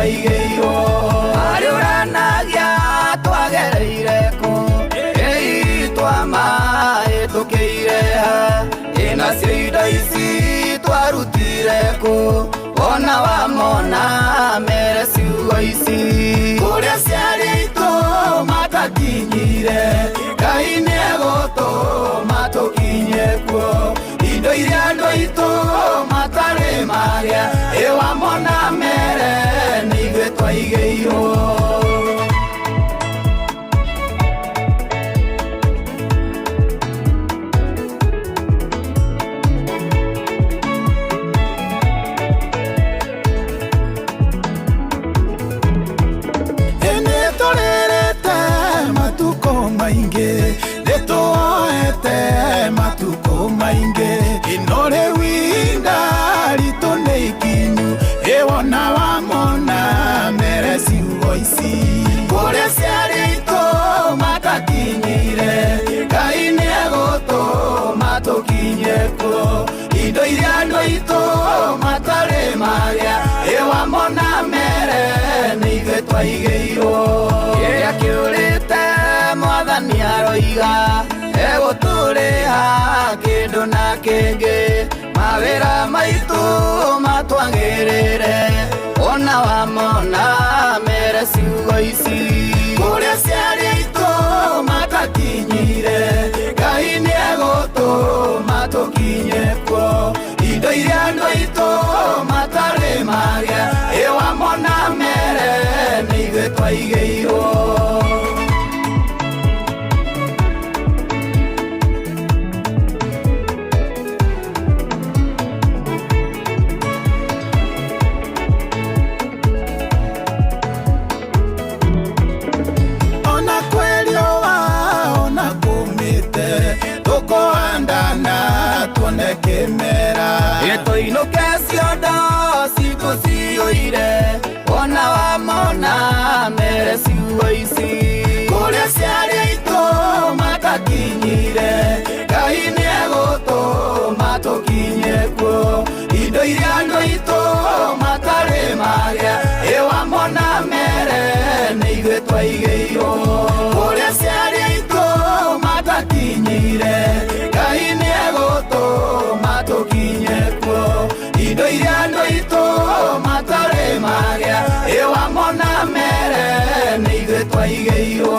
twaigĩirwo. Harĩ ũranagia twagereire kũ, ĩi twamahĩtũkĩire ha, ĩ nacio indo ici twarutire kũ, wona wamona mere ciugo ici. Kũrĩa ciarĩ aitũ matakinyire, Ngai nĩegũtũma tũkinye kuo. Indo iria andũ aitũ matarĩ magĩa, ĩ wamona mere nĩ ithuĩ twaigĩirwo. Nĩ tũrĩrĩte matukũ maingĩ, nĩ tuoete matukũ maingĩ, ĩno rĩu ihinda ritũ nĩ ikinyu, ĩwona wamona mere ciugo ici. Kũrĩa ciarĩ aitũ matakinyire, Ngai nĩegũtũma tũkinye kuo. Indo iria andũ aitũ matarĩ magĩa, ĩ wamona mere nĩ ithuĩ twaigĩirwo. Kĩrĩa kĩũrĩte mwathani aroiga, egũtũrĩha kĩndũ na kĩngĩ, mawĩra maitũ matwagĩrĩre, ona wamona mere ciugo ici. Kũrĩa ciarĩ aitũ matakinyire, Ngai nĩegũtũma tũkinye kuo. Indo iria andũ aitũ matarĩ magĩa, ĩ wamona mere nĩ ithuĩ twaigĩirwo. Ona kwĩ riũa ona kũmĩte, tũkũhandana tuone kĩmera. Tũinũke ciondo citũ ciyũire, wona wamona mere ciugo ici. Kũrĩa ciarĩ aitũ matakinyire, Ngai nĩegũtũma tũkinye kuo. Indo iria andũ aitũ matarĩ magĩa, ĩ wamona mere nĩ ithuĩ twaigĩirwo. Kũrĩa ciarĩ aitũ matakinyire, Ngai nĩegũtũma tũkinye kuo. Indo iria andũ aitũ matarĩ magĩa, ĩ wamona mere nĩ ithuĩ twaigĩirwo.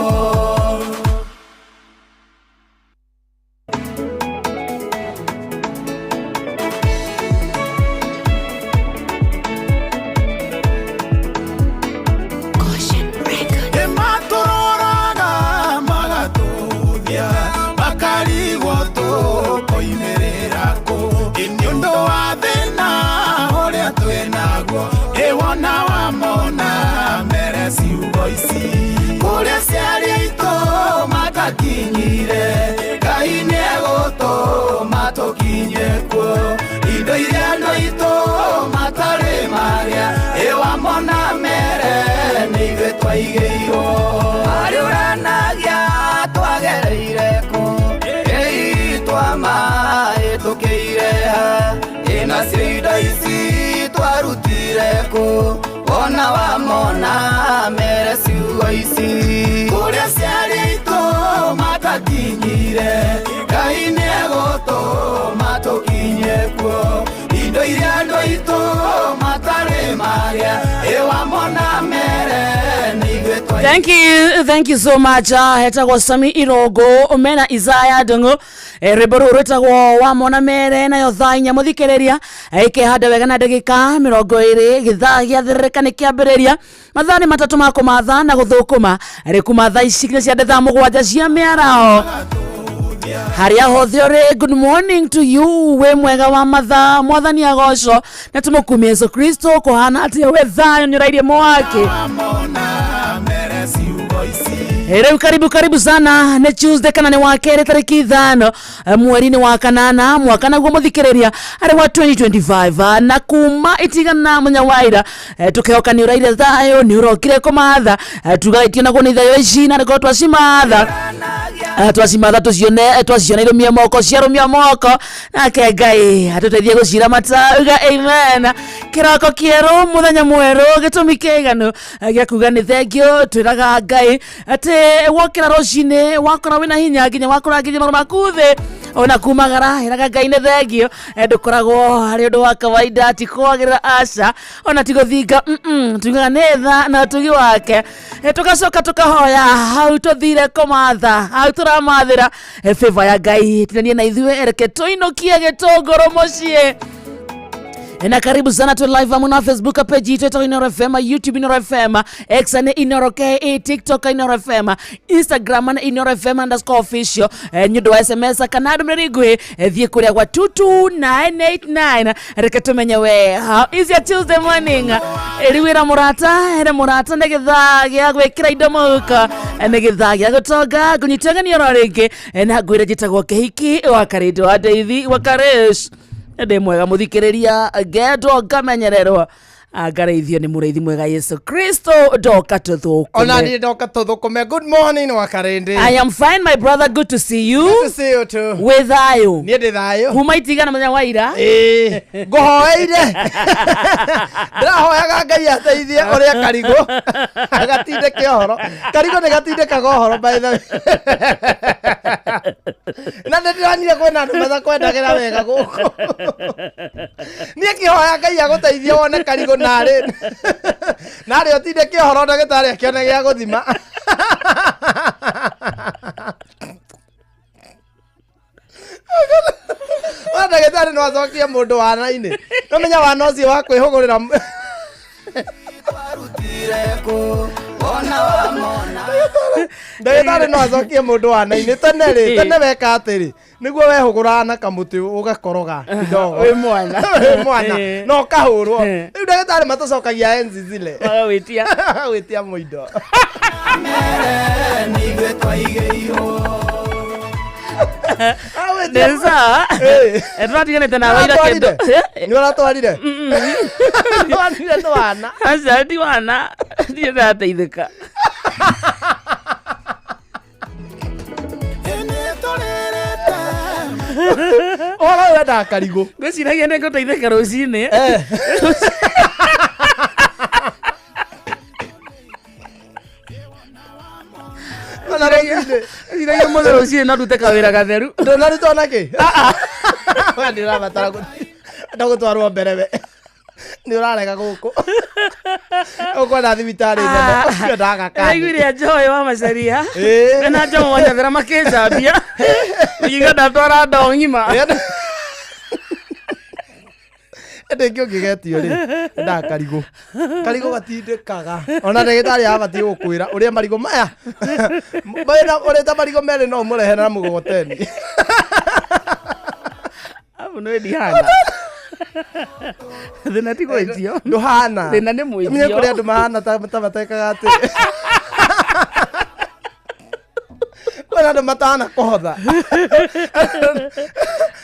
Nĩmatũroraga magatũthia, makarigwo tũkoimĩrĩra kũ, ĩ nĩ ũndũ wa thĩna ũrĩa twĩnaguo, ĩ wona wamona mere ciugo ici. Kũrĩa ciarĩ aitũ matakinyire, Ngai nĩegũtũma tũkinye kuo. Indo iria andũ aitũ matarĩ magĩa, ĩ wamona mere nĩ ithuĩ twaigĩirwo. Harĩ ũranagia twagereire kũ, ĩi twamahĩtũkĩire ha, ĩ nacio indo ici twarutire kũ, wona wamona mere ciugo ici. Kũrĩa ciarĩ aitũ matakinyire, Ngai nĩegũtũma tũkinye kuo. Indo iria andũ aitũ matarĩ magĩa, ĩ wamona mere nĩ ithuĩ twaigĩirwo. Thank you so much. Hetagwo Sami Irongo mena Isaya Ndung'u, rwimbo rũu rwĩtagwo wamona mere, nayo thaa 4 mũthikĩrĩria ikĩhanda wega na ndagĩka 20 gĩthaa gĩathĩrĩrĩka nĩ kĩambĩrĩria mathaa nĩ 3 ma kũmatha na gũthũkũma rĩ kuma thaa ici nginya cia thaa 7 cia mĩaraho harĩa hothe ũrĩ. Good morning to you, wĩ mwega wa mathaa, mwathani agoco na tũmũkumie Yesu Kristo. Kũhana atĩa we thayũ nĩ ũrairie mwaki? Wamona mere ciugo ici. Rĩu karibu karibu sana, nĩ Tuesday kana nĩ wa kerĩ tarĩki 5 mweri-inĩ wa kanana mwaka naguo mũthikĩrĩria arĩ wa 2025, na kuma itigana mũnya wa ira, tũkehoka nĩ ũraire thayũ, nĩ ũrokire kũmatha, tugaĩtio naguo nĩ thayũ ici na nĩkorwo twacimatha. Ũranagia Twacimatha tucione, twaciona irumie moko, ciarumia moko, nake Ngai atuteithie guciramata. Uga amen. Kiroko kieru, muthenya mweru, gitumi kiganu gia kuga ni thengio. Twiraga Ngai ati wokira rucini wakora wina hinya, nginya wakora nginya maru maku thi ona kumagara, iraga Ngai nĩ thengio. Ndũkoragwo harĩ ũndũ wa kawaida, ti kwagĩrĩra, aca, ona ti gũthinga, tugaga nĩ tha na ũtugi wake. Tũgacoka tũkahoya hau tũthire kũmatha, hau tũramathĩra, favor ya Ngai tinanie na ithuĩ, reke tũinũkie gĩtũngũrũ mũciĩ. Na karibu sana tu live amuna Facebook page yetu itakuwa Inoro FM, YouTube Inoro FM, X ni Inoro KE, TikTok Inoro FM, Instagram ni InoroFM_official. Nĩ ũndũ wa SMS kana ndũmĩrĩri nguhĩ, thiĩ kũrĩa gwa 22989. Reke tumenye we, how is your Tuesday morning? Rĩu wĩra mũrata, ere mũrata nĩ gĩthaa gĩa gwĩkĩra indo mũhuko, nĩ gĩthaa gĩa gũtonga. Ngũnyita ũgeni oro rĩngĩ, na ngwĩre njĩtagwo Kĩhiki wa Karĩndũ wa Ndeithi wa Karesh. Ndĩ mwega mũthikĩrĩria, ngendwo ngamenyererwo, ngarĩithio nĩ mũrĩithi mwega Yesu Kristo. Ndoka Ona tũthũkũme. Niĩ ndoka tũthũkũme. Good morning, Wakarĩndĩ. I am fine, my brother, good to see you. Good to see you too. Wĩ thayũ? Niĩ ndĩ thayũ. Kuma itigana mũthenya wa ira. Ĩĩ, ngũhoeire, ndĩrahoyaga Ngai ateithie ũrĩa karigũ agatindĩke ũhoro. Karigũ nĩ gatindĩkaga ũhoro, by the way, na nĩ ndĩronire kwĩna andũ matakwendagĩra wega gũkũ. Niĩ kĩhoya Ngai agũteithie wone karigũ, narĩ narĩ ũtindĩke ũhoro, ndagĩtarĩ akĩone gĩa gũthima. Wa ndagĩtarĩ no acokie mũndũ wana-inĩ, no menya wana ũcio wa kwĩhũgũrĩra. Warutire kũ wona wamona? Ndagĩtarĩ no acokie mũndũ wana-inĩ. Tene rĩ, tene weka atĩrĩ, nĩguo wehũgũraga na kamũtĩ ũgakoroga kidogo. Wĩ mwana. Wĩ mwana. Na ũkahũrwo. Rĩu ndagĩtarĩ matũcokagia enzi zile. Magagwĩtia. Gwĩtia mũindo. Mere nĩ ithuĩ twaigĩirwo. Nĩ sawa. Tũratiganĩte nawe ira kĩndũ. Nĩ ũratwarire, twarire twana. Aca, ti wana, ndirĩ ndateithĩka. Nĩtũrĩrĩte. Ũhoro ũyũ wendaga karigũ. Ngwĩciragia nĩ ngũteithĩka rũcinĩ. Ona rũcinĩ. Ngwĩciragia ũmũthĩ rũcinĩ no ndute kawĩra gatheru. Ndũnarutwo na kĩ? We nĩ ũrabatara enda gũtwarwo mbere. We nĩ ũrarega gũkũ, ũkwenda thibitarĩ nene ũcio ndagakani. Ndaiguire njoĩ wa macaria na njomo wa nyathera makĩnjambia ngiuga ndatwara ndoo ng'ima. Ĩndĩ ĩngĩ ũngĩgetio rĩ, endaga karigũ. Karigũ gatindĩkaga. Ona ndagĩtarĩ abatiĩ gũkwĩra ũrĩa marigũ maya ũrĩte marigũ merĩ no ũmũrehe na mũgogoteni. Abu nĩ ndihana, thĩna ti gwĩtio. Ndũhana. Thĩna nĩ mwĩtio. Menye kũrĩ andũ mahana ta matekaga atĩ kwĩna andũ matahana kũhotha.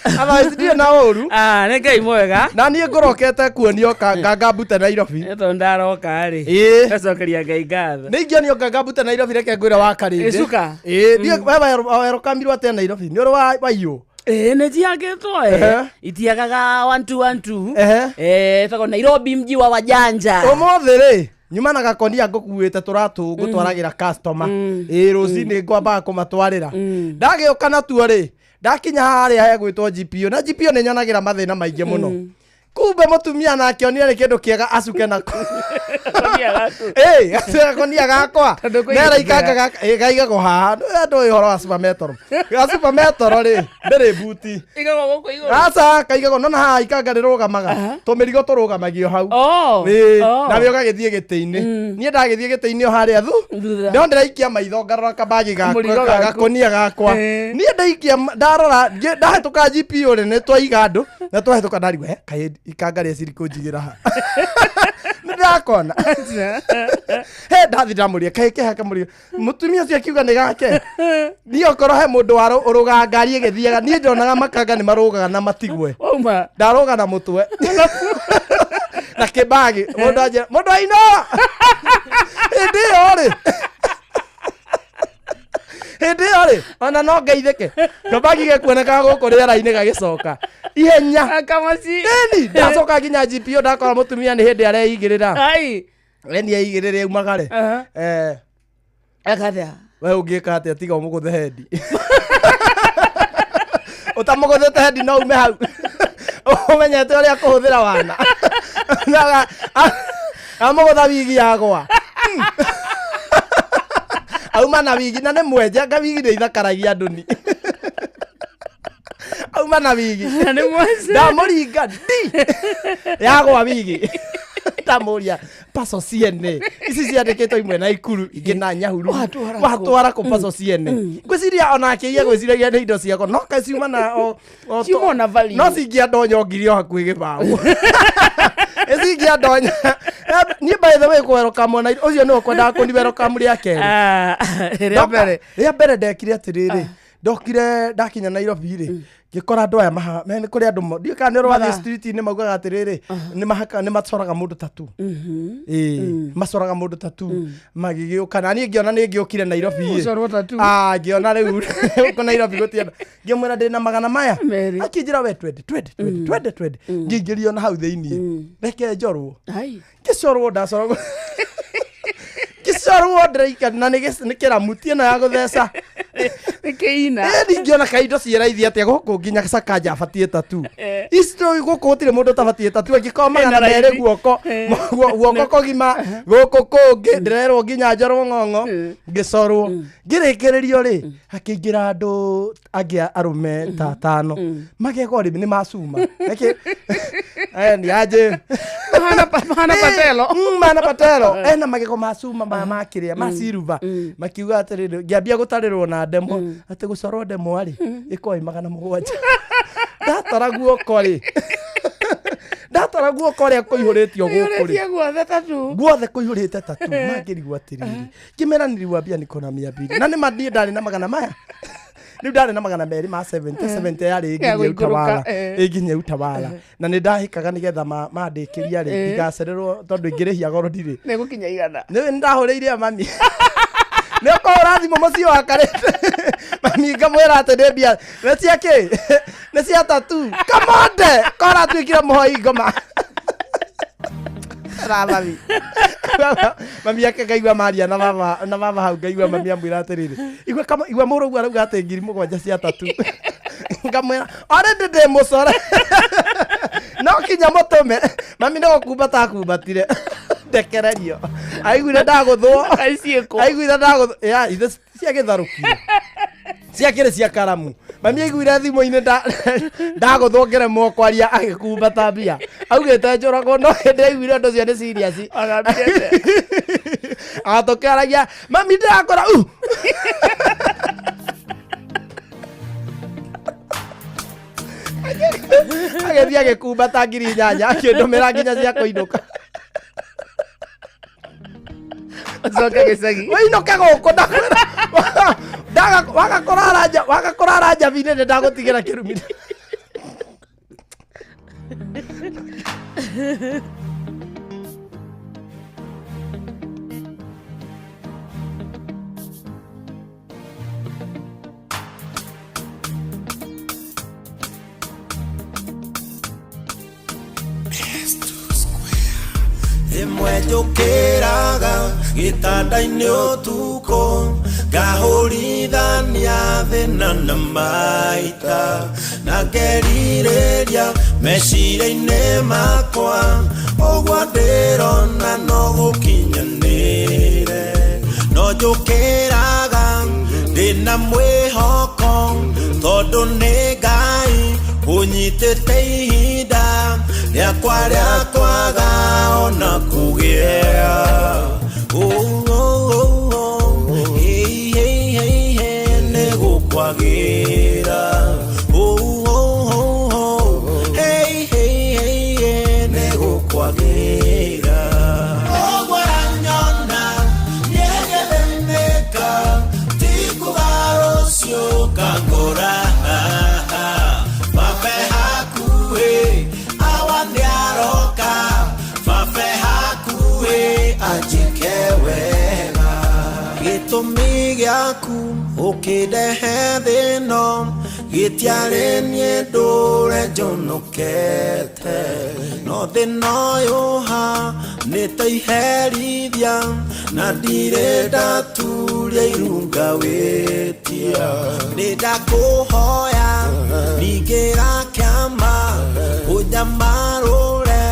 Otherwise ndirĩ na ũru. Ah, nĩ Ngai mwega. Na niĩ ngũrokete kuonio nganga mbute Nairobi. Nĩ tondũ ndaroka rĩ, ngacokeria Ngai ngatho. Nĩ ingĩonio nganga mbute Nairobi. Reke ngwĩre wa karĩndĩ. Ĩcuka? Ĩĩ, ndiĩ we werũkamirwo atĩa Nairobi nĩ ũrĩ wa waiyũ? Ĩĩ, nĩ njiangĩtwo. Itiagaga 1212. Ĩtagwo Nairobi, mji wa wajanja. Ũmũthĩ rĩ, nyuma na gakonia ngũkuĩte tũratũ ngũtwaragĩra customer. Ĩĩ, rũcinĩ ngwambaga kũmatwarĩra. Ndagĩũka natuo rĩ, ndakinya harĩa hegwĩtwo GPO, na GPO nĩ nyonagĩra mathĩna maingĩ mũno. Kumbe mũtumia nake onire nĩ kĩndũ kĩega acuke nako. Gakonia gaku. Ĩĩ, gakonia gakwa. Tondũ kwĩ Nera gĩtĩ ikanga gaka ĩ, gaigagwo haha. Ndũĩ ũhoro wa Super Metro? Ga Super Metro rĩ, ndĩrĩ buti. Igagwo gũkũ igũrũ. Aca, kaigagwo nona haha, ikanga rĩrũgamaga, tũmĩrigo tũrũgamagio hau. Ĩĩ, nawe ũgagĩthiĩ gĩtĩ-inĩ. Niĩ ndagĩthiĩ gĩtĩ-inĩ o harĩa thu. Thutha. No ndĩraikia maitho ngarora kabagi gakwa. Mũrigo gaku. Gakonia gakwa. Niĩ ndaikia ndarora ndahĩtũka GPO rĩ, nĩ twaiga andũ na twahĩtũka, ndarigwo, "Eh, kaĩ ikanga rĩa ciri kũnjigĩra ha?" Nĩ ndakona he ndathi ndamũria, kaĩ kĩhaka mũrigo? Mũtumia ũcio akiuga nĩ gake. Niĩ okorwo he mũndũ ũrũgaga ngari ĩgĩthiaga, niĩ ndonaga makanga nĩ marũgaga na matigwe. Wauma. Ndarũga na mũtwe na kĩbagi. Mũndũ anjĩra, mũndũ ainora hĩndĩ ĩyo rĩ. Hĩndĩ ĩyo rĩ, ona no ngeithĩke, kabagi gekuonekaga gũkũ rĩera-inĩ gagĩcoka ihenya. Kamaci. Ĩni ndacoka nginya GPO, ndakora mũtumia nĩ hĩndĩ areigĩrĩra. Ai. Eni eigĩrĩre aumagare. Aha. Eh. Akathia. We ũngĩka atĩa tiga ũmũgũthe hendi? Ũtamũgũthĩte hendi no ume hau ũmenyete ũrĩa kũhũthĩra wana. Amũgũtha wigi yagwa, auma na wigi na nĩ mwenje anga wigi nĩ ithakaragia andũ ni auma na wigi. Na nĩ mwenje. Ndamũringa ndi yagwa wigi, ndamũria paco ciene ici ciandĩkĩtwo imwe na ikuru, ingĩ na nyahuru. Watwara kũ? Watwara kũ paco ciene? Ngwĩciria onake iye gwĩciragia nĩ indo ciakwa no kaĩ ciuma na Ciuma na value. No cingĩandonya ngiri o hakuhĩ gĩbaũ ĩcingĩandonya niĩ. By the way, kwerũkamwo na ũcio nĩwe kwendaga kũni welcome rĩa kerĩ. Ah, rĩa mbere. Rĩa mbere ndekire atĩrĩrĩ, ndokire ndakinya Nairobi rĩ, ngĩkora andũ aya maha nĩ kũrĩ andũ ndiũĩ kana nĩ ũrĩ wathiĩ street-inĩ, maugaga atĩrĩrĩ, nĩ mahaka nĩ macoraga mũndũ tattoo. Ĩĩ, macoraga mũndũ tattoo magĩgĩũka, na niĩ ngĩona nĩ ngĩũkire Nairobi ĩ. Gũcorwo tattoo. Ah, ngĩona rĩu gũkũ Nairobi gũtienda, ngĩmwĩra ndĩ na magana maya Merĩ. akĩnjĩra we twende twende twende twende twende, ngĩingĩrio na hau thĩiniĩ, reke njorwo. Ai. Ngĩcorwo, ndacorwo, ngĩcorwo ndĩraika na nĩ kĩramu ti ĩno ya gũtheca. Nĩ kĩina. Ĩni ngĩona kaindo ciĩraithi atĩa gũkũ nginya Sakaja abatiĩ tattoo ici tũ gũkũ gũtirĩ mũndũ ũtabatiĩ tattoo angĩkorwo magana Ĩna raithi. merĩ guoko guoko kũgima gũkũ kũngĩ ndĩrerwo nginya njorwo ng'ong'o. Ngĩcorwo, ngĩrĩkĩrĩrio rĩ, hakĩingĩra andũ angĩ arũme ta atano, magego rĩ nĩ macuma. Eki ni aje? Mahana patelo. Mana patelo ena magego ma cuma ma makĩrĩa ma silver, makiuga atĩrĩrĩ, ngĩambia gũtarĩrwo na ndemwa atĩ gũcorwo ndemwa rĩ ĩkorwo ĩ 700. Ndatara guoko rĩ, ndatara guoko rĩa kũihũrĩtio gũkũ rĩ. Ũrĩtie guothe tattoo. Guothe kũihũrĩte tattoo. Mangĩrigwo atĩrĩrĩ, ngĩmera niliwambia niko na 200, na nĩ ma niĩ ndarĩ na magana maya rĩu ndarĩ na 200 ma 70 70 yarĩ Ya ĩnginyie gũikũrũka, Utawala. eh. Ĩnginyie Utawala na nĩ ndahĩkaga nĩgetha mandĩkĩria rĩ ndigacererwo tondũ ingĩrĩhia goro ndirĩ. Nĩ gũkinya 100. Nĩ ndahũrĩire mami, nĩ ũkũhũra thimũ mũciĩ wakarĩte mami, ngamwĩra atĩ nĩ mbia nĩ cia kĩ, nĩ cia tattoo kamonde kora tuĩkire mũhoi ngoma ra mami mami ake ngaigua maria na baba hau, ngaigua mami amwĩra atĩrĩrĩ, igua kama igua mũrũgu arauga atĩ 7,000 cia tattoo. Ngamwĩra already ndĩ mũcore no kinya mũtũme mami nĩ gũkumbata akumbatire ndekererio aiguire ndagũthwo. Kaiciĩkwo. Aiguire ndagũthwo ya ithe cia gĩtharũkire ciakĩrĩ cia karamu. Mami aiguire thimũ-inĩ ndagũthwo ngeremwo kwaria, agĩkumbata mbia augĩte njũragwo, no hĩndĩ aiguire ũndũ ũcio nĩ serious. Agambire atĩa? Agatũkĩaragia mami ndĩrakora agĩthiĩ agĩkumbata 8,000 akĩndũmĩra nginya cia kũinũka. Ũcoke gĩcagi. Wĩinũke gũkũ ndakwĩra. Waga kũrara nja, waga kũrara njabi-inĩ nĩ ndagũtigĩra kĩrumi. Rĩmwe njũkĩraga gĩtanda-inĩ ũtukũ ngahũrithania thĩna na maita na ngerirĩria meciria-inĩ makwa ũguo ndĩrona no gũkinyanĩre no njũkĩraga ndĩna mwĩhoko tondũ nĩ Ngai ũnyitĩte ihinda rĩakwa rĩa kwaga ona kũgĩa. Oh, oh, oh, oh. Hey, hey, hey, hey, nĩ gũkwagĩra. Oh, oh, oh, oh. Hey, hey, hey, hey, nĩ gũkwagĩra. Ũguo ũranyona nĩngĩthĩnĩka, ti kuga rũciũ ngangora. Babe hakuhĩ, awa nĩaroka, babe hakuhĩ anjĩke wega. Gĩtũmi gĩa gĩaku ũkĩndehe thĩno gĩtiarĩ niĩ ndũre njonokete no thĩna ũyũ ha nĩ ta iherithia na ndirĩ ndaturia irunga wĩtia nĩ ndakũhoya ningĩra kĩama ũnyamarũre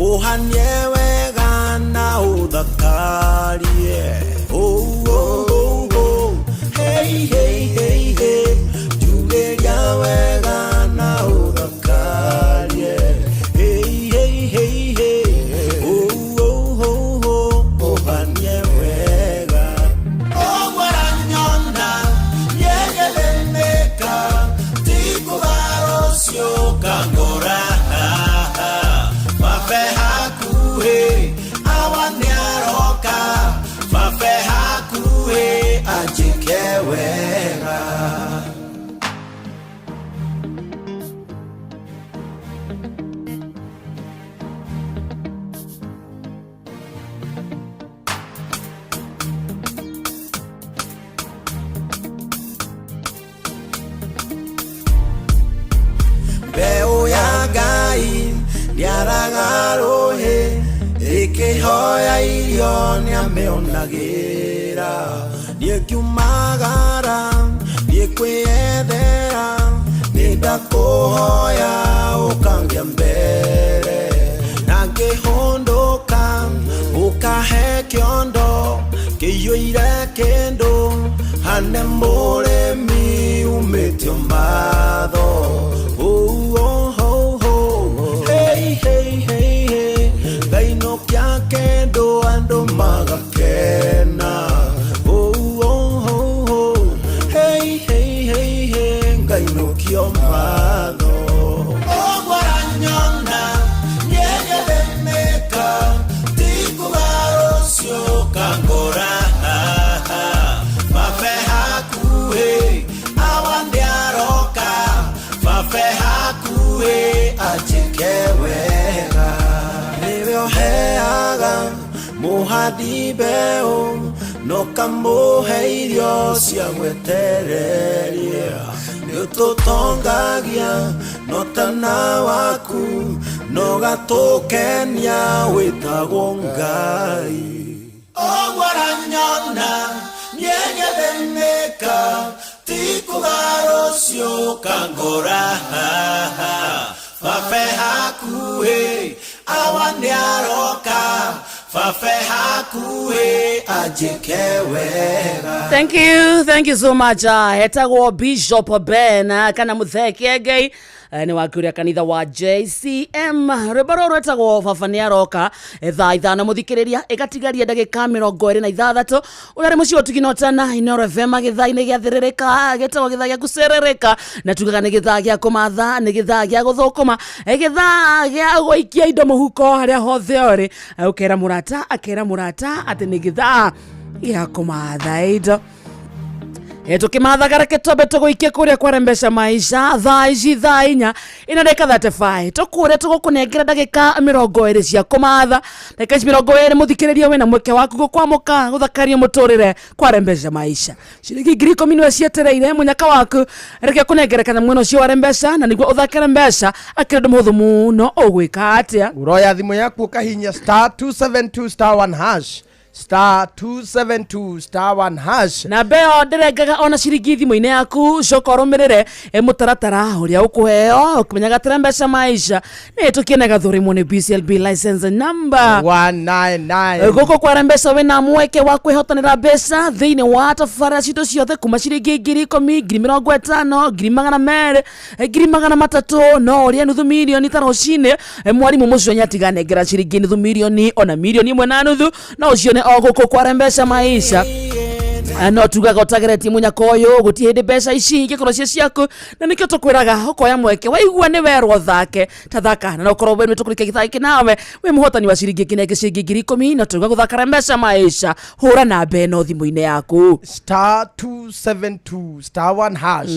ũhanie wega na ũthakarie oh, oh, oh, oh. Hey, hey, hey, hey. Njugeria wega na ũthakarie hey, hey, hey, hey. Oh, oh, oh, oh. Ũhanie wega Ogwaranyona nyegeleneka tikugarũcio kangora babe hakuhĩ awa nĩaroka babe hakuhĩ anjĩke wega. Mbeũ ya Ngai ndĩaraga rũhĩ ĩkĩhoya irio nĩamĩonagĩra niĩ ngiumagara niĩ kwĩyethera nĩndakũhoya ũkangĩa mbere na ngĩhũndũka ũkahe kĩondo kĩiyũire kĩndũ hane mũrĩmi umĩtio matho. Oh, oh, oh, oh. Hey, hey, hey, hey. Ngainũkia kĩndũ andũ magakena. Oh, oh, oh, oh. Hey, hey, hey, hey. Ngainũkio matho. Ogwaranyona nyegelemeka tikugarũcio kangora babe hakuhĩ awa nĩaroka babe hakuhĩ anjĩke wega nĩwe ũheaga mũhandi mbeũ no kamũhe irio cia gwetereria nĩũtũtongagia no tana waku no gatũkenia wĩtagwo Ngai. Ogwaranyona nyegetheneka tikugarũcio kangora babe hakuhĩ awa nĩaroka babe hakuhĩ anjĩke wega. Thank you so much. Hetagwo Bishop Ben kana Mutheke Ngai nĩ wakuria kanitha wa JCM rwĩmbo rũrũ rwĩtagwo baba nĩ aroka. Thaa 5 mũthikĩrĩria ĩgatigaria ndagĩka 26 ũrĩa arĩ mũciĩ wa ũtugi na ũtana Inooro FM gĩthaa-inĩ gĩa thĩrĩrĩka gĩtagwo gĩthaa gĩa gũcerereka na tugaga nĩ gĩthaa gĩa kũmatha nĩ gĩthaa gĩa gũthũkũma gĩthaa gĩa gũikia indo mũhuko harĩa hothe ũrĩ. Ũkera mũrata akera mũrata atĩ nĩ gĩthaa gĩa kũmatha indo. Tukimathaga reke twambe tũgũikie kũrĩa kwarembesha maisha thaa ici thaa 4 ina ndagĩka 35 tũkũrĩa tũgũkũnengera ndagĩka 20 cia kũmatha ndagĩka ici 20 mũthikĩrĩria wĩna mweke waku gũkwamũka gũthakaria mũtũrĩre kwarembesha maisha ciringi 10,000 nĩwe cietereire mũnyaka waku reke kũnengere kana mwena ũcio wa mbeca na nĩguo ũthakĩre mbeca akĩrĩ ũndũ mũhũthũ mũno ũgwĩka atĩa uroya thimũ yaku ũkahinya star 272 star 1 hash star 272 star 1 hash na mbeo ndirengaga ona ciringi thimũ-inĩ yaku coka ũrũmĩrĩre mũtaratara ũrĩa ũkũheo ũkĩmenyaga atĩ mbeca maisha nĩ ĩtũkie gathũrimwo nĩ BCLB license number 199 gũkũ kwara mbeca wĩna mweke wa kwĩhotanĩra mbeca thĩinĩ wa tabarĩra citũ ciothe kuma ciringi 10,000 50,000 200,000 300,000 no ũrĩe nuthu mirioni ta rũcinĩ. Mwarimũ mũcio nĩatiganengera ciringi nuthu mirioni ona mirioni 1.5 no ũcione o gũkũ kwara mbeca maisha. No tugaga ũtageretie mũnyaka ũyũ gũtirĩ hĩndĩ mbeca ici ingĩkorwo ciĩ ciaku na nĩkĩo tũkwĩraga ũkoya mweke waigua nĩ werwo thake ta thaka na ũkorwo we nĩ tũkũrĩkia gĩthaa gĩkĩ nawe wĩ mũhotani wa ciringi nginengi ciringi 10,000 na tuga gũthakara mbeca maisha hũra namba ĩno thimũ-inĩ yaku star 272 star 1 hash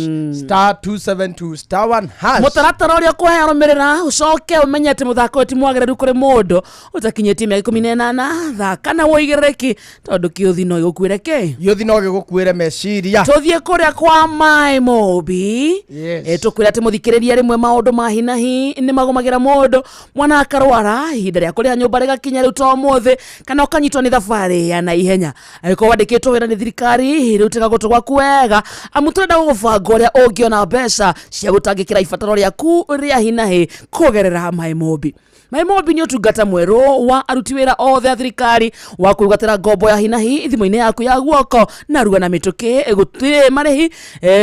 star 272 star 1 hash mũtaratara ũrĩa ũkũhea rũmĩrĩra ũcoke ũmenye atĩ mũthako ũyũ ti mwagĩrĩru kũrĩ mũndũ ũtakinyĩtie mĩaka 18 thaka na wũigĩrĩrĩki tondũ kĩũthi no gĩgũkuĩre kĩ gĩũthi Gĩgũthi no gĩgũkuĩre meciria. Tũthiĩ kũrĩa kwa Maĩ Mobi. Yes. Tũkwĩra atĩ mũthikĩrĩria rĩmwe maũndũ ma hinahi nĩ magũmagĩra mũndũ, mwana akarwara, ihinda rĩa kũrĩha nyũmba rĩgakinya rĩu to ũmũthĩ, kana ũkanyitwo nĩ thabarĩ ya naihenya. Angĩkorwo wandĩkĩtwo wĩra nĩ thirikari, rĩu tega gũtũ gwaku wega, amu tũrenda gũgũbanga ũrĩa ũngĩona mbeca cia gũtangĩkĩra ibataro rĩaku rĩa hinahi kũgerera Maĩ Mobi. Maĩ Mobi nĩ ũtungata mwerũ wa aruti wĩra othe a thirikari wa kwĩgwatĩra ngombo ya hinahi thimũ-inĩ yaku ya guoko narua na mĩtũkĩ, gũtirĩ marĩhi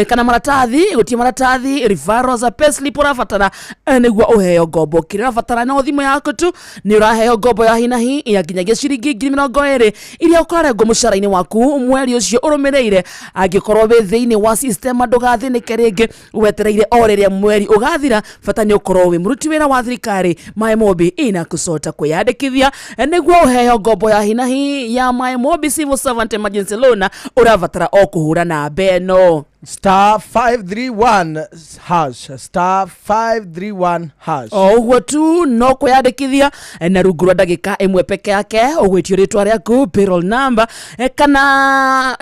kana maratathi, gũtirĩ maratathi, referrals, payslip ũrabatara nĩguo ũheo ngombo. Kĩrĩa ũrabatara no thimũ yaku tu, nĩ ũraheo ngombo ya hinahi ya nginyagia ciringi 20,000 iria ũkarengwo mũcara-inĩ waku mweri ũcio ũrũmĩrĩire. Angĩkorwo wĩ thĩinĩ wa system ndũgathĩnĩke rĩngĩ, wetereire o rĩrĩa mweri ũgathira, bata nĩ ũkorwo wĩ mũruti wĩra wa thirikari. Maĩ Mobi inakusota kwĩyandĩkithia nĩguo ũheo ngombo ya hinahi ya Maĩ Mobi Civil Servant Emergency Loan. Ũrabatara o kũhũra namba ĩno: Star 531 hash, star 531 hash. O ũguo tu no kwĩyandĩkithia na rungu rwa ndagĩka ĩmwe peke yake ũgwĩtio rĩtwa rĩaku, payroll number, kana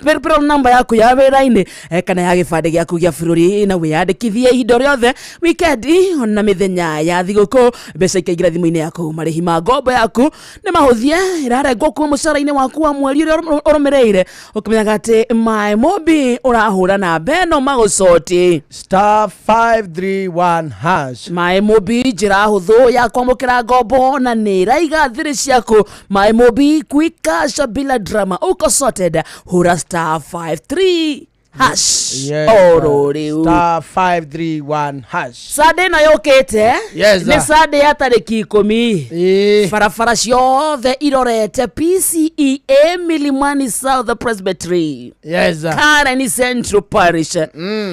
payroll number yaku ya wĩra-inĩ, kana ya gĩbandĩ gĩaku gĩa bũrũri, na wĩyandĩkithie ihinda rĩothe, wikendi ona mĩthenya ya thigũkũ, mbeca ikaingĩra thimũ-inĩ yaku. Marĩhi ma ngombo yaku nĩ mahũthie, ĩrarengwo kuma mũcara-inĩ waku wa mweri ũrĩa ũrũmĩrĩire, ũkĩmenyaga atĩ Maĩ Mobi ũrahũra namba ĩno magũcoti: Star 531 hash. Maĩ Mobi, njĩra hũthũ ya kwamũkĩra ngombo na nĩ ĩraiga thiri ciaku. Maĩ Mobi, quick cash bila drama, uko sorted. Hũra star 53 hash Yes, oro rĩu. Star 531 hash. Sande ĩno yũkĩte Yes, nĩ Sande ya tarĩki 10. Barabara ciothe irorete PCEA Milimani South Presbytery, Karen Central Parish,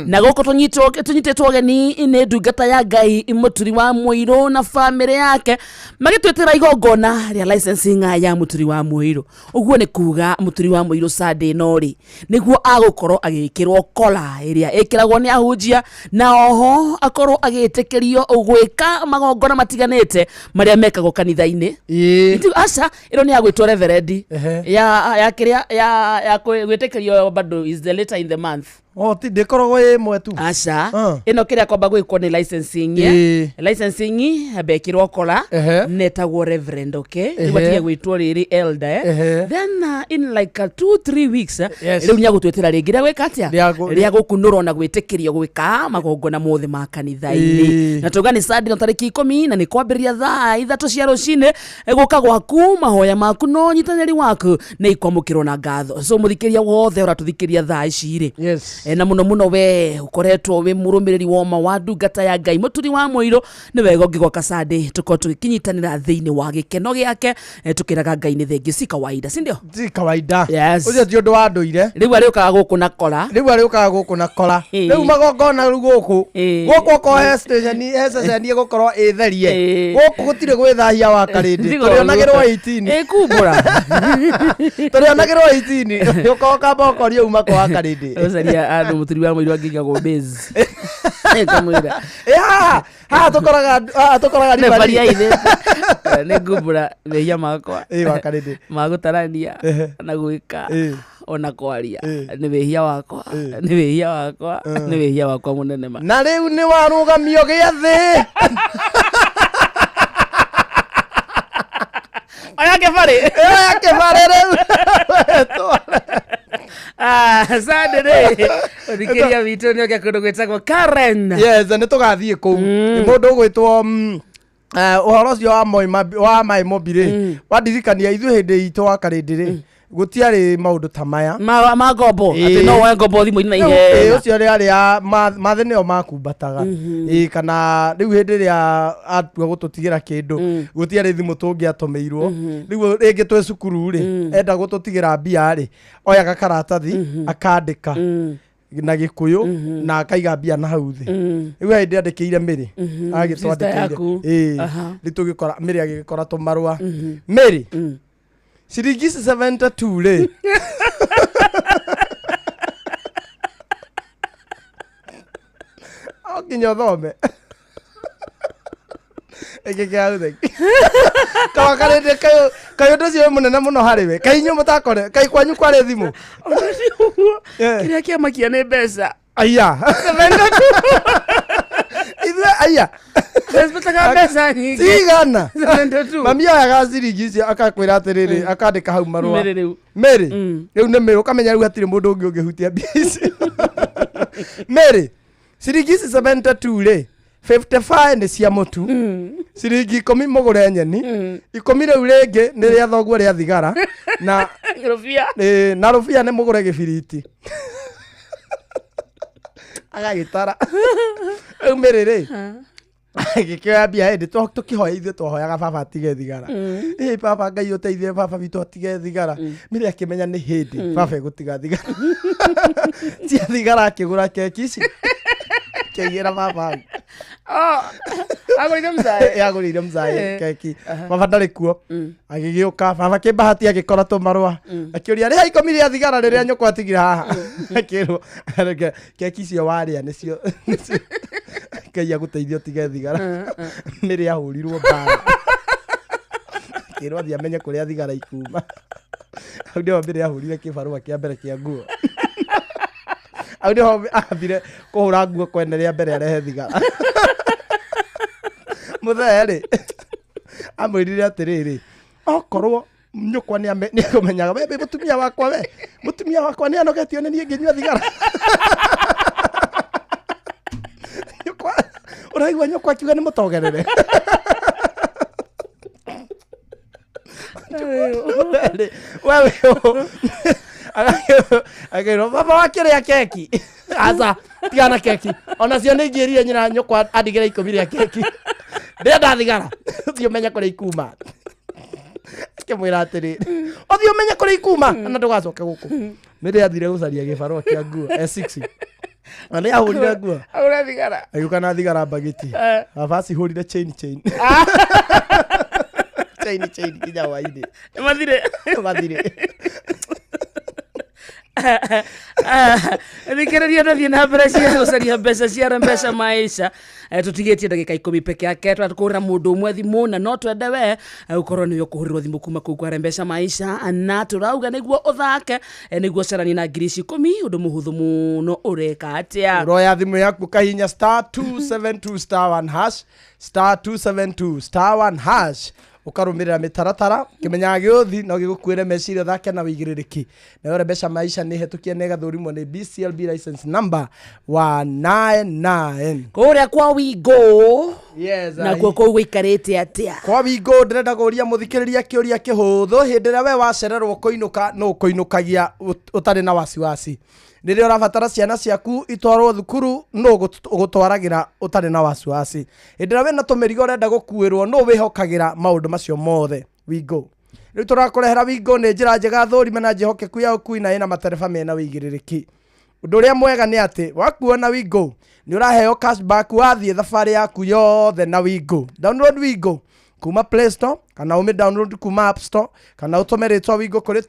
na gũkũ tũnyitĩtwo ũgeni nĩ ndungata ya Ngai Mũturi wa Mũirũ na bamĩrĩ yake, magĩtwĩtĩra igongona rĩa licensing ya Mũturi wa Mũirũ. Ũguo nĩ kuga Mũturi wa Mũirũ Sunday ĩno rĩ, nĩguo agũkorwo agĩkĩrwo kola ĩrĩa ĩkĩragwo nĩ ahunjia, na oho akorwo agĩtĩkĩrio gwĩka magongona matiganĩte marĩa mekagwo kanitha-inĩ. Aca, ĩno nĩ ya gwĩtwo reverendi. Ya kĩrĩa ya gwĩtĩkĩrio bado is the later in the month. Oh, ti ndĩkoragwo ĩ ĩmwe tu? Aca. Ah. Ĩno kĩrĩa kwamba gwĩkwo nĩ licensing. Licensing bekĩrwo kola, netagwo reverend, okay? Rĩu atige gwĩtwo rĩrĩ elder, eh? Then in like 2-3 weeks, rĩu nĩ agũtwĩtĩra rĩngĩ rĩa gwĩka atĩa? Rĩa gũkunũrwo na gwĩtĩkĩrio gwĩka magongona mothe ma kanitha-inĩ. Na tuga nĩ Sunday no tarĩki 10, na nĩ kwambĩrĩria thaa 3 cia rũcinĩ. Gũka gwaku, mahoya maku na ũnyitanĩri waku nĩ ikwamũkĩrwo na ngatho. So mũthikĩria wothe ũratũthikĩria thaa ici rĩ, na mũno mũno we ũkoretwo wĩ mũrũmĩrĩri woma wa ndungata ya Ngai Mũturi wa Mũirũ, nĩ wega ũngĩgoka Sunday tũkorwo tũgĩkinyitanĩra thĩinĩ wa gĩkeno gĩake, tũkĩraga Ngai nĩ thengiũ, si kawaida, si ndio? Ti kawaida. Yes. Ũcio ti ũndũ wa ndũire. Rĩu arĩũkaga gũkũ na kora. Rĩu arĩũkaga gũkũ na kora. Rĩu magongona rĩu gũkũ, gũkũ okorwo he station, he ceceni ĩgũkorwo ĩtherie. Gũkũ gũtirĩ gwĩthahia wa karĩndĩ, tũrĩonagĩrwo 18. Kumbũra. Tũrĩonagĩrwo 18, ũkorwo kamba ũkorio uma kwa karĩndĩ. Ũcaria andũ Mũturi wa Mũirũ angĩigagwo base, kamwĩra. Ĩ, haha haha tũkoraga Referee referee. aithĩte nĩ ngumbũra mehia makwa Ĩ, wa karĩndĩ. ma gũtarania na gwĩka ona kwaria. Nĩ wĩhia wakwa, nĩ wĩhia wakwa, nĩ wĩhia wakwa mũnene ma. Na rĩu nĩ warũgamio gĩathĩ. Oya kĩbarĩ. Ĩyo ya kĩbarĩ rĩu. Sande rĩ, ũthikĩria witũ nĩ oke kũndũ gwĩtagwo Karen. Yes, nĩ tũgathiĩ kũu. Nĩ mũndũ ũgwĩtwo ũhoro ũcio wa Moi wa Maĩ Mobi rĩ, wandirikania ithuĩ hĩndĩ itũ wa karĩndĩ rĩ, gũtiarĩ maũndũ ta maya ma ngombo, atĩ no woe ngombo thimũ-inĩ na Rĩu, ihenya. Ũcio rĩarĩ ya mathĩ nĩo makumbataga. Ĩ, kana rĩu hĩndĩ ĩrĩa atua gũtũtigĩra kĩndũ, gũtiarĩ thimũ tũngĩatũmĩirwo. Rĩu rĩngĩ twĩ cukuru rĩ, enda gũtũtigĩra mbia rĩ, oyaga karatathi akandĩka na Gĩkũyũ na akaiga mbia na hau thĩ. Rĩu hĩndĩ andĩkĩire Mĩrĩ, Sister agĩtwandĩkĩire. yaku. Ĩ, rĩu tũgĩkora Mĩrĩ agĩgĩkora tũmarũa, Mĩrĩ, ciringi ici 72 rĩ, o nginya ũthome ĩkĩ kĩa ũtheki. Kaĩ ũndũ ũcio wĩ mũnene mũno harĩ we? Kaĩ inyuĩ mũtakore? Kaĩ kwanyu kwarĩ thimũ? Ona ti ũguo. Eh. Kĩrĩa kĩamakia nĩ mbeca. Aya. Ithuĩ aya. Respectaga mbeca nyingĩ. Cigana. 72. Mami oyaga ciringi icio akakwĩra atĩrĩrĩ, akandĩka hau marũa. Mĩrĩ rĩu. Mĩrĩ. Rĩu nĩ mĩrĩ ũkamenya rĩu hatirĩ mũndũ ũngĩ ũngĩhutia mbia icio. Mĩrĩ. Ciringi ici 72 rĩ, 55 nĩ cia mũtu. Ciringi 10 mũgũre nyeni. 10 rĩu rĩngĩ nĩ rĩa thoguo rĩa thigara. Na Rũbia. ĩĩ, na rũbia nĩ mũgũre gĩbiriti. Agagĩtara. Rĩu mĩrĩ rĩ, agĩkĩoya mbia hĩndĩ tũkĩhoya ithuĩ twahoyaga baba atige thigara. Ĩ baba Ngai ũteithie baba witũ atige thigara. Mĩrĩ akĩmenya nĩ hĩndĩ baba egũtiga thigara. Cia thigara akĩgũra keki ici. Akĩigĩra baba hau. Oh, agũrire mzae. Agũrĩire mzae keki. Baba ndarĩ kuo. Agĩgĩũka baba kĩmbahati agĩkora tũmarũa. Akĩũria rĩha 10 rĩa thigara rĩrĩa nyũkwa atigire haha. Akĩrwo "Reke, keki icio warĩa nĩcio nĩcio- Ngai agũteithie ũtige thigara. Mĩrĩ ahũrirwo mbara. Akĩrwo athiĩ amenye kũrĩa thigara ikuma. Hau nĩho Mĩrĩ ahũrire kĩbarũa kĩa mbere kĩa nguo. Hau nĩho ambire kũhũra nguo kwene rĩa mbere arehe thigara. Mũthee rĩ, amwĩrire atĩrĩrĩ, okorwo nyũkwa nĩ akũmenyaga we wĩ mũtumia wakwa we mũtumia wakwa nĩ anogetio nĩ niĩ ngĩnyua thigara. Nyũkwa ũraigua nyũkwa akiuga nĩ mũtogerere. Wewe akĩrwo baba wakĩrĩa keki aca tigana keki onacio nĩ ingĩrire nyina nyũkwa andigĩra 10 rĩa keki ndĩrenda thigara ũthiĩ ũmenye kũrĩa ikuma. Akĩmwĩra atĩrĩrĩ ũthiĩ ũmenye kũrĩa ikuma na ndũgacoke gũkũ. Mĩrĩ athire gũcaria gĩbarũa kĩa nguo E6 na nĩ ahũrire nguo Agũra thigara. agĩũka na thigara mbagiti. Baba acihũrire chain chain chain chain nginya hwainĩ. Mathire. Mathire. Thikĩrĩria ndathiĩ na mbere cia gũcaria mbeca cia mbeca maisha. Tũtigĩtie ndagĩka 10 peke yake tũratũkũrĩra mũndũ ũmwe thimũ na no twende we ũkorwo nĩwe ũkũhũrĩrwo thimũ kuma kũu kwa mbeca maisha na tũrauga nĩguo ũthake nĩguo ũcaranie na ngiri ici 10 ũndũ mũhũthũ mũno ũreka atĩa? Ũroya thimũ yaku ũkahihinya star 272 star 1 hash, star 272 star 1 hash, ũkarũmĩrĩra mĩtaratara kĩmenyaga gĩũthi no gĩgũkuĩre meciria ũthake na wĩigĩrĩrĩki. Nayo mbeca maisha nĩ hetũkie na ĩgathũrimwo nĩ BCLB license number 199. Kũrĩa kwa Wingo. Yes, nakuo kũu gũikarĩte atĩa? Kwa Wingo ndĩrenda kũũria mũthikĩrĩria kĩũria kĩhũthũ. Hĩndĩ ĩrĩa we wacererwo kũinũka nũ ũkũinũkagia ũtarĩ na wasiwasi? Rĩrĩa ũrabatara ciana ciaku itwarwo thukuru nũ ũgũtwaragĩra ũtarĩ na wasiwasi? Hĩndĩ ĩrĩa wĩna tũmĩrigo ũrenda gũkuĩrwo nũ wĩhokagĩra maũndũ macio mothe? Wingo. Rĩu tũrakũrehera Wingo nĩ njĩra njega thũrime na njĩhokeku ya ũkui na ĩna matereba mena wĩigĩrĩrĩki. Ũndũ ũrĩa mwega nĩ atĩ wakuo na Wingo nĩ ũraheo cashback wathiĩ thabarĩ yaku yothe na Wingo. Download Wingo kuma Play Store kana ũmĩ download kuma App Store kana ũtũme rĩtwa Wingo kũrĩ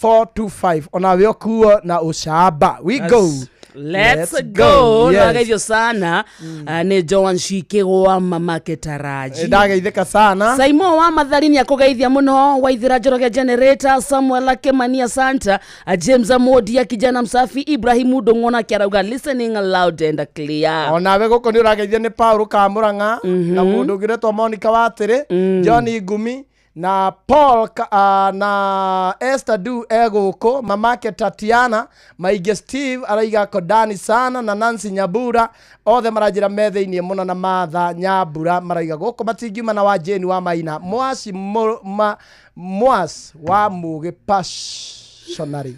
20425 onawe ũkuo na ũcamba. Wingo. Let's go. Yes. Ndageithio sana. Nĩ Joan Shikigwa mamake Taraji. Ndageithĩka sana. Saimo wa Mathari nĩ akũgeithia mũno. Waithira Njoroge Generator, Samuel Akemania Santa, James Amodia kijana msafi, Ibrahim Ndung'ona akĩarauga listening loud and clear. Onawe gũkũ nĩ ũrageithio nĩ Paul Kamũrang'a na mũndũ ũngĩ ũretwo Monica Watĩrĩ, John Ngumi na Paul na Esther Du egũkũ, mamake Tatiana, Maige Steve araiga Kodani sana na Nancy Nyambura, othe maranjĩra me thĩiniĩ mũno na Martha Nyambura maraiga gũkũ matingiuma na wa Jane wa Maina, Mwasi Mwas wa Mũgĩ Passionary.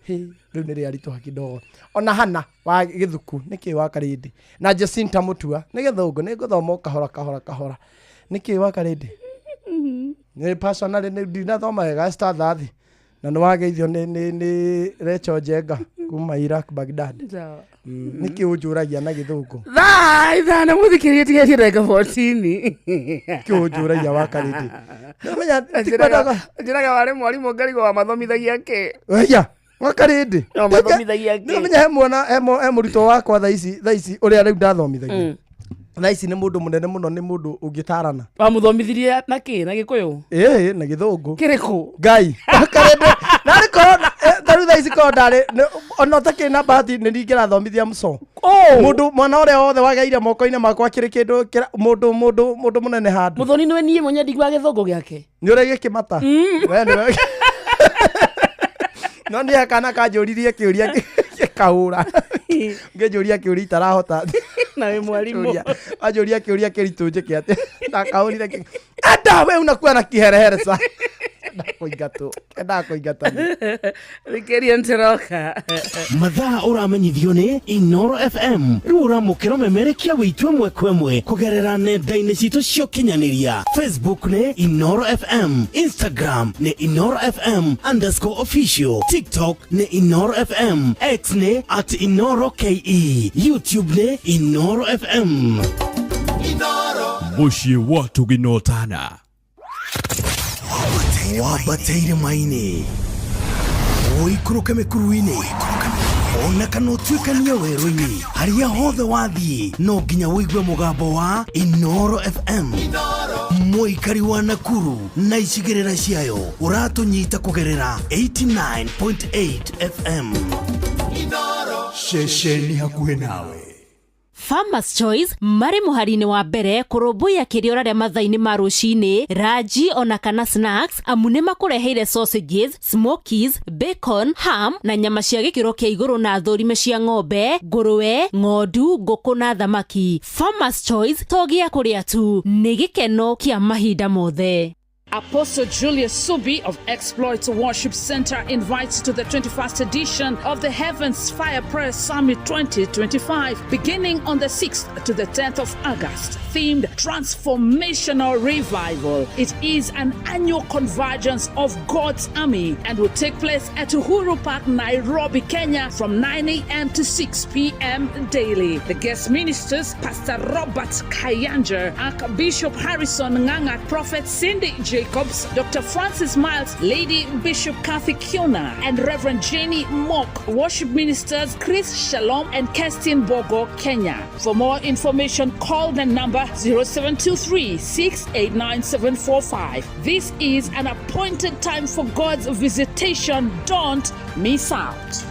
Hĩ, rĩu nĩ rĩaritũha kidogo. Ona Hana wa Gĩthuku nĩkĩ wa Karĩndĩ na Jacinta Mũtua nĩ gĩthũngũ nĩ ngũthoma o kahora kahora kahora. Nĩkĩ wa Karĩndĩ? Nĩ personally nĩ ndinathoma wega Esther Thathi na nĩ wageithio nĩ Rachel Njenga kuma Iraq Baghdad. Nĩkĩ ũnjũragia na gĩthũngũ? Thaa ithano mũthikĩrĩria tigĩtie ndagĩka 14. Nĩkĩ ũnjũragia wa Karĩndĩ? Nĩũmenya tikwendaga. Njĩraga warĩ mwarimũ ngarigwo wamathomithagia kĩ? Aya, wa Karĩndĩ. No, mathomithagia kĩ? Nĩũmenya he mwana, he mũrutwo wakwa thaa ici ũrĩa rĩu ndathomithagia. Thaa ici nĩ mũndũ mũnene mũno, nĩ mũndũ ũngĩtarana. Wamũthomithirie na kĩ, na Gĩkũyũ? Ĩĩ, na Gĩthũngũ. Kĩrĩkũ? Ngai karende narĩ korwo ta rĩu thaa ici korwo ndarĩ ona ũtakĩrĩ na bahati nĩ ndingĩrathomithia mũco. Oh! Mũndũ mwana ũrĩa wothe wagĩire moko-inĩ makwa akĩrĩ kĩndũ mũndũ mũnene handũ. Mũthoni nĩwe niĩ mwenye ndigua gĩthũngũ gĩake. Nĩ ũrĩa gĩkĩmata we nĩwe, no nĩ kana kanjũririe kĩũria gĩkahũra ngĩnjũria kĩũria itarahota. Na wĩ mwarimũ. Anjũria kĩũria kĩritũ njĩke atĩ ndakahũrire enda we unakuwa na kiherehere sa ndakũingatwo endaga kũingatania. Thikĩria nĩtũroka. Mathaa ũramenyithio nĩ Inoro FM. Rĩu ũramũkĩra ũmemerekia witũ ĩmwe kwa ĩmwe kũgerera nenda-inĩ citũ cia ũkinyanĩria. Facebook nĩ Inoro FM, Instagram nĩ InoroFM_official, TikTok nĩ Inoro FM, X nĩ @InoroKE, YouTube nĩ Inoro FM. Mũciĩ wa tũginotana. Wambateire maini, ũikũrũke mĩkuru-inĩ, ona kana ũtuĩkanie werũ-inĩ, harĩa hothe wathiĩ no nginya ũigue mũgambo wa Inoro FM. Mũikari wa Nakuru na icigĩrĩra ciayo, ũratũnyita kũgerera 89.8 FM. Ceceni hakuhĩ nawe. Farmers Choice marĩ mũhari-inĩ wa mbere kũrũmbũiya kĩrĩa ũrarĩa mathaa-inĩ ma rũcinĩ, ranji ona kana snacks, amu nĩ makũreheire sausages, smokies, bacon, ham na nyama cia gĩkĩro kĩa igũrũ na thũrime cia ng'ombe, ngũrwe, ng'ondu, ngũkũ na thamaki. Farmers Choice to gĩa kũrĩa tu, nĩ gĩkeno kĩa mahinda mothe. Apostle Julius Subi of Exploit Worship Center invites to the 21st edition of the Heavens Fire Prayer Summit 2025, beginning on the 6th to the 10th of August, themed Transformational Revival. It is an annual convergence of God's army and will take place at Uhuru Park, Nairobi, Kenya, from 9 a.m. to 6 p.m. daily. The guest ministers, Pastor Robert Kayanja, Archbishop Harrison Nganga, Prophet Cindy Jacobs, Dr. Francis Miles, Lady Bishop Kathy Kiona, and Reverend Jenny Mock. Worship ministers Chris Shalom and Kerstin Bogo, Kenya. For more information, call the number 0723 689745. This is an appointed time for God's visitation. Don't miss out.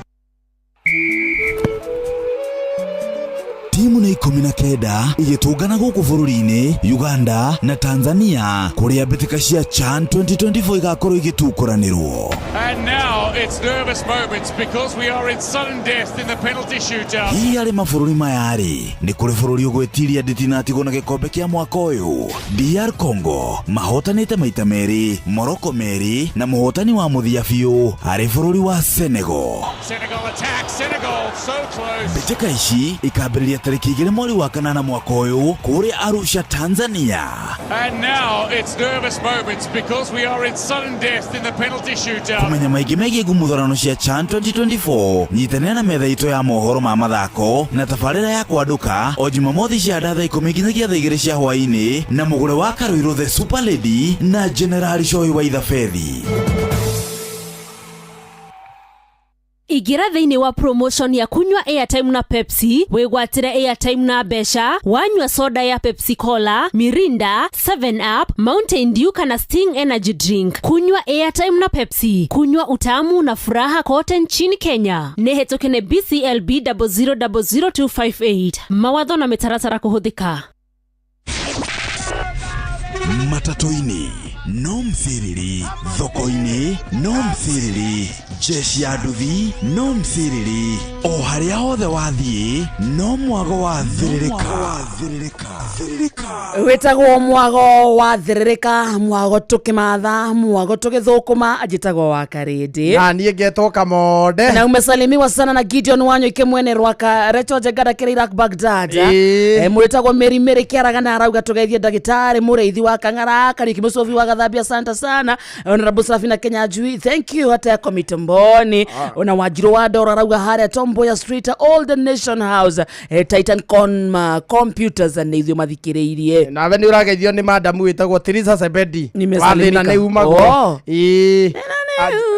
Timu nĩ 19 igĩtũngana gũkũ bũrũri-inĩ Uganda na Tanzania, kũrĩa mbĩtĩka cia CHAN 2024 igakorwo igĩtukũranĩrwo. And now it's nervous moments because we are in sudden death in the penalty shootout. Hihi harĩ mabũrũri maya-rĩ, nĩ kũrĩ bũrũri ũgwĩtiria ndĩtinatigwo na gĩkombe kĩa mwaka ũyũ? DR Congo mahotanĩte maita merĩ, Morocco merĩ, na mũhotani wa mũthia biũ arĩ bũrũri wa Senegal. Senegal attack, Senegal so close. Mbĩtĩka ici ikambĩrĩria tarĩki 2 mweri wa kanana mwaka ũyũ kũrĩa Arusha, Tanzania. And now it's nervous moments because we are in sudden death in the penalty shootout. Kũmenya maingĩ megiĩ ngumuthurano cia CHAN 2024, nyitanĩra na metha itũ ya mohoro ma mathako na tabarĩra ya kwandũka o Jumamothi cia thaa 10 nginyagia thaa 2 cia hwaĩ-inĩ na mũgũre wa Karũirũ the Super Lady na Generali Cohi wa Ithabethi. Ingĩra thĩinĩ wa promotion ya kunywa airtime na Pepsi, wĩgwatĩre airtime na mbeca wanyua soda ya Pepsi Cola, Mirinda, 7 Up, Mountain Dew kana Sting Energy Drink. Kunywa airtime na Pepsi, kunywa utamu na furaha kote nchini Kenya. Nĩ hetũke nĩ BCLB 0000258. Mawatho na mĩtaratara kũhũthĩka. Matatũ-inĩ no msiriri, thoko-inĩ no msiriri, jeshi ya nduthi no msiriri, o harĩa hothe wathiĩ no mwago wa thĩrĩrĩka. Wĩtagwo mwago wa thĩrĩrĩka, mwago tũkĩmatha, mwago tũgĩthũkũma. Njĩtagwo wa Karĩndĩ. Na niĩ ngetwo Kamonde. Na umesalimiwa sana na Gideon Wanyoike mwene Rwaka Reto Jengada kĩrĩ Iraq Baghdad. Ĩĩ. Mũrĩtagwo Mary Mary Kĩaragana arauga tũgeithie ndagĩtarĩ mũrĩithi wa Kang'ara Kariuki Mũcobi wa Gathambia, asante sana. Honorable Safina Kenya Jui, thank you. Hata yako mitamboni ona Wanjiru wa Ndoro arauga harĩa Tomboya Street, Old Nation House, Titan Con Computers nĩ ithuĩ mathikĩrĩirie. Nawe nĩ ũrageithio nĩ madamu wĩtagwo Teresa Sebedi. Nimesalimika. Wa thĩna nĩ umagwo. Oh. Ĩĩ. Nĩ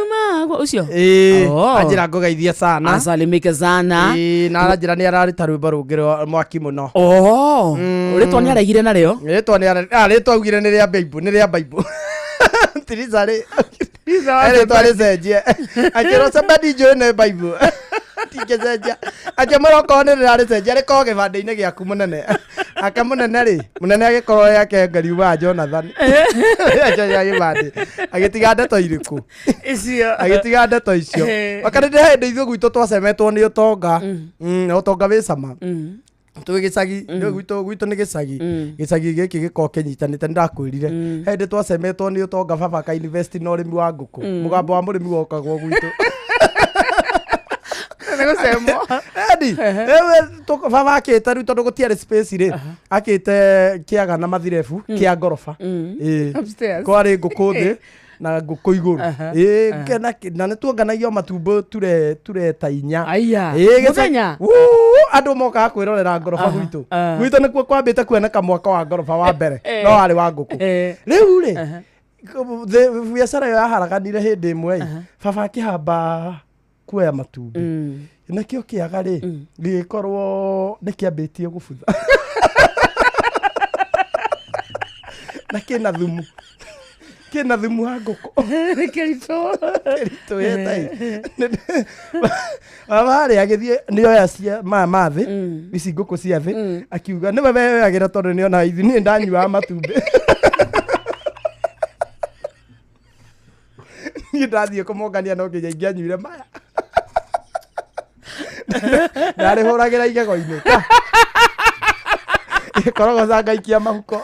umagwo. Nagwo ũcio Ĩĩ, Oh. anjĩra ngũgeithie sana asalimike sana Ĩĩ, na aranjĩra nĩ araruta rwĩmbo rũngĩ rwa mwaki mũno oh rĩtwa nĩ aregire narĩo rĩtwa nĩ rĩtwa augire nĩ rĩa Bible nĩ rĩa Bible Tiriza rĩ rĩtwa rĩcenjie akĩrwo Sebedi njũĩ nĩ Bible tingĩcenjia akĩmwĩra okorwo nĩ rĩrarĩcenjia rĩkorwo gĩbandĩ-inĩ gĩaku mũnene ake mũnene rĩ mũnene agĩkorwo yake ngariumaga Jonathan akĩoya gĩbandĩ agĩtiga ndeto irĩkũ icio agĩtiga ndeto icio wakati ndĩ hĩndĩ ithuĩ gwitũ twacemetwo nĩ ũtonga na ũtonga wĩ cama twĩ gĩcagi nĩ gwitũ gwitũ nĩ gĩcagi gĩcagi gĩkĩ gĩkorwo kĩnyitanĩte nĩndakwĩrire hĩndĩ twacemetwo nĩ ũtonga baba ka invest na ũrĩmi wa ngũkũ mũgambo wa mũrĩmi wokagwo gwitũ nĩ gũcemwo Edi, ewe baba akĩte rĩu tondũ gũtiarĩ space rĩ akĩte kĩaga na mathirebu kĩa ngoroba Ĩĩ. Upstairs. kwarĩ ngũkũ thĩ na ngũkũ igũrũ Ĩĩ, ngena na nĩ tuonganagio matumbĩ ture ture ta inya Aya. Ĩĩ, Mũthenya? Wuu, andũ mokaga kwĩrorera ngoroba gwitũ aha. gwitũ nĩkuo kwambĩte kuoneka mwaka wa ngoroba wa mbere no warĩ wa ngũkũ Eh. rĩu rĩ biacara ĩyo yaharaganire hĩndĩ ĩmwe ĩ, baba akĩhamba kuoya matumbĩ nakĩo kĩaga rĩ gĩgĩkorwo nĩ kĩambĩtie gũbutha na kĩna thumu kĩna thumu wa ngũkũ kĩritũ kĩritũ ĩtai baba rĩ agĩthiĩ nĩoya cia maya ma thĩ ici ngũkũ cia thĩ akiuga nĩwe weyoyagĩra tondũ nĩona ithi niĩ ndanyuaga matumbĩ niĩ ndathiĩ kũmongania no nginya ingĩanyuire maya ndarĩhũragĩra igego-inĩ ĩkorogoca ngaikia mahuko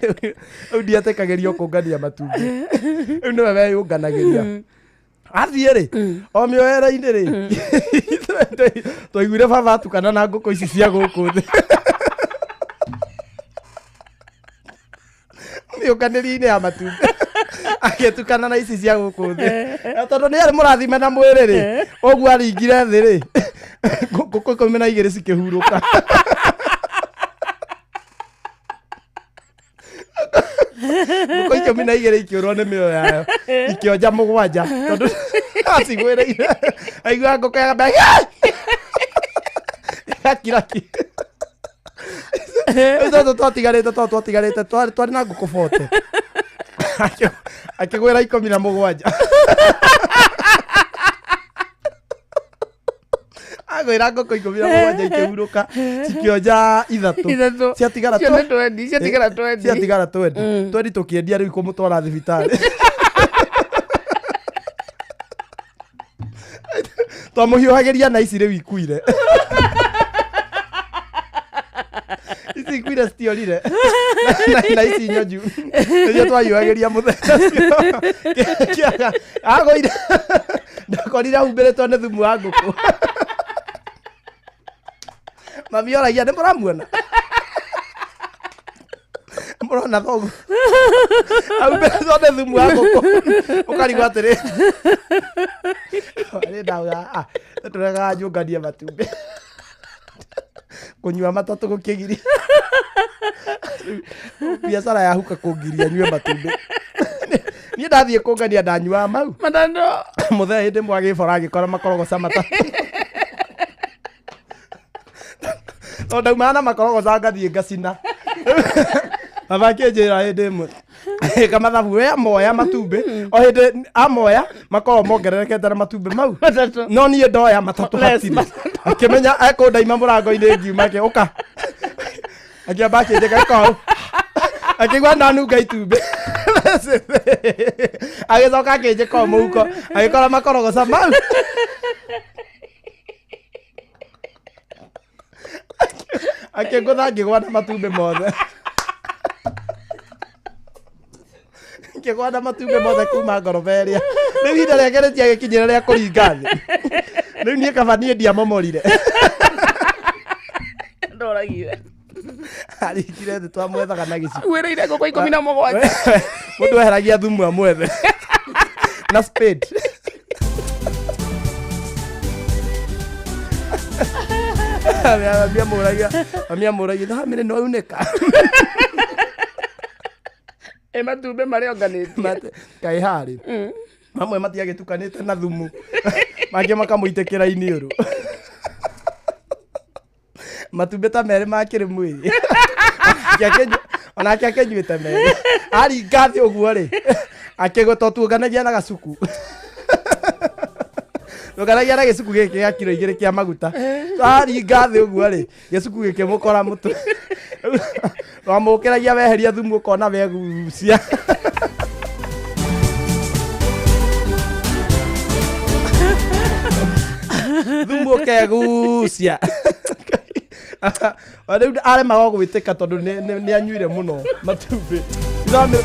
rĩu ndietĩkagĩrio kũngania matumbĩ rĩu nĩwe weyũnganagĩria athiĩ rĩ o mĩoera-inĩ rĩ twaiguire baba atukana na ngũkũ ici cia gũkũ thĩ mĩũnganĩrie-inĩ ya matumbĩ agĩtukana na ici cia gũkũ thĩ Na tondũ nĩ arĩ mũrathime na mwĩrĩ rĩ ũguo aringire thĩ rĩ ngũkũ 12 cikĩhurũka ngũkũ 12 ikĩũrwo nĩ mĩoyo yayo ikĩonja mũgwanja tondũ acigwĩrĩire aigua ngũkũ yagamba gakiraki rĩu tũtũ twatigarĩte tondũ twatigarĩte twarĩ twarĩ na ngũkũ 40 akĩgwĩra 17 agwĩra ngũkũ 17 ikĩhurũka cikĩonja ithatũ Ithatũ. ciatigara Cio nĩ twendi, ciatigara twendi. ciatigara twendi twendi tũkĩendia rĩu kũmũtwara thibitarĩ twamũhiũhagĩria na ici rĩu ikuire ici ikuire citiorire na ici nyonju nĩcio twahiũhagĩria mũthenya ũcio. Kĩaga agũire ndakorire ahumbĩrĩtwo nĩ thumu wa ngũkũ mami oragia nĩ mũramuona mũrona thoguo ahumbĩrĩtwo nĩ thumu wa ngũkũ ũkarigwo atĩrĩ rĩ ndauga "Ah, nĩtũregaga nyũnganie matumbĩ kũnyua matatũ gũkĩgiria biacara ya huka kũngiria nyue matumbĩ niĩ ndathiĩ kũngania ndanyuaga mau matando mũthee hĩndĩ ĩmwe agĩbora agĩkora makorogoca matatũ tondũ ndaumaga na makorogoca ngathiĩ ngacina baba akĩnjĩra hĩndĩ ĩmwe ĩka mathabu we amoya matumbĩ o hĩndĩ amoya makoragwo mongererekete na matumbĩ mau matatũ no niĩ ndoya matatũ Less hatirĩ akĩmenya ekũndaima mũrango-inĩ ngiuma ake ũka akĩamba akĩnjĩka ĩka ũũ akĩigua ndanunga itumbĩ agĩcoka akĩnjĩka o mũhuko agĩkora makorogoca mau akĩngũtha ngĩgwa na matumbĩ mothe ngĩgwa na matumbĩ mothe kuma ngoroba ĩrĩa rĩu ihinda rĩake rĩtiagĩkinyĩra rĩa kũringa thĩ rĩu niĩ kaba niĩ ndiamomorire ndoragire aringire thĩ twamwethaga na gĩciko wĩrĩire ngũkũ 17 mũndũ eheragia thumu amwethe na spade mami amũragia mami amũragia thamĩrĩ no unĩka Ĩ matumbĩ marĩa onganĩtie. Kaĩ harĩ mamwe matiagĩtukanĩte na thumu, mangĩ makamũitĩkĩra iniũrũ, matumbĩ ta merĩ makĩrĩ mwĩrĩ. Onake akĩnyuĩte merĩ, aringa thĩ ũguo rĩ, akĩgũta tuonganagia na gacuku, tuonganagia na gĩcuku gĩkĩ gĩa kiro 2 kĩa maguta. Aringa thĩ ũguo rĩ, gĩcuku gĩkĩmũkora mũtwe, wamũkĩragia weheria thumu ũkona wegucia. Thumu ũkegucia. O rĩu aremaga gwĩtĩka tondũ nĩ anyuire mũno matumbĩ. Ithame-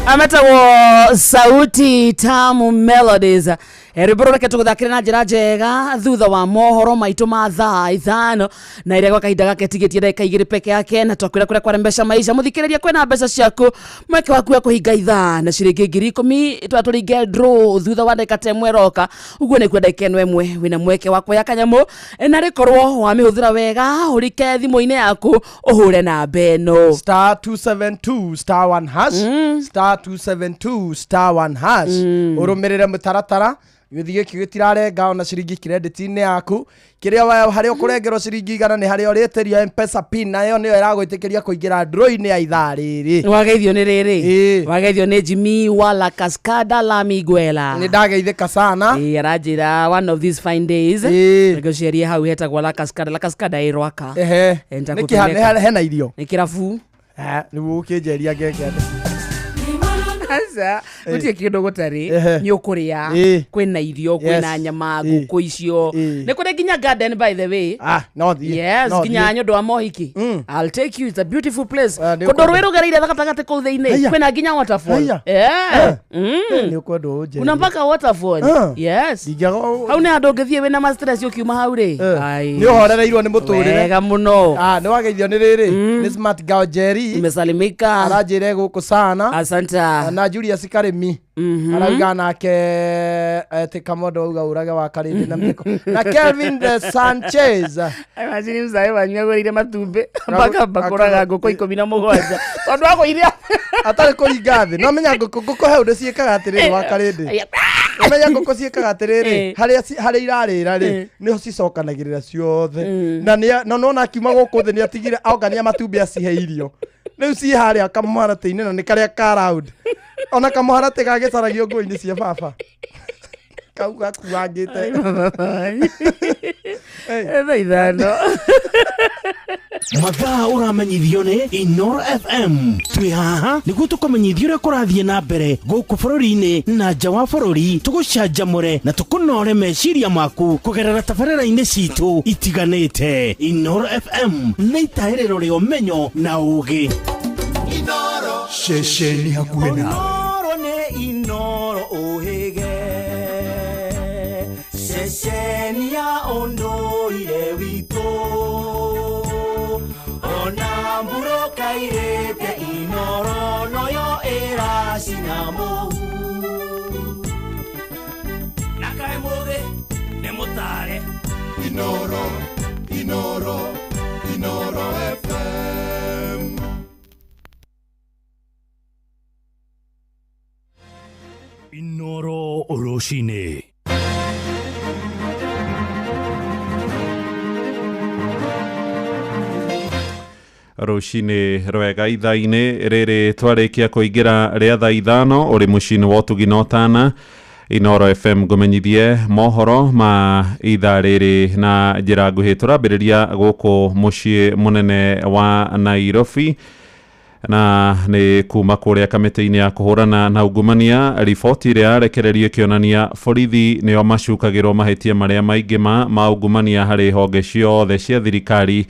Ametagwo Sauti Tamu Melodies. Rwĩmbo rũreke tũgũthakĩre na njĩra njega thutha wa mohoro maitũ ma thaa 5 na iria gwa kahinda gake tigĩtie ndagĩka 2 peke yake, na twakwĩra kũrĩa kwarĩ mbeca maisha. Mũthikĩrĩria, kwĩna mbeca ciaku, mweke waku wa kũhinga ithaa na ciringi 10,000, twatũringe draw thutha wa ndagĩka ta 1 ĩroka ũguo nĩkuo ndagĩka ĩno 1 wĩna mweke wa kuoya kanyamũ, na rĩkorwo wamĩhũthĩra wega ũrike thimũ-inĩ yaku ũhũre namba ĩno star 272 star 1 hash, star 272 star 1 hash, ũrũmĩrĩre mũtaratara. Gĩthiĩ gĩkĩ gĩtirarenga ona ciringi credit-inĩ yaku, kĩrĩa harĩa ũkũrengerwo ciringi 100 nĩ harĩa ũrĩtĩrio M-Pesa pin, nayo nĩyo ĩragwĩtĩkĩria kũingĩra draw-inĩ ya ithaa rĩrĩ. Wageithio nĩ rĩrĩ. Ĩĩ. Wageithio nĩ Jimmy wa La Cascada La Miguela. Nĩ ndageithĩka sana. Ĩĩ, aranjĩra one of these fine days Ĩĩ. ngũcerie hau hetagwo La Cascada. La Cascada ĩ Rwaka. Ehe. Ĩ, Nĩkĩ nitakũpeleka. hena irio? Nĩ kĩrabu. Rĩu ũkĩnjeria ngeke atĩa? Aca, gũtirĩ kĩndũ gũtarĩ. Ehe. Nĩ ũkũrĩa, Ĩĩ. kwĩna irio, kwĩna Yes. nyama, Ĩĩ. ngũkũ icio. Ĩĩ. Nĩ kũrĩ nginya garden, by the way. Ah, no thiĩ. Yes, No nginya thiĩ. nĩ ũndũ wa mohiki. I'll take you, it's a beautiful place. Ah, nĩ Kũndũ ũkwenda. rũĩ rũgereire gatagatĩ kũu thĩinĩ. Haiya. Kwĩna nginya waterfall. Haiya. Yeah. Nĩ ũkwenda ũnjerie. Kuna mpaka waterfall. Ah. Yes. Ndingĩaga Hau nĩ handũ ũngĩthiĩ wĩna ma stress ũkiuma hau rĩ. Ai. Nĩ ũhorereirwo nĩ mũtũrĩre. Wega mũno. Ah, nĩ wageithio nĩ rĩrĩ. Nĩ Smart Girl Jerry. Nimesalimika. Aranjĩre gũkũ sana. Asante. Na Julius Karimi. Arauga nake ati Kamondo auga ũrage wa Karĩndĩ na mĩko. Na Kelvin de Sanchez. Imagine mzae wanyu agũrĩire matumbĩ mpaka makũraga ngũkũ 17 tondũ agũire Atarĩ kũringa thĩ. No menya ngũkũ he ũndũ ciĩkaga atĩrĩrĩ wa Karĩndĩ. Ũmenya ngũkũ ciĩkaga atĩrĩrĩ, harĩa harĩa irarĩra rĩ, nĩho cicokanagĩrĩra ciothe. Na nĩ na nona akiuma gũkũ thĩ nĩ atigire ongania matumbĩ acihe irio. Rĩu ciĩ harĩa kamũharatĩ-inĩ na nĩ karĩa ka round. Ona kamũharatĩ gagĩcaragio nguo-inĩ cia baba. Kau gakuangĩte. Thaa 5. Mathaa ũramenyithio nĩ Inoro FM. Twĩ haha nĩguo tũkũmenyithie ũrĩa kũrathiĩ na mbere gũkũ bũrũri-inĩ na nja wa bũrũri, tũgũcanjamũre na tũkũnore meciria maku kũgerera tabarĩra-inĩ citũ itiganĩte. Inoro FM nĩ itahĩrĩro rĩa ũmenyo na ũũgĩ. Ceceni hakuhĩ nawe. Inoro nĩ Inoro ũhĩge. Ũgacina mũhu Na kaĩ mũthĩ nĩ mũtare. Inoro, Inoro, Inoro FM. Inoro rũcinĩ. Rũcinĩ rwega ithaa-inĩ rĩrĩ twarĩkia kũingĩra rĩa thaa 5 ũrĩ mũciĩ-inĩ wa ũtugi na ũtana Inoro FM ngũmenyithie mohoro ma ithaa rĩrĩ na njĩra nguhĩ. Tũrambĩrĩria gũkũ mũciĩ mũnene wa Nairobi na nĩ kuma kũrĩa kamĩtĩ-inĩ ya kũhũrana na ungumania. Riboti ĩrĩa yarekererio ĩkĩonania borithi nĩo macukagĩrwo mahĩtia marĩa maingĩ ma ungumania harĩ honge ciothe cia thirikari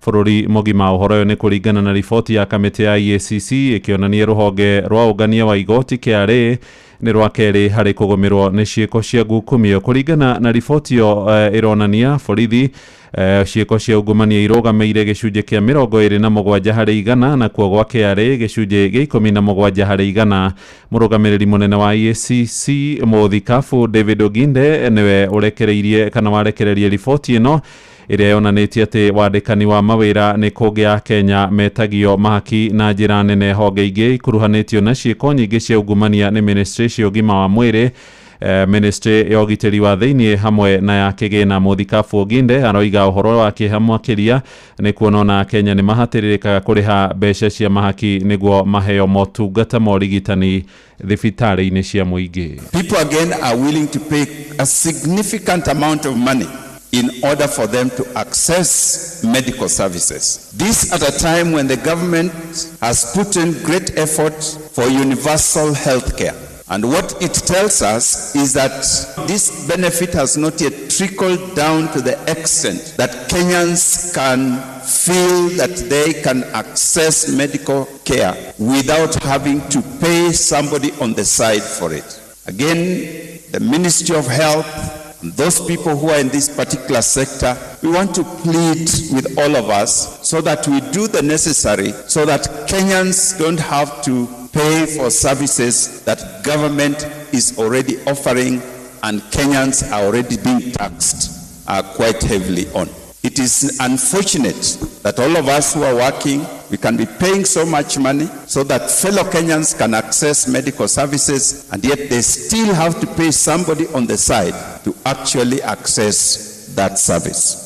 bũrũri mũgima. Ũhoro ũyũ nĩ kũringana na riboti ya kamĩtĩ ya EACC ĩkĩonania rũhonge rwa ũngania wa igoti KRA nĩ rwa kerĩ harĩ kũgũmĩrwo nĩ ciĩko cia ngukumio. Kũringana na riboti ĩyo ĩronania borithi ciĩko cia ungumania irũgamĩire gĩcunjĩ kĩa 27 harĩ igana, nakuo gwa KRA gĩcunjĩ gĩa 17 harĩ igana. Mũrũgamĩrĩri mũnene wa EACC mũthikabu David Oginde nĩwe ũrekereirie kana warekererie riboti ĩno ĩrĩa yonanĩtie atĩ wandĩkani wa mawĩra nĩ kũngĩ ya Kenya metagio mahaki na njĩra nene. Honge ingĩ ikuruhanĩtio na ciĩko nyingĩ cia ungumania nĩ ministry cia ũgima wa mwĩrĩ, ministry ya ũgitĩri wa thĩinĩ hamwe na ya kĩgĩna. Mũthikabu Oginde aroiga ũhoro wa kĩeha makĩria nĩ kuona ona Kenya nĩ mahatĩrĩrĩkaga kũrĩha mbeca cia mahaki nĩguo maheo motungata ma ũrigitani thibitarĩ-inĩ cia mũingĩ. People again are willing to pay a significant amount of money in order for them to access medical services. This at a time when the government has put in great effort for universal health care. And what it tells us is that this benefit has not yet trickled down to the extent that Kenyans can feel that they can access medical care without having to pay somebody on the side for it. Again, the Ministry of Health and those people who are in this particular sector, we want to plead with all of us so that we do the necessary so that Kenyans don't have to pay for services that government is already offering and Kenyans are already being taxed quite heavily on. It is unfortunate that all of us who are working, we can be paying so much money so that fellow Kenyans can access medical services, and yet they still have to pay somebody on the side to actually access that service.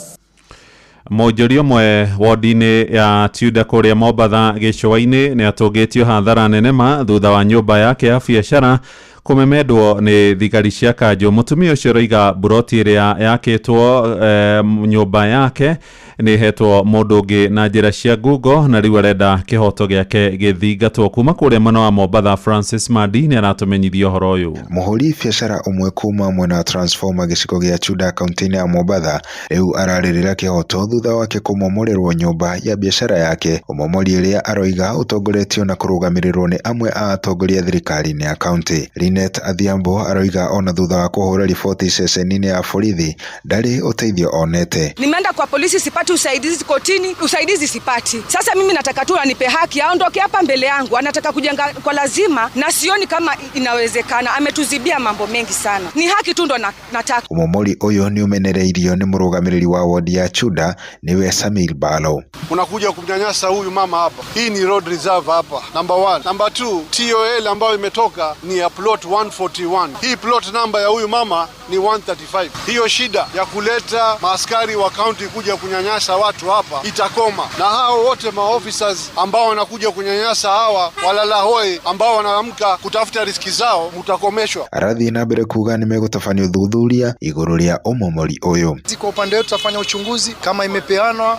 Mũnjũri ũmwe wodi-inĩ ya Tudor kũrĩa Mombatha gĩcũa-inĩ nĩ atũngĩtio hathara nene ma thutha wa nyũmba yake ya biacara kũmemendwo nĩ thigari cia kanjũ. Mũtumia ũcio ũroiga mburoti ĩrĩa yakĩtwo nyũmba yake nĩ ĩhetwo mũndũ ũngĩ na njĩra cia ngungo na rĩu arenda kĩhoto gĩake gĩthingatwo. Kuma kũrĩa mwena wa Mombatha, Francis Mandi nĩ aratũmenyithia ũhoro ũyũ. Mũhũri biacara ũmwe kuma mwena wa Transformer gĩcigo gĩa Chuda kaunti-inĩ ya Mombatha rĩu ararĩrĩra kĩhoto thutha wake kũmomorerwo nyũmba ya biacara yake, ũmomori ĩrĩa aroiga ũtongoretio na kũrũgamĩrĩrwo nĩ amwe a atongoria thirikari-inĩ ya kaunti. Linet Adhiambo aroiga ona thutha wa kũhũra riboti ceceni-inĩ ya borithi ndarĩ ũteithio onete. Nimeenda kwa polisi sipati usaidizi, kotini usaidizi sipati. Sasa mimi nataka tu anipe haki, aondoke hapa mbele yangu. Anataka kujenga kwa lazima na sioni kama inawezekana. Ametuzibia mambo mengi sana. Ni haki tu ndo nataka. Ũmomori ũyũ nĩ ũmenereirio nĩ mũrũgamĩrĩri wa wodi ya Chuda niwe Samir Balo. Unakuja kumnyanyasa huyu mama hapa. Hii ni road reserve hapa. Number 1. Number 2, TOL ambayo imetoka ni ya plot 141. Hii plot number ya huyu mama ni 135. Hiyo shida ya kuleta maaskari wa county kuja kunyanyasa watu hapa itakoma, na hao wote maofficers ambao wanakuja kunyanyasa hawa walala hoi ambao wanaamka kutafuta riski zao, mutakomeshwa. Arathiĩ na mbere kuga nĩmegũtabania ũthuthuria igũrũ rĩa ũmomori ũyũ. Kwa upande wetu tutafanya uchunguzi kama imepeanwa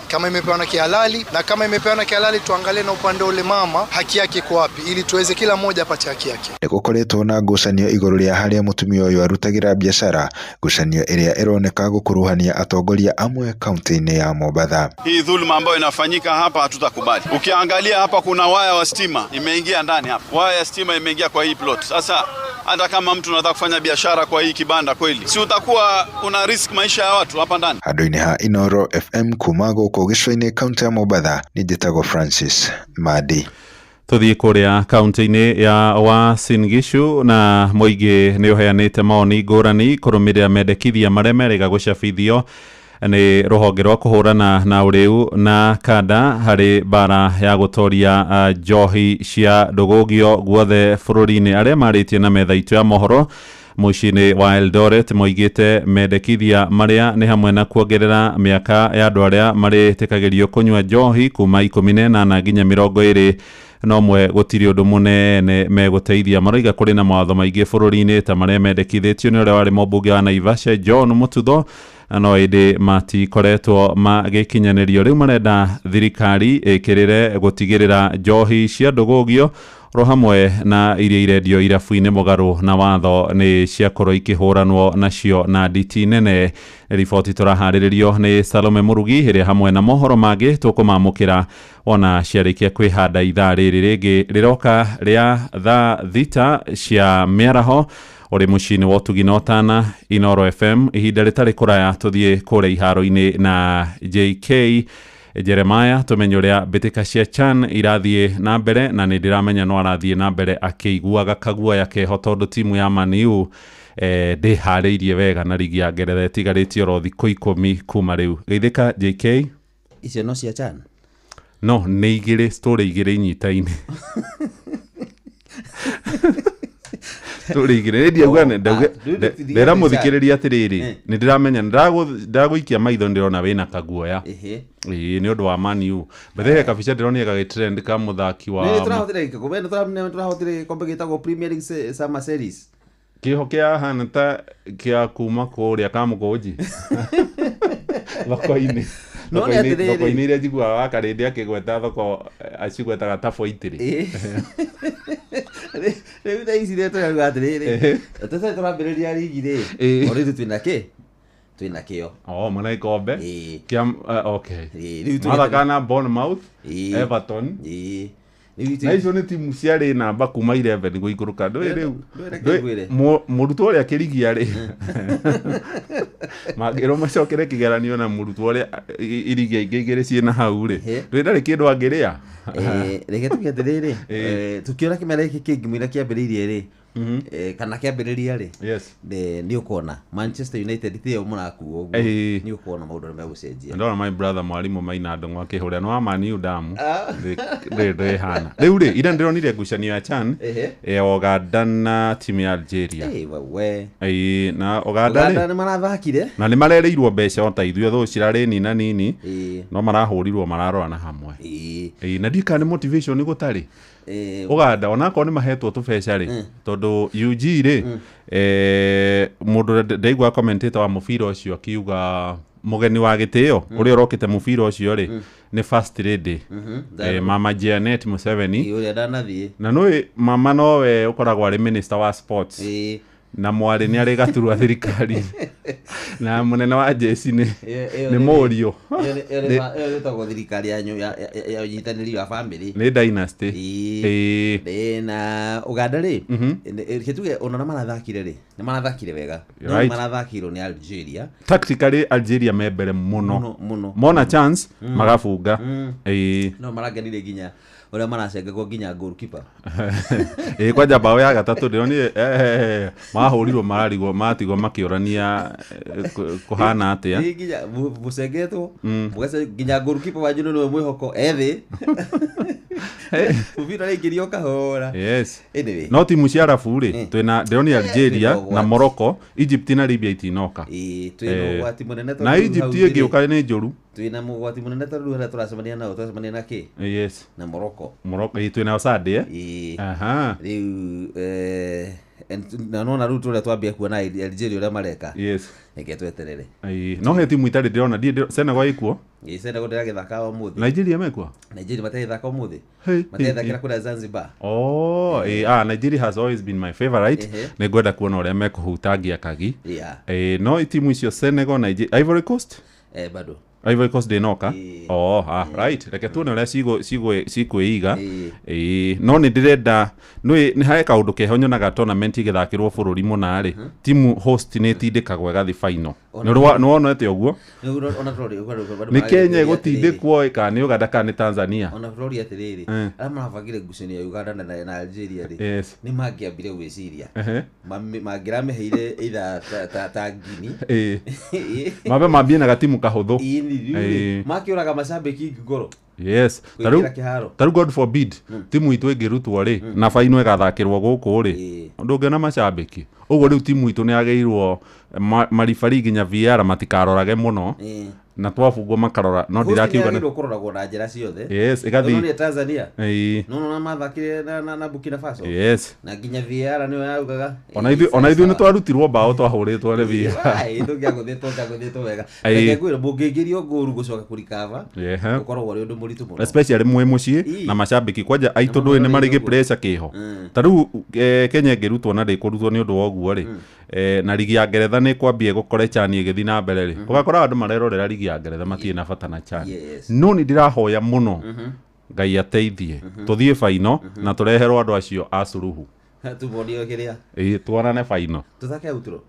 kihalali, na kama imepeanwa kihalali tuangalie na upande ule mama haki yake iko wapi, ili tuweze kila mmoja apate haki yake. Nĩgũkoretwo na ngucanio igũrũ rĩa harĩa mũtumia ũyũ arutagĩra biacara, ngucanio ĩrĩa ĩroneka gũkuruhania atongoria amwe kaunti-inĩ ya Mombatha. Hii dhuluma ambayo inafanyika hapa hatutakubali. Ukiangalia hapa kuna waya wa stima imeingia ndani hapa. Waya ya stima imeingia kwa hii plot. Sasa hata kama mtu anataka kufanya biashara kwa hii kibanda kweli, si utakuwa una risk maisha ya watu hapa ndani. Handũ-inĩ ha Inoro FM kuma gũkũ gĩcũa-inĩ kaunti ya Mombatha, nĩ njĩtagwo Francis Madi. Tuthiĩ kũrĩa kaunti-inĩ ya Uasin Gishu na mũingĩ nĩ ũheanĩte mawoni ngũrani kũrũmĩrĩra mendekithia marĩa merĩga gũcabithio nĩ rũhonge rwa kũhũrana na ũrĩu na kanda harĩ mbara ya gũtoria njohi cia ndũgũgio guothe bũrũri-inĩ. Arĩa marĩtie na metha itũ ya mohoro mũciĩ-inĩ wa Eldoret moigĩte mendekithia marĩa nĩ hamwe na kuongerera mĩaka ya andũ arĩa marĩtĩkagĩrio kũnyua njohi kuma 18 nginya 21 no mwe gũtirĩ ũndũ mũnene megũteithia. Maroiga kũrĩ na mawatho maingĩ bũrũri-inĩ ta marĩa mendekithĩtio nĩ ũrĩa warĩ mũmbunge wa Naivasha John Mututho, no ĩndĩ matikoretwo magĩkinyanĩrio. Rĩu marenda thirikari ĩkĩrĩre gũtigĩrĩra njohi cia ndũgũgio ro hamwe na iria irendio irabu-inĩ mũgarũ na watho nĩ ciakorwo ikĩhũranwo nacio na nditi nene. Riboti tũraharĩrĩrio nĩ Salome Mũrugi ĩrĩa hamwe na mohoro mangĩ tũkũmamũkĩra ona ciarĩkia kwĩhanda ithaa rĩrĩ rĩngĩ rĩroka rĩa thaa 6 cia mĩaraho. Ũrĩ mũciĩ-inĩ wa ũtugi na ũtana Inoro FM. Ihinda rĩtarĩ kũraya tũthiĩ kũrĩa iharo-inĩ na JK Jeremiah tumenye ũrĩa mbĩtĩka cia CHAN irathiĩ na mbere, na nĩ ndĩramenya no arathiĩ na mbere akĩiguaga kaguoya keho tondũ timu ya Man U ndĩharĩirie wega na rigi ya Ngeretha ĩtigarĩtie oro thikũ 10 kuma rĩu. Geithĩka JK. Icio no cia CHAN? No nĩ igĩrĩ story igĩrĩ inyitaine. Story igĩrĩ ndiauga ndera mũthikĩrĩria atĩrĩrĩ nĩ ndĩramenya ndagũikia maitho ndĩrona wĩna kaguoya ĩĩ nĩ ũndũ wa Man U. Bethe kabica ndĩronire gagĩtrend ka mũthaki wa nĩ tũrahotire gĩkombe, nĩ tũrahotire gĩkombe gĩtagwo Premier League Summer Series. Kĩho kĩa hana ta kĩa kuma kũrĩa Kamũkũnji thoko-inĩ. No nĩ atĩrĩrĩ thoko-inĩ iria njiguaga wa Karĩndĩ akĩgweta thoko acigwetaga ta boitĩrĩ. Rĩu thaa ici rĩ tũrauga atĩrĩrĩ tũtarĩ tũrambĩrĩria rigi rĩ o rĩu twĩna kĩ twĩna kĩo o mwana ikombe kĩa okay mathaka na Bournemouth, Everton. Na icio nĩ timu ciarĩ namba kuma 11 gũikũrũka. Ndũĩ rĩu mũrutwo ũrĩa kĩrigia rĩ mangĩrwo macokere kĩgeranio na mũrutwo ũrĩa irigia ingĩ igĩrĩ ciĩna hau rĩ ndũĩ ndarĩ kĩndũ angĩrĩa. Reke tuge atĩrĩrĩ tũkĩona kĩmera gĩkĩ kĩngĩ mũira kĩambĩrĩirie rĩ kana kĩambĩrĩria rĩ nĩ ũkuona Manchester United tiyo mũrakuo ũguo nĩ ũkuona maũndũ arĩa megũcenjia. Ndona my brother mwarimũ Maina Ndung'u akĩhũrĩra nĩ wa Man U damu ndĩhana rĩu rĩ ira ndĩronire ngucanio ya CHAN ya Uganda na timu ya Algeria. Na Uganda rĩ nĩ marathakire na nĩ marereirwo mbeca o ta ithuĩ thũ cirarĩ nina nini no marahũrirwo mararorana hamwe. Na ndiũĩ kana nĩ motivation gũtarĩ Uganda onakorwo nĩ mahetwo tũbeca rĩ tondũ UG rĩ mũndũ ndaigua commentator wa mũbira ũcio akiuga mũgeni wa gĩtĩo ũrĩa ũrokĩte mũbira ũcio rĩ nĩ first lady Mama Janet Museveni ũrĩa ndanathiĩ na nũĩ mama nowe ũkoragwo arĩ minister wa sports na mwarĩ nĩ arĩ gaturwa thirikari na mũnene wa jeshi nĩ mũriũ. Ĩyo ĩtagwo thirikari ya ũnyitanĩri wa family nĩ dynasty. Na Uganda rĩ kĩtuge ona na marathakire rĩ nĩ marathakire wega no marathakirwo nĩ Algeria. Tactically Algeria me mbere mũno mona chance magabunga. No maragenire nginya ũrĩa maracengagwo nginya goalkeeper. Kwanja bao ya gatatũ ndĩronire mahũrirwo mararigwo matigwo makĩũrania kũhana atĩa. Nginya mũcengetwo nginya goalkeeper wanyu nĩwe mwĩhoko ethĩ mũbira ũraingĩrio kahora. Yes. No timu cia arabu rĩ twĩna ndĩronire Algeria na Morocco, Egypt na Libya itinoka. Twĩna ũgwati mũnene na Egypt ĩngĩũka nĩ njũru. Twĩna mũgwati mũnene tondũ harĩa tũracemania nao tũracemania na kĩ? Yes. Na Morocco. Morocco twĩna Sunday. Aha. Rĩu na nona rĩu tũrĩa twambia kuona Algeria ũrĩa mareka. Yes. Reke tweterere. No he timu itarĩ ndĩrona ndiĩ Senegal ĩkuo? Senegal ndĩragĩthaka ũmũthĩ. Nigeria mekuo? Nigeria matarĩthaka ũmũthĩ. Matarĩthakĩra kũrĩa Zanzibar. Oh, Nigeria has always been my favorite. Nĩ ngwenda kuona ũrĩa mekũhutangia kagi. No timu icio Senegal, Nigeria, Ivory Coast? Bado. Ivory Coast ndĩnoka. Oh, ah, right, reke tuone ũrĩa cikwĩiga. Ĩĩ, no nĩ ndĩrenda nĩ harĩ kaũndũ keho nyonaga tournament ĩgĩthakĩrwo bũrũri mũna rĩ, timu host nĩ ĩtindĩkagwo ĩgathiĩ final. Nĩ wonete ũguo? Ona tũrori Nĩ Kenya ĩgũtindĩkwo kana nĩ Uganda kana nĩ Tanzania? Ona tũrori atĩrĩrĩ, arĩa marabangire ngucanio ya Uganda na Algeria rĩ, nĩ mangĩambire gwĩciria mangĩramĩheire either ta Guinea. Mambe mambie na gatimu kahũthũ. Makĩũraga macambĩki ngoro. Yes. Kũingĩra kĩharo. Tarĩu God forbid timu itũ ĩngĩrutwo rĩ, na baino ĩgathakĩrwo gũkũ rĩ, ndũngĩona macambĩki. Ũguo rĩu timu itũ nĩ yagĩrĩirwo maribari nginya VR matikarorage mũno, na twabungwo makarora, no ndirakiuga nĩ kũroragwo na njĩra ciothe. Yes, ĩgathiĩ. Nĩ Tanzania. No no mathakire na Burkina Faso. Yes. Na nginya VAR nĩyo yaugaga. Ona ithuĩ nĩ twarutirwo mbaũ twahũrĩtwo nĩ VAR. Tũngĩagũthĩtwo wega. Reke ngwĩre mũngĩingĩrio ngũru gũcoka kũrikava. Ũkoragwo ũrĩ ũndũ mũritũ mũno. Especially mwĩ mũciĩ na macambĩki kwanja aitũ ndũĩ nĩ marĩ gĩ pressure kĩho. Ta rĩu Kenya ĩngĩrutwo na ndĩkũrutwo nĩ ũndũ wa ũguo rĩ, na ligi ya Ngeretha nĩ kwambia ĩgũkore CHAN ĩgĩthiĩ na mbere rĩ, ũgakora andũ marerorera ligi ya Ngeretha matirĩ na bata na CHAN. No nĩ ndĩrahoya mũno Ngai ateithie tũthiĩ baino na tũreherwo andũ acio a Suluhu. Tumonio kĩrĩa. Ĩĩ, tuonane baino. Tũthake outro.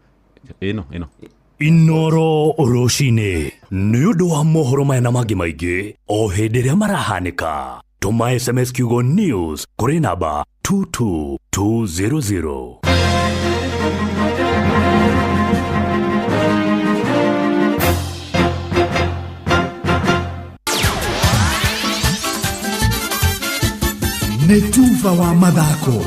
Ĩno. Inoro rũcinĩ nĩ ũndũ wa mohoro maya na mangĩ maingĩ o hĩndĩ ĩrĩa marahanĩka, tũma SMS kiugo news kũrĩ namba 22200. Nĩ tuba wa mathako.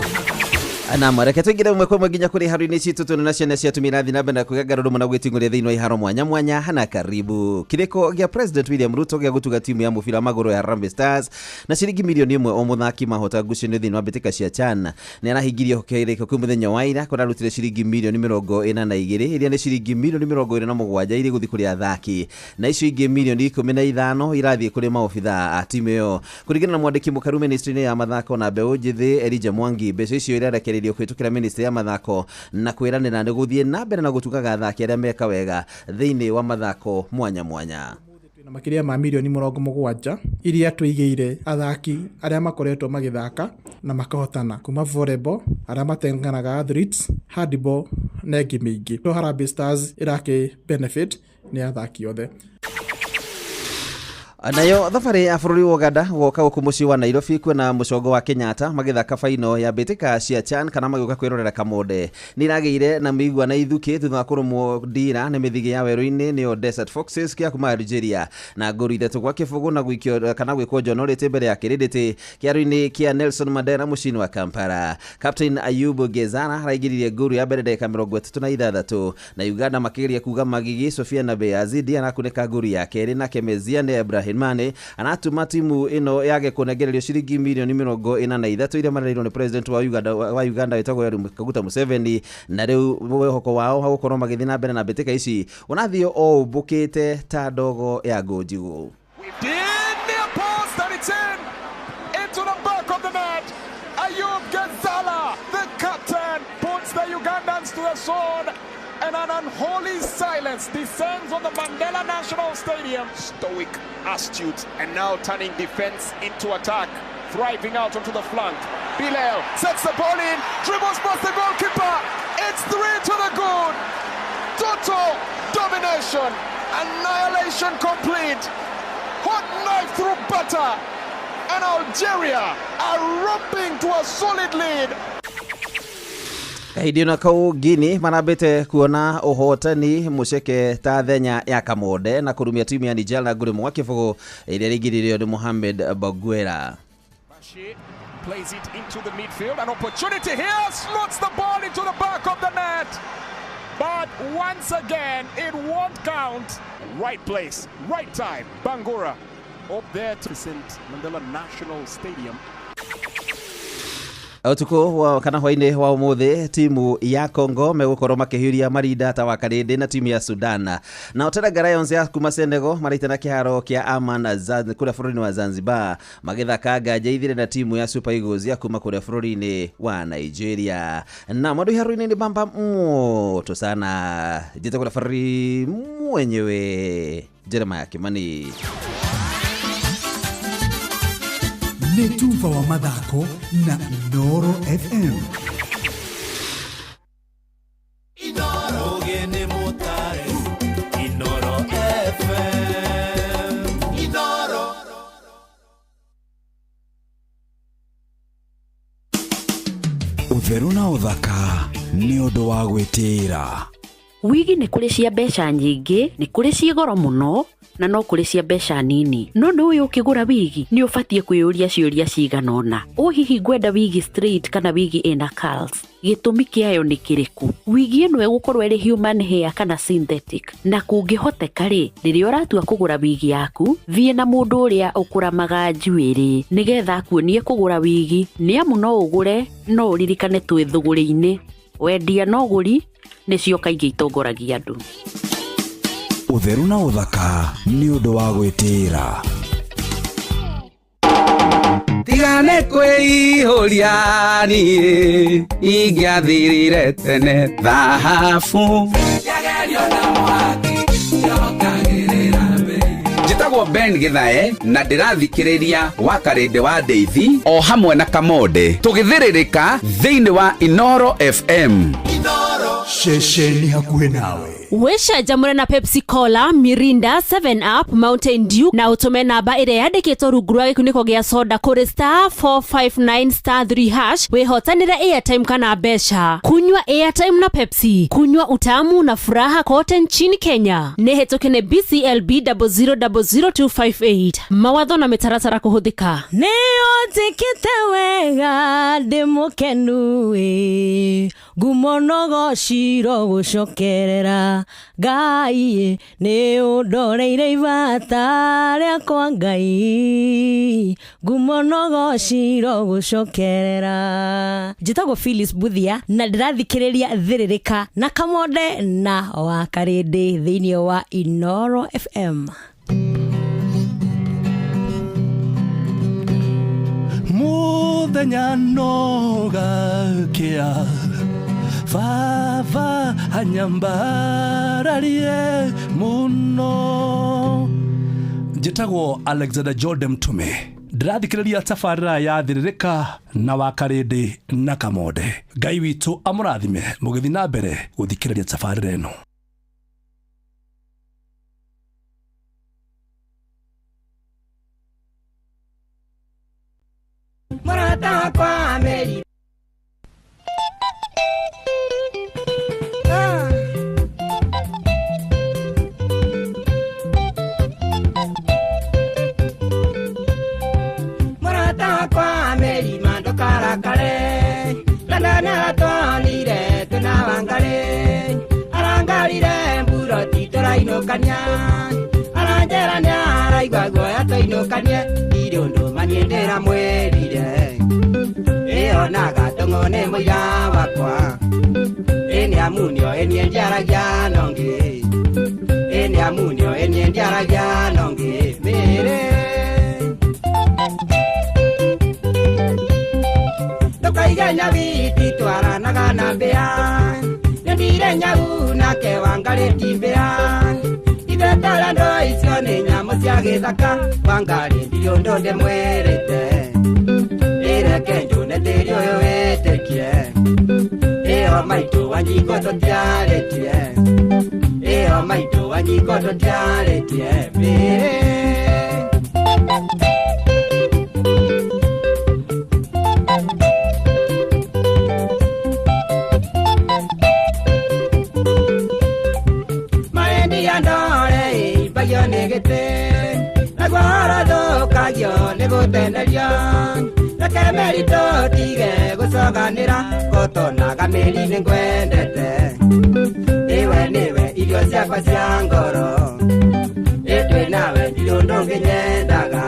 Na reke tũingĩre ũmwe kwa ũmwe nginya kũrĩ haro-inĩ citũ tuone na ciana cia atumia irathiĩ na mbere na kũgĩa ngarũrũ mũno gwĩting'ũria thĩinĩ wa iharo mwanya mwanya. Hana karibu kĩrĩko gĩa President William Ruto gĩa gũtuga timu ya mũbira wa magũrũ ya Harambee Stars na ciringi milioni 1 o mũthaki mahota ngucanio thĩinĩ wa mbĩtĩka cia CHAN. Nĩ arahingirio kĩrĩko kĩu mũthenya wa ira kũrĩa arutire ciringi milioni 42 iria nĩ ciringi milioni 27 iria igũthiĩ kũrĩ athaki, na icio ingĩ milioni 15 irathiĩ kũrĩ maobithaa a timu ĩyo. Kũringana na mwandĩki mũkaru ministry-inĩ ya mathako na mbeũ njĩthĩ Elijah Mwangi, mbeca icio irarekereirio kũhĩtũkĩra ministry ya mathako na kwĩranĩra nĩ gũthiĩ na mbere na gũtugaga athaki arĩa meka wega thĩinĩ wa mathako mwanya mwanya. Na makĩria ma milioni 70 iria tũigĩire athaki arĩa makoretwo magĩthaka na makahotana kuma volleyball, arĩa mateng'eraga athletes, handball na ĩngĩ mĩingĩ. So Harambee Stars ĩrakĩ benefit nĩ athaki othe. Nayo thabarĩ ya bũrũri wa Uganda gũka gũkũ mũciĩ wa Nairobi kwĩna mũcongo wa Kenyatta magĩthaka baino ya mbĩtĩka cia CHAN kana magĩũka kwĩrorera Kamonde. Nĩ iragĩire na mĩigua na ithukĩ thutha wa kũrũmwo ndira nĩ mĩthigĩ ya werũ-inĩ nĩyo Desert Foxes kĩa kuma Algeria na ngũru 3-0 na gũikio kana gwĩkwo njonorĩtĩ mbere ya kĩrĩndĩtĩ kĩaro-inĩ kĩa Nelson Mandela mũciĩ-inĩ wa Kampala. Captain Ayub Gezara araingĩririe ngũru ya mbere ndagĩka 36 na Uganda makĩgeria kuga magigi. Sofia Nabe Azidi arakunĩka ngũru ya kerĩ nake Meziane Ibrahim Mane anatuma timu ĩno yage kũnengererio ciringi milioni 43 iria marerirwo nĩ president wa Uganda wĩtagwo Yoweri Kaguta Museveni, na rĩu mwĩhoko wao wa gũkorwo magĩthiĩ na mbere na mbĩtĩka ici ũrathiĩ o ũmbũkĩte ta ndogo ya ngũnjigũ. And an unholy silence descends on the Mandela National Stadium. Stoic, astute, and now turning defense into attack. Thriving out onto the flank. Bilal sets the ball in, dribbles past the goalkeeper. It's 3 to the good. Total domination, annihilation complete. Hot knife through butter. And Algeria are romping to a solid lead. Kahinda na kau Guinea marambĩte kuona ũhotani mũceke ta thenya ya Kamonde na kũrumia timu ya Niger na ngũrĩ 1-0 ĩrĩa ĩrĩingĩririo nĩ Mohamed Baguera. Bashir plays it into the midfield, an opportunity here, slots the ball into the back of the net, but once again it won't count. Right place, right time. Bangura up there to St. Mandela National Stadium. Utuku wa kana hwainĩ wa ũmũthĩ timu ya Congo megũkorwo makĩhiũria marinda ta wa Karĩndĩ na timu ya Sudan. Nao Teranga Lions ya kuma Senegal maraitana kĩharo kĩa Aman kũrĩa bũrũri-inĩ wa Zanzibar magĩthaka nganja ithire na timu ya Super Eagles ya kuma kũrĩa bũrũri-inĩ wa Nigeria. Na mwendo iharo-inĩ ni bamba moto sana. Njĩtagwo referee mwenyewe Jeremiah Kimani. Nĩ tuba wa mathako na Inooro FM. Inooro mutare Inooro FM Inooro. Utheru na uthaka nĩ ũndũ wa gwĩtĩĩra. Wigi nĩ kũrĩ cia mbeca nyingĩ, nĩ kũrĩ cia goro mũno, na no kũrĩ cia mbeca nini. No nĩ ũĩ ũkĩgũra wigi nĩ ũbatiĩ kwĩyũria ciũria cigana ũna. Ũ hihi ngwenda wigi straight kana wigi ĩna curls? Gĩtũmi kĩayo nĩ kĩrĩkũ? Wigi ĩno ĩgũkorwo ĩrĩ human hair kana synthetic? Na kũngĩhoteka rĩ, rĩrĩa ũratua kũgũra wigi yaku, thiĩ na mũndũ ũrĩa ũkũramaga njuĩrĩ nĩgetha akuonie kũgũra wigi, nĩ amu no ũgũre no ũririkane twĩ thũgũrĩ-inĩ. Wendia na ũgũri nĩcio kaingĩ itongoragia andũ. Utheru na uthaka nĩ ũndũ wa gwĩtĩĩra. Tigane kwĩihũria niĩ ingĩathirire tene thahabu. Njĩtagwo Ben Githae na ndĩrathikĩrĩria wa Karĩndĩ wa Ndeithi o hamwe na Kamonde tũgĩthĩrĩrĩka thĩinĩ wa Inooro FM. Ceceni hakuhĩ nawe. Wĩcanjamũre na Pepsi Cola, Mirinda, 7 Up, Mountain Dew na ũtũme namba ĩrĩa yandĩkĩtwo rungu rwa gĩkunĩko gĩa soda kũrĩ *459*3# wĩhotanĩre airtime kana mbeca. Kunywa airtime na Pepsi, kunywa utamu na furaha kote nchini Kenya. Nĩ hĩtũke nĩ BCLB 0000258. Mawatho na mĩtaratara kũhũthĩka. Nĩ ũnjĩkĩte wega ndĩ mũkenu ĩ, ngumo no gociro gũcokerera Ngai, nĩ ũndoreire ibata rĩakwa Ngai, ngumo no gociro gũcokerera. Njĩtagwo Phyllis Buthia na ndĩrathikĩrĩria Thĩrĩrĩka na Kamonde na wa Karĩndĩ thĩinĩ wa Inooro FM. Mũthenya no gakĩa baba anyambararie mũno. Njĩtagwo Alexander Jordan Mtume. Ndĩrathikĩrĩria tabarĩra ya Thĩrĩrĩka na wa Karĩndĩ na Kamonde. Ngai witũ amũrathime mũgĩthiĩ na mbere gũthikĩrĩria tabarĩra ĩno. Mũrata wakwa Mary. Mũrata wakwa Mary mandukarakare, na twonire twĩna Wangarĩ, arangarire mburoti tũrainũkania, aranjĩra nĩaraigua guoya tũinũkanie, ndirĩ ũndũ maniĩ ndĩramwĩrire, ĩyo na gatũng'ũ nĩ mũira wakwa, ĩ nĩamu nĩoĩ niĩ ndiaragia na ũngĩ, ĩ nĩamu nĩoĩ niĩ ndiaragia na ũngĩ, mĩrĩ. Ndũkaige nyawiti twaranaga na mbĩa, nyendire nyau nake Wangarĩ ti mbĩa, ithe tara ndũ icio nĩ nyamũ cia gĩthaka, Wangarĩ ndirĩ ũndũ ndĩmwĩrĩte, ĩreke njũne tĩri ũyũ wĩtĩkie, ĩyo maitũ Wanjikũ tũtiarĩtie, ĩyo maitũ Wanjikũ tũtiarĩtie, mĩrĩ. Imbagio nĩ gĩtĩ, naguo ũhoro ũthũkagio nĩ gũtenderio, reke meri tũtige gũcoganĩra, gũtonaga mĩri nĩ ngwendete, ĩwe nĩwe irio ciakwa cia ngoro, ĩ twĩ nawe ndirĩ ũndũ ũngĩ nyendaga,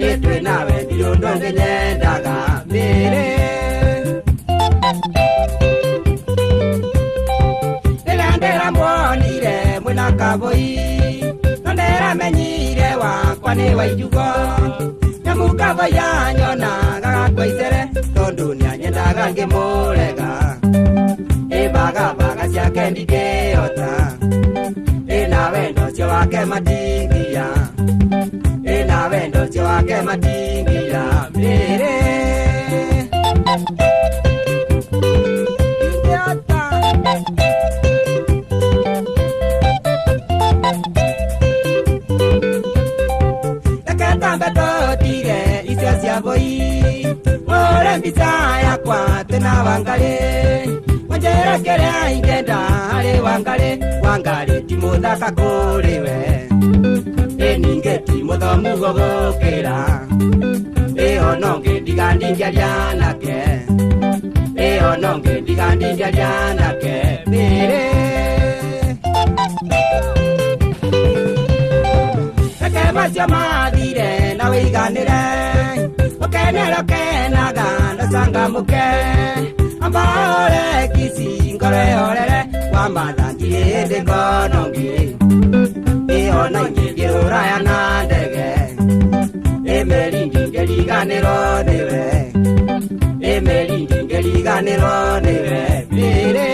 ĩ twĩ nawe ndirĩ ũndũ ũngĩ nyendaga, mĩrĩ. boi No ndĩramenyire wakwa nĩ wa ijugo Nyamũkaba ya nyonaga gakwa icere Tondũ nĩanyendaga ngĩmũrega Ĩbagabaga ciake ndingĩhota Ĩna wendo ũcio wake matingia Ĩna wendo ũcio wake matingia Mĩrĩ Reke tambe tũtige icio cia boi Hũre mbica yakwa twĩna Wangarĩ Wanjĩre kĩrĩa ingĩenda harĩ Wangarĩ Wangarĩ ti mũthaka kũrĩ we Ĩ ningĩ ti mũthomu gũgũkĩra Ĩ ona ũngĩ ndiga ndingĩaria nake Ĩ ona ũngĩ ndiga ndingĩaria nake Mĩrĩ Reke macio mathire na wĩiganĩre Ũkenere ũkenaga na ũcangamũke Amba ũre kici ngoro ĩhorere Wamatha ndirĩ hĩndĩ ngona ũngĩ Ĩ ona ingĩthiĩ rũraya na ndege Ĩ meri ndingĩriganĩrwo nĩwe Ĩ meri ndingĩriganĩrwo nĩwe Mĩrĩ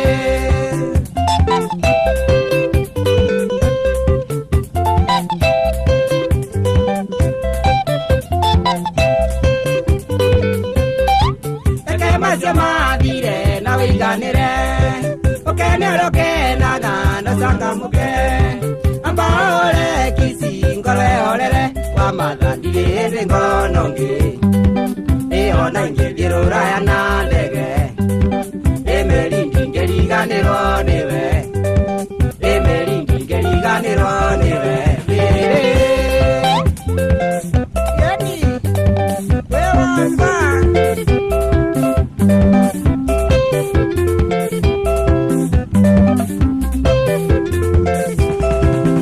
Reke macio mathire na wĩiganĩre Ũkenere ũkenaga na ũcangamũke Amba ũre kici ngoro ĩhorere Wamatha ndirĩ hĩndĩ ngona ũngĩ Ĩ ona ingĩthiĩ rũraya na ndege Ĩ meri ndingĩriganĩrwo nĩwe Ĩ meri ndingĩriganĩrwo nĩwe Mĩrĩ Yeni we wakwa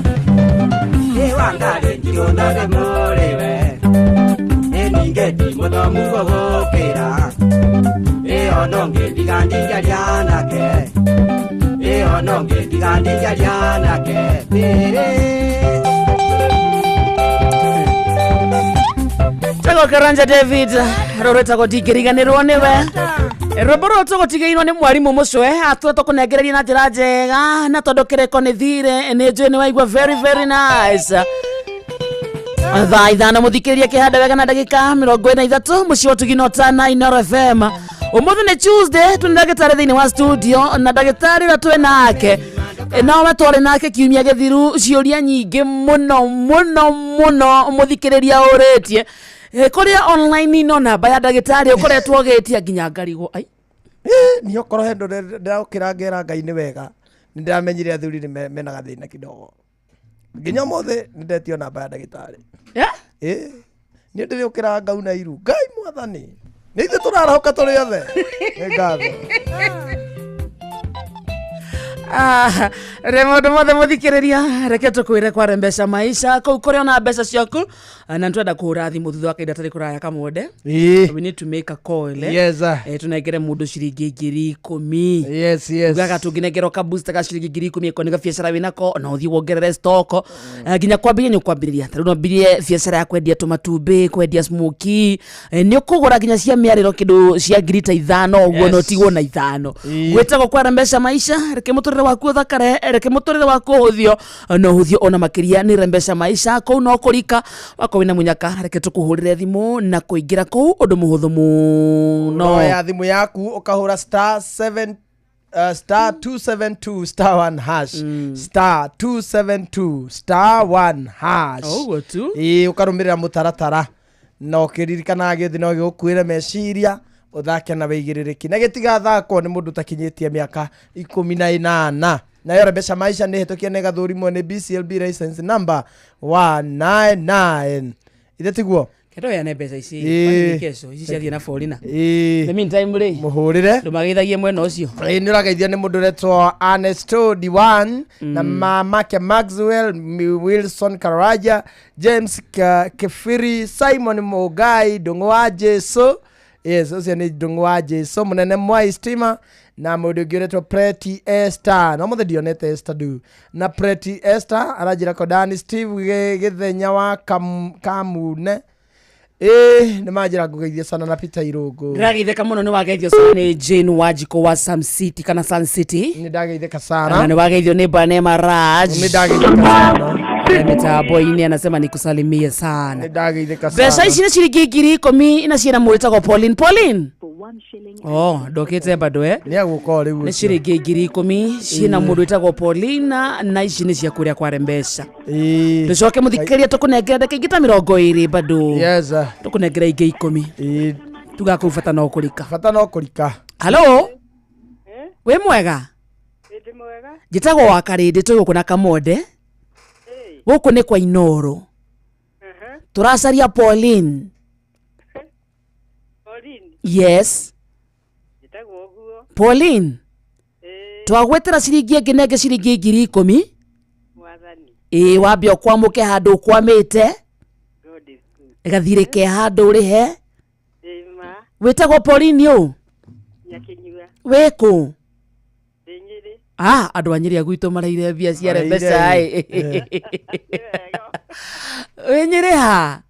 Ĩ Wangarĩ ndimũthome mũrĩwe Ĩ ningĩ ti mũthomu gũgũkĩra Ĩ ona ũngĩ ndiga ndingĩaria nake Ĩ ona ũngĩ ndiga ndingĩaria nake Mĩrĩ Tego Karanja David rũrwĩtagwo ndingĩriganĩrwo nĩwe rwĩmbo rũrũ tũgũtigĩirwo nĩ mwarimũ mũcwe atũre tũkũnengereria na njĩra njega na tondũ kĩrĩko nĩ thire nĩ njũĩ nĩ waigua very very nice thaa 5 mũthikĩrĩria kĩhanda wega na ndagĩka 43 mũciĩ wa Ũtugi na Ũtana Inooro FM ũmũthĩ nĩ Tuesday twĩna ndagĩtarĩ thĩinĩ wa studio na ndagĩtarĩ ũrĩa twĩ nake no we twarĩ nake kiumia gĩthiru ciũria nyingĩ mũno mũno mũno mũthikĩrĩria ũrĩtie kũrĩa online no namba ya ndagĩtarĩ ũkoretwo ũgĩtia nginya ngarigwo ai Niĩ okorwo he ndũ ndĩraũkĩra ngera Ngai nĩ wega nĩ ndĩramenyire athuri nĩ mena gathĩna kidogo nginya ũmũthĩ nĩ ndetio namba ya ndagĩtarĩ ĩ niĩ ndĩrĩũkĩraga ngauna iru Ngai mwathani nĩ ithuĩ tũrarahũka tũrĩ othe nĩ ngatho Re maũndũ mothe mũthikĩrĩria reke tũkwĩre kware mbeca maisha kũu kũrĩa ona mbeca ciaku na nĩtwenda kũhũra thimũ thutha wa kahinda tarĩ kũraya kamwende. We need to make a call Yes, sir. Tunengere mũndũ ciringi 10,000. Yes, yes. Ugaga tũngĩnengerwo ka booster ga ciringi 10,000 ĩko nĩ gabiacara wĩnako na ũthiĩ wongerere stock nginya kwambĩrĩria nĩ ũkwambĩrĩria ta rĩu no ambĩrĩrie biacara ya kwendia tũmatumbĩ kwendia smoky nĩ ũkũgũra nginya cia mĩarĩro kĩndũ cia 5,000 ũguo na ũtigwo na 5. Gwĩtagwo kwara mbeca maisha reke mũtũrĩre waku ũthakare reke mũtũrĩre waku ũhũthio na ũhũthio ona makĩria nĩ mbeca maisha kũu no kũrika wakorwo wĩna mũnyaka reke tũkũhũrĩre thimũ na kũingĩra kũu ũndũ mũhũthũ mũno. Oya thimũ yaku ũkahũra star 7 star 272 star 1 hash star 272 star 1 hash ũguo tu ĩĩ ũkarũmĩrĩra mũtaratara na ũkĩririkanaga gĩothe no gĩgũkuĩre meciria ũthake na wĩigĩrĩrĩki na gĩtigathakwo nĩ mũndũ ũtakinyĩtie mĩaka 18 nayo mbeca maisha nĩ hĩtũkie nĩ gathũrimwo nĩ BCLB license number 199 ithe tiguo kendo ya ne mbeca ici Ĩĩ. kwani kesho ici ciathiĩ na borina ĩĩ the meantime rĩ mũhũrĩre ndũmageithagie mwena ũcio ĩĩ nĩ ũrageithio nĩ mũndũ ũretwo Ernesto Diwan na mamake Maxwell Wilson Karaja James Kefiri Simon Mugai Ndung'u wa Jesu yes ũcio nĩ Ndung'u wa Jesu mũnene Mwai Stima Na mũndũ ũngĩ ũretwo Preti Esther, no mũthĩ ndionete Esther du. Na Preti Esther aranjĩra Kodani Steve Gĩthenya wa Kamune. Ĩĩ, nĩ manjĩra ngũgeithie sana na Peter Irũngũ. Ndĩrageithĩka mũno nĩ wageithio sana nĩ Jane Wanjikũ wa Sam City kana Sun City. Nĩ ndageithĩka sana. Na nĩ wageithio nĩ Banema Raj. Nĩ ndageithĩka sana. Mitambo-inĩ anasema nikusalimie sana. Nĩ ndageithĩka sana. Mbeca ici nĩ ciringi 10,000 na ciĩna mũndũ wĩtagwo Pauline. Pauline. Oh, ndokĩte bado eh? Nĩ agũka rĩu. Nĩ ciringi 10,000 ciĩna mũndũ wĩtagwo Paulina na ici nĩ cia kũrĩa kware mbeca. Tũcoke mũthikĩrĩria tũkũnengera ndagĩka ingĩ ta 20 bado. Yes. Tũkũnengera ingĩ 10. Tugaga kũu bata no kũrika. Bata no kũrika. Hello? Wĩ mwega? Njĩtagwo wa Karĩndĩ twĩ gũkũ na Kamonde. Gũkũ nĩ kwa Inoro. Tũracaria Pauline. Yes. Pauline. Twagwĩtĩra ciringi ĩngĩ na ĩngĩ ciringi 10,000. Ĩĩ wambe ũkwamũke handũ ũkwamĩte. Gathirĩ ke handũ ũrĩhe. Wĩtagwo Pauline ũ? Wĩ kũ? Ah, andũ a Nyĩrĩ a gwitũ maraire mbia cia Maraire, mbeca ĩ. Wĩ Nyĩrĩ ha?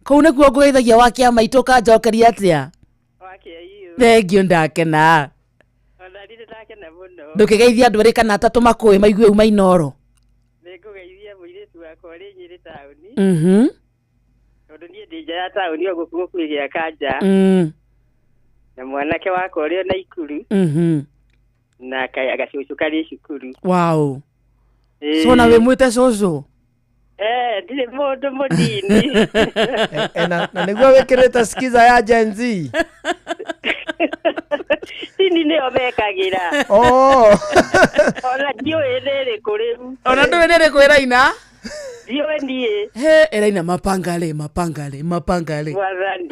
Kũu nĩkuo ngũgeithagia wa kĩama itũ ũkanjokeria atĩa? Thengio ndakena. Ndũkĩgeithia andũ erĩ kana atatũ makũĩ maigue uma Inoro. Tondũ niĩ ndĩ nja ya taũni o gũkũ gũkuhĩ gĩa kanja. Na mwanake wakwa ũrĩ o Naikuru. Na gacũcũ karĩ cukuru. Wow. So na wĩ mwĩte cũcũ? Ndirĩ mũndũ mũnini. Na nĩguo wĩkĩrĩte skiza ya Gen Z. Tini nĩyo mekagĩra. Oh. Ona ndiũĩ nĩ ĩrĩkũ rĩu. Ona ndũĩ nĩ ĩrĩkũ ĩraina? Ndiũĩ niĩ. He, ĩraina mapangale mapangale mapangale. Mwathani.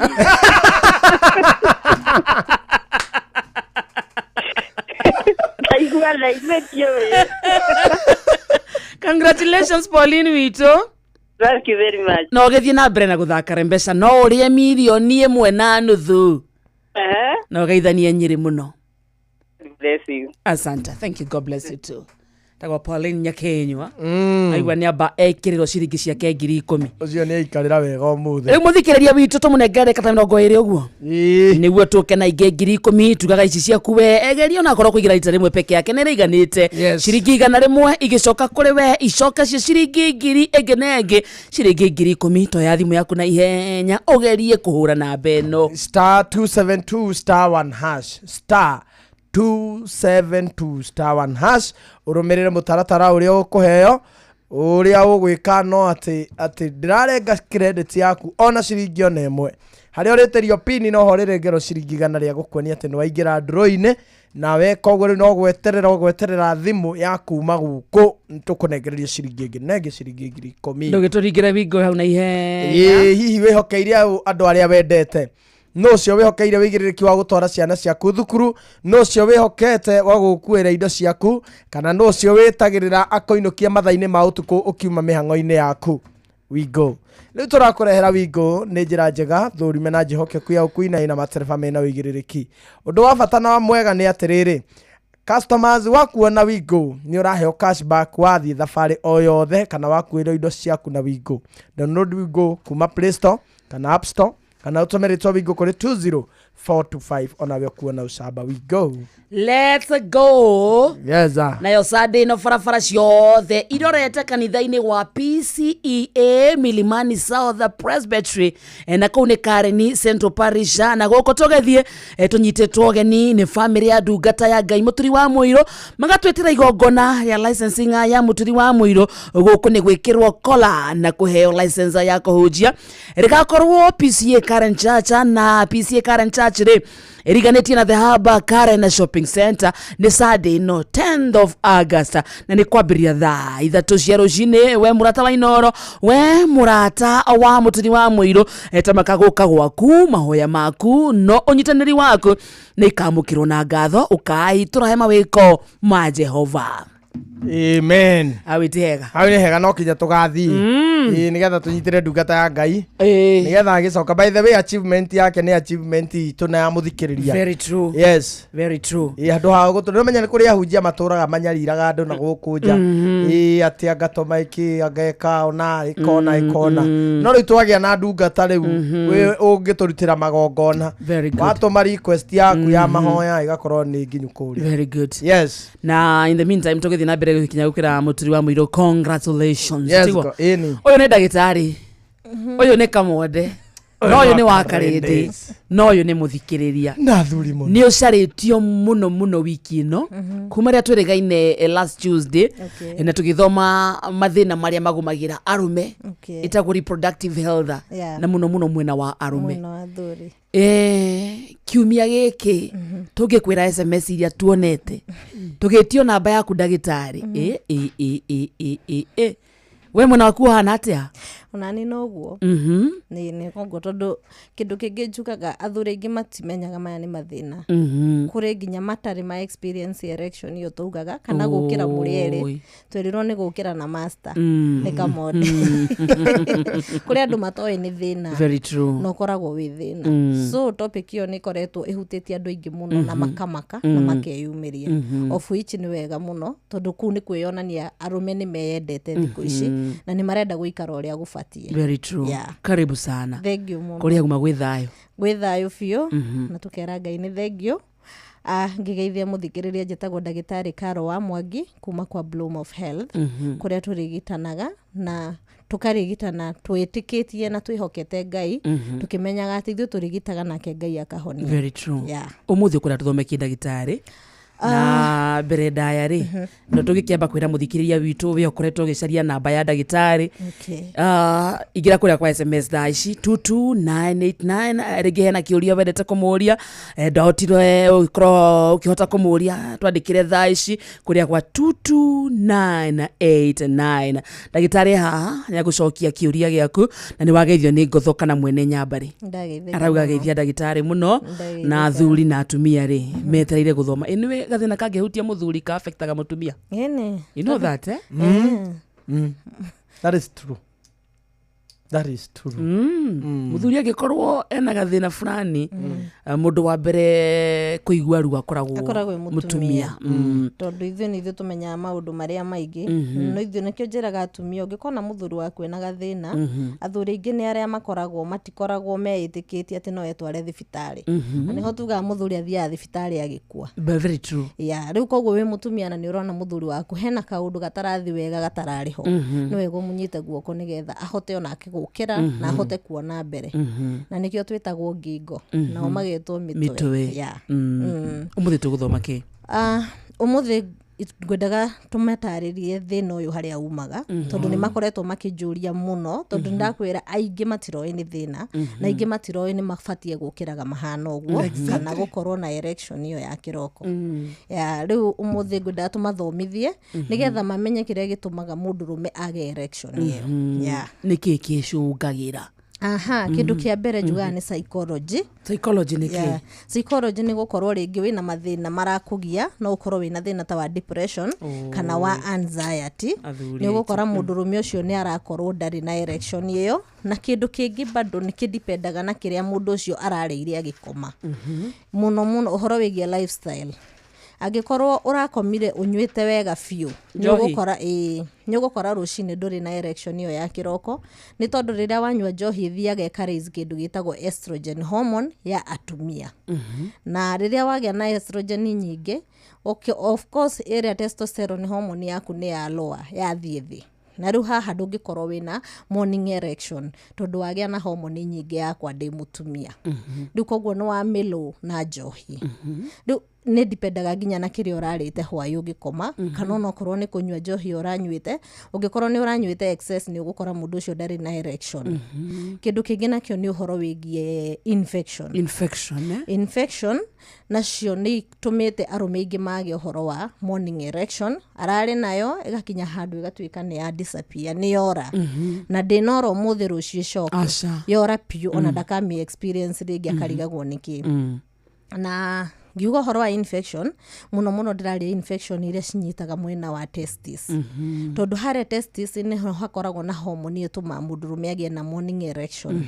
Ndaigua na ithuĩ ndiũĩ. Congratulations Pauline witũ. Thank you very much. Na ũgĩthiĩ na mbere na gũthaka mbeca no ũrĩe 1.5 million. Na ũgeithanie Nyĩrĩ mũno. Bless you. Asante. Thank you. God bless you too. Tagwo Pauline Nyakenywa. Aigua nĩ amba ekĩrĩrwo ciringi ciake 10,000. Ũcio nĩ aikarĩra wega ũmũthĩ. Rĩu mũthikĩrĩria witũ tũmũnengere kata 20 ũguo. Nĩguo tũke na ingĩ 10,000 tugaga ici ciaku we egeria onakorwo kũingĩra rita rĩmwe peke yake nĩ rĩiganĩte. Ciringi 100 igĩcoka kũrĩ we icoka cio ciringi ngiri ĩngĩ na ĩngĩ ciringi 10,000 toya thimũ yaku na ihenya ũgerie kũhũra namba ĩno. Star 272 star 1 hash star 272 star 1 hash ũrũmĩrĩre mũtaratara ũrĩa ũkũheo ũrĩa ũgwĩka no atĩ ndĩrarenga credit yaku ona ciringi ona ĩmwe harĩa ũrĩtĩrio pini no ho rĩrengerwo ciringi 100 rĩa gũkuonia atĩ nĩ waingĩra draw-inĩ na weka ũguo rĩu no gweterera ũgweterera thimũ ya kuma gũkũ tũkũnengereria ciringi ĩngĩ na ĩngĩ ciringi 10,000. Ndũgĩtũringĩre wingo hau na ihenya. Ĩĩ, hihi wĩhokeire andũ arĩa wendete no ũcio wĩhokeire wĩigĩrĩrĩki wa gũtwara ciana ciaku thukuru no ũcio wĩhokete wa gũkuĩra indo ciaku kana no ũcio wĩtagĩrĩra akũinũkia mathaa-inĩ ma ũtukũ ũkiuma mĩhang'o-inĩ yaku. Wigo rĩu tũrakũrehera Wigo nĩ njĩra njega thũrime na njĩhokeku ya ũkui na ĩna matereba mena wĩigĩrĩrĩki. Ũndũ wa bata na mwega nĩ atĩrĩrĩ, customers wakuona Wigo nĩ ũraheo cashback wathiĩ thabarĩ o yothe kana wakuĩrwo indo ciaku na Wigo. Download Wigo kuma Play Store kana App Store kana ũtũme rĩtwa Wigo kũrĩ 20425 onawe ũkuona ũcamba. Wigo. Let's go. Yes. Nayo Sunday no barabara ciothe irorete kanitha-inĩ wa PCEA Milimani South Presbytery na kũu nĩ Karen Central Parish na gũkũ tũgĩthiĩ tũnyitĩtwo ũgeni nĩ famĩlĩ ya ndungata ya Ngai Mũturi wa Mũirũ magatwĩtĩra igongona rĩa licensing ya Mũturi wa Mũirũ gũkũ nĩ gwĩkĩrwo kola na kũheo license ya kũhunjia rĩgakorwo PCEA Karen Church na PCEA Karen Church rĩ ĩriganĩtie na The Hub Karen Shopping Center nĩ Sunday no 10th of August na nĩ kwambĩrĩria thaa 3 cia rũcinĩ. We mũrata wa Inoro, we mũrata wa Mũturi wa Mũirũ, tamaka gũka gwaku mahoya maku no ũnyitanĩri waku nĩ ikamũkĩrwo na ngatho ũkai tũrahe mawĩko ma Jehova. Amen. Hau ti hega. Hau nĩ hega no kinya tũgathiĩ. Ĩĩ nĩgetha tũnyitĩre ndungata ya Ngai. Nĩgetha agĩcoka, by the way, achievement yake nĩ achievement itũ na ya mũthikĩrĩria. Very true. Yes. Very true. Ĩĩ handũ ha gũtũ nĩmenya nĩ kũrĩ ahunjia matũraga manyariraga andũ na gũkũ nja. Ĩĩ atĩ angatũma ĩkĩ angeka ona ĩkona ĩkona. No rĩu twagĩa na ndungata rĩu wĩ ũngĩtũrutĩra magongona. Very good. Watũma request yaku ya mahoya ĩgakorwo nĩ nginyu kũrĩa. Very good. Yes. Na in the meantime tũgĩthiĩ na mbere gũkinya gũkĩra mũturi wa mũirũ, congratulations. Yes, Tiguo? ĩni. Ũyũ nĩ ndagĩtarĩ, ũyũ nĩ Kamwende, no ũyũ nĩ wa Karĩndĩ, no ũyũ nĩ mũthikĩrĩria na athuri mũno. Nĩ ũcarĩtio mũno mũno wiki ĩno kuma rĩrĩa twĩrĩgaine last Tuesday. Okay. Na tũgĩthoma mathĩna marĩa magũmagĩra arũme, Okay. ĩtagwo reproductive health, na mũno mũno mwena wa arũme. Mwena wa athuri. Kiumia gĩkĩ tũngĩkwĩra SMS iria tuonete tũgĩtio namba yaku ndagĩtarĩ. Eh, eh, eh, eh, eh, eh. We mwena waku ũhana atĩa? Onani noguo. Nĩ koguo tondũ kĩndũ kĩngĩ njugaga, athuri aingĩ matimenyaga maya nĩ mathĩna. Kũrĩ nginya matarĩ ma experience erection ĩyo taugaga kana gũkĩra mũrĩ erĩ. Oi. Twerirwo nĩ gũkĩra na master nĩ Kamode. Kũrĩ andũ matoĩ nĩ thĩna. Very true. Na ũkoragwo wĩ thĩna. So topic ĩyo nĩ ĩkoretwo ĩhutĩtie andũ aingĩ mũno na makamaka na makeyumĩria, of which nĩ wega mũno tondũ kũu nĩ kwĩyonania arũme nĩ meyendete thikũ ici na nĩ marenda gũikara ũrĩa gũbatiĩ. Very true. Yeah. Karibu sana. Thengiũ mũno. Kũrĩa guma gwĩ thayũ? Gwĩ thayũ biũ. Na tũkera Ngai nĩ thengiũ. Ngĩgeithia mũthikĩrĩria, njĩtagwo ndagĩtarĩ Karo wa Mwangi kuma kwa Bloom of Health, kũrĩa tũrigitanaga na tũkarigitana twĩtĩkĩtie na twĩhokete Ngai, tũkĩmenyaga atĩ ithuĩ tũrigitaga nake Ngai akahonia. Very true. Yeah. Ũmũthĩ ũkwenda tũthome kĩ, ndagĩtarĩ? Na mbere ndaya rĩ, no tũgĩkĩamba kwĩra mũthikĩrĩria witũ we ũkoretwo ũgĩcaria namba ya ndagĩtarĩ, ingĩra kũrĩa kwa SMS thaa ici 22989. Rĩngĩ hena kĩũria wendete kũmũria, ndahotire ũgĩkorwo ũkĩhota kũmũria, twandĩkĩre thaa ici kũrĩa kwa 22989. Ndagĩtarĩ haha nĩ agũcokia kĩũria gĩaku na nĩ wageithio nĩ ngotho kana mwene nyambarĩ. Ndageithĩka Arauga mũno. geithia ndagĩtarĩ mũno. Ndageithĩka. Na athuri na atumia rĩ metereire gũthoma anyway, gathĩna kangĩhutia mũthuri ka affectaga mũtumia. Ĩni. You know that, eh? That is true. That is true. Mũthuri angĩkorwo ena gathĩna fulani, mũndũ wa mbere kũigua ruo akoragwo akoragwo ĩ mũtumia. Mũtumia, tondũ ithuĩ nĩ ithuĩ tũmenyaga maũndũ marĩa maingĩ. No ithuĩ nĩkĩo njĩraga atumia, ũngĩkona mũthuri waku ena gathĩna, athuri aingĩ nĩ arĩa makoragwo matikoragwo meĩtĩkĩtie atĩ no etware thibitarĩ. Na nĩho tugaga mũthuri athiaga thibitarĩ agĩkua. But very true. Ya rĩu koguo wĩ mũtumia na nĩ ũrona mũthuri waku hena kaũndũ gatarathi wega gatararĩ ho, nĩ wega ũmũnyite guoko nĩgetha ahote onake gũkĩra na ahote kuona mbere. Na nĩkĩo twĩtagwo ngingo, nao magetwo mĩtwe. Mĩtwe. Yeah. Ũmũthĩ tũgũthoma kĩ? Ũmũthĩ ngwendaga tũmatarĩrie thĩna ũyũ harĩa umaga, tondũ nĩ makoretwo makĩnjũria mũno, tondũ ndakwĩra aingĩ matiroĩ nĩ thĩna, na aingĩ matiroĩ nĩ mabatiĩ gũkĩraga mahana ũguo kana gũkorwo na erection ĩyo ya kĩroko. Ya rĩu ũmũthĩ ngwendaga tũmathomithie nĩgetha mamenye kĩrĩa gĩtũmaga mũndũrũme age erection ĩyo. Yeah. Nĩ kĩ kĩcũngagĩra? Aha, kĩndũ kĩa mbere njugaga nĩ psychology. Psychology nĩ kĩ? Yeah. Psychology nĩ gũkorwo rĩngĩ wĩna mathĩna marakũgia, no ũkorwo wĩna thĩna ta wa depression kana wa anxiety. Athuri nĩ ũgũkora aitũ. Mũndũrũme ũcio nĩ arakorwo ndarĩ na erection ĩyo. Na kĩndũ kĩngĩ bado nĩ kĩdipendaga na kĩrĩa mũndũ ũcio ararĩire agĩkoma, mũno mũno ũhoro wĩgiĩ lifestyle. Angĩkorwo ũrakomire ũnyuĩte wega biũ, nĩ Njohi. ũgũkora, ĩĩ, nĩ ũgũkora rũcinĩ ndũrĩ na erection ĩyo ya kĩroko, nĩ tondũ rĩrĩa wanyua njohi ĩthiaga ĩka raise kĩndũ gĩtagwo estrogen hormone ya atumia. Na rĩrĩa wagĩa na estrogen nyingĩ, okay, of course ĩrĩa testosterone hormone yaku nĩ ya lower, yathiĩ thĩ. Na rĩu haha ndũngĩkorwo wĩna morning erection tondũ wagĩa na hormone nyingĩ yakwa ndĩ mũtumia. Rĩu koguo nĩ wa mĩlũ na njohi. Rĩu nĩ dipendaga nginya na kĩrĩa ũrarĩte hwaĩ ũgĩkoma, kana onokorwo nĩ kũnyua njohi ũranyuĩte, ũngĩkorwo nĩ ũranyuĩte excess, nĩ ũgũkora mũndũ ũcio ndarĩ na erection. Kĩndũ kĩngĩ nakĩo nĩ ũhoro wĩgiĩ infection. Infection, eh? Infection nacio nĩ itũmĩte arũme aingĩ mage ũhoro wa morning erection. Ararĩ nayo ĩgakinya handũ ĩgatuĩka nĩ ya disappear, nĩ yora. Na ndĩnora ũmũthĩ, rũciũ ĩcoke Aca. yora biũ, ona ndakami experience rĩngĩ, akarigagwo nĩkĩ. Na Ngiuga ũhoro wa infection, mũno mũno ndĩraria infection iria cinyitaga mwena wa testis, tondũ harĩa testis nĩho hakoragwo na hormone ĩtũmaga mũndũrũme agĩe na morning erection,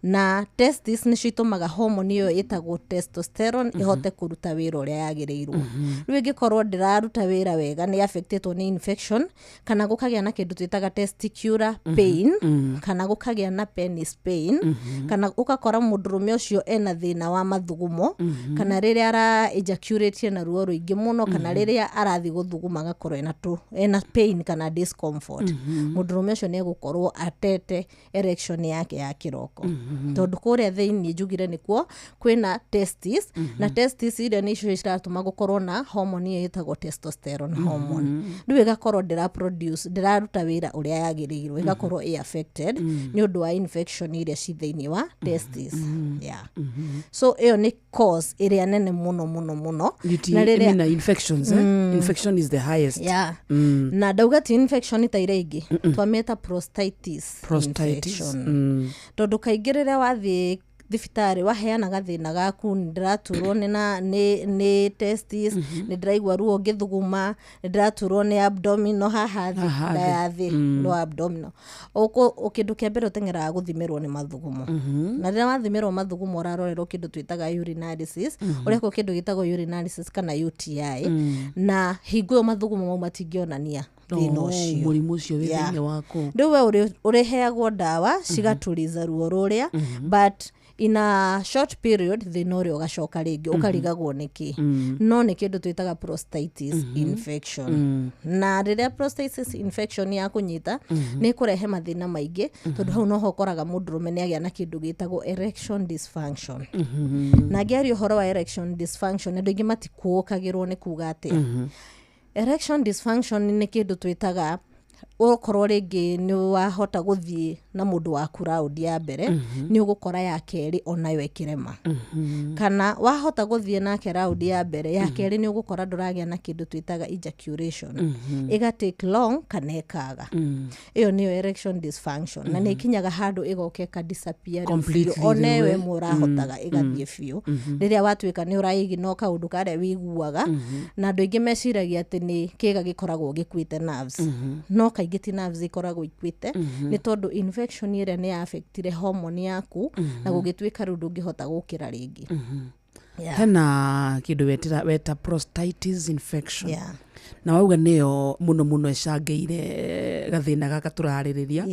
na testis nĩcio itũmaga hormone ĩyo ĩtagwo testosterone ĩhote kũruta wĩra ũrĩa yagĩrĩirwo. Rĩu ĩngĩkorwo ndĩraruta wĩra wega, nĩ affectĩtwo nĩ infection, kana gũkagĩa na kĩndũ twĩtaga testicular pain, kana gũkagĩa na penis pain, kana ũgakora mũndũrũme ũcio ena thĩna wa mathugumo, kana rĩrĩa ara ejaculate na ruo rũingĩ mũno, kana rĩrĩa arathiĩ gũthuguma agakorwo ena pain kana discomfort. Mũndũrũme ũcio nĩ egũkorwo atete erection yake ya kĩroko, tondũ kũrĩa thĩinĩ njugire nĩkuo kwĩna testis, na testis iria nĩcio ciratũma gũkorwo na hormone ĩyo ĩtagwo testosterone hormone. Rĩu ĩgakorwo ndĩra produce, ndĩraruta wĩra ũrĩa yagĩrĩirwo, ĩgakorwo ĩ affected nĩ ũndũ wa infection iria ci thĩinĩ wa testis. Yeah. So ĩyo nĩ cause ĩrĩa nene mũno mũno mũno. Na rĩrĩa na infections, eh? Infection is the highest. Yeah. Na ndauga ti infection ta iria ingĩ, twamĩta prostatitis infection, tondũ kaingĩ rĩrĩa wathiĩ thibitarĩ waheana gathĩna gaku, nĩ ndĩraturwo nĩ testis, nĩ ndĩraigua ruo ngĩthuguma, nĩ ndĩraturwo nĩ abdominal haha thĩ, nda ya thĩ, lower abdominal. Kĩndũ kĩa mbere ũteng'eraga gũthimĩrwo nĩ mathugumo, na rĩrĩa wathimĩrwo mathugumo ũrarorerwo kĩndũ twĩtaga urinalysis, ũrekwo kĩndũ gĩtagwo urinalysis kana UTI, na hingo ĩyo mathugumo mau matingĩonania thĩna ũcio, mũrimũ ũcio wĩ thĩinĩ waku. Rĩu we ũrĩheagwo ndawa cigaturiza ruo rũrĩa, but in a short period thĩna ũrĩa ũgacoka rĩngĩ, ũkarigagwo nĩkĩ. No nĩ kĩndũ twĩtaga prostatitis infection. Na rĩrĩa prostatitis infection yakũnyita, nĩ ĩkũrehe mathĩna maingĩ, tondũ hau noho ũkoraga mũndũrũme nĩ agĩa na kĩndũ gĩtagwo erection dysfunction. Na ngĩaria ũhoro wa erection dysfunction, andũ aingĩ matikuũkagĩrwo nĩ kuga atĩa. Erection dysfunction nĩ kĩndũ twĩtaga okorwo rĩngĩ nĩ wahota gũthiĩ na mũndũ waku round ya mbere, nĩ ũgũkora ya kerĩ onayo ĩkĩrema, kana wahota gũthiĩ nake round ya mbere, ya kerĩ nĩ ũgũkora ndũragĩa na kĩndũ twĩtaga ejaculation, ĩga take long kana ĩkaga. Ĩyo nĩyo erection dysfunction, na nĩ ĩkinyaga handũ ĩgoka ĩka disappear completely, onewe mũrahotaga ĩgathiĩ biũ, rĩrĩa watuĩka nĩ ũraigino kaũndũ karĩa wĩiguaga. Na andũ aingĩ meciragia atĩ nĩ kĩga gĩkoragwo gĩkuĩte nerves, no kaingĩ ti nerves ikoragwo ikuĩte, nĩ tondũ infection ĩrĩa nĩ affectire hormone yaku, na gũgĩtuĩka rĩu ndũngĩhota gũkĩra rĩngĩ. Hena kĩndũ weta prostatitis infection. Na wauga nĩyo mũno mũno ĩcangĩire gathĩna gaka tũrarĩrĩria.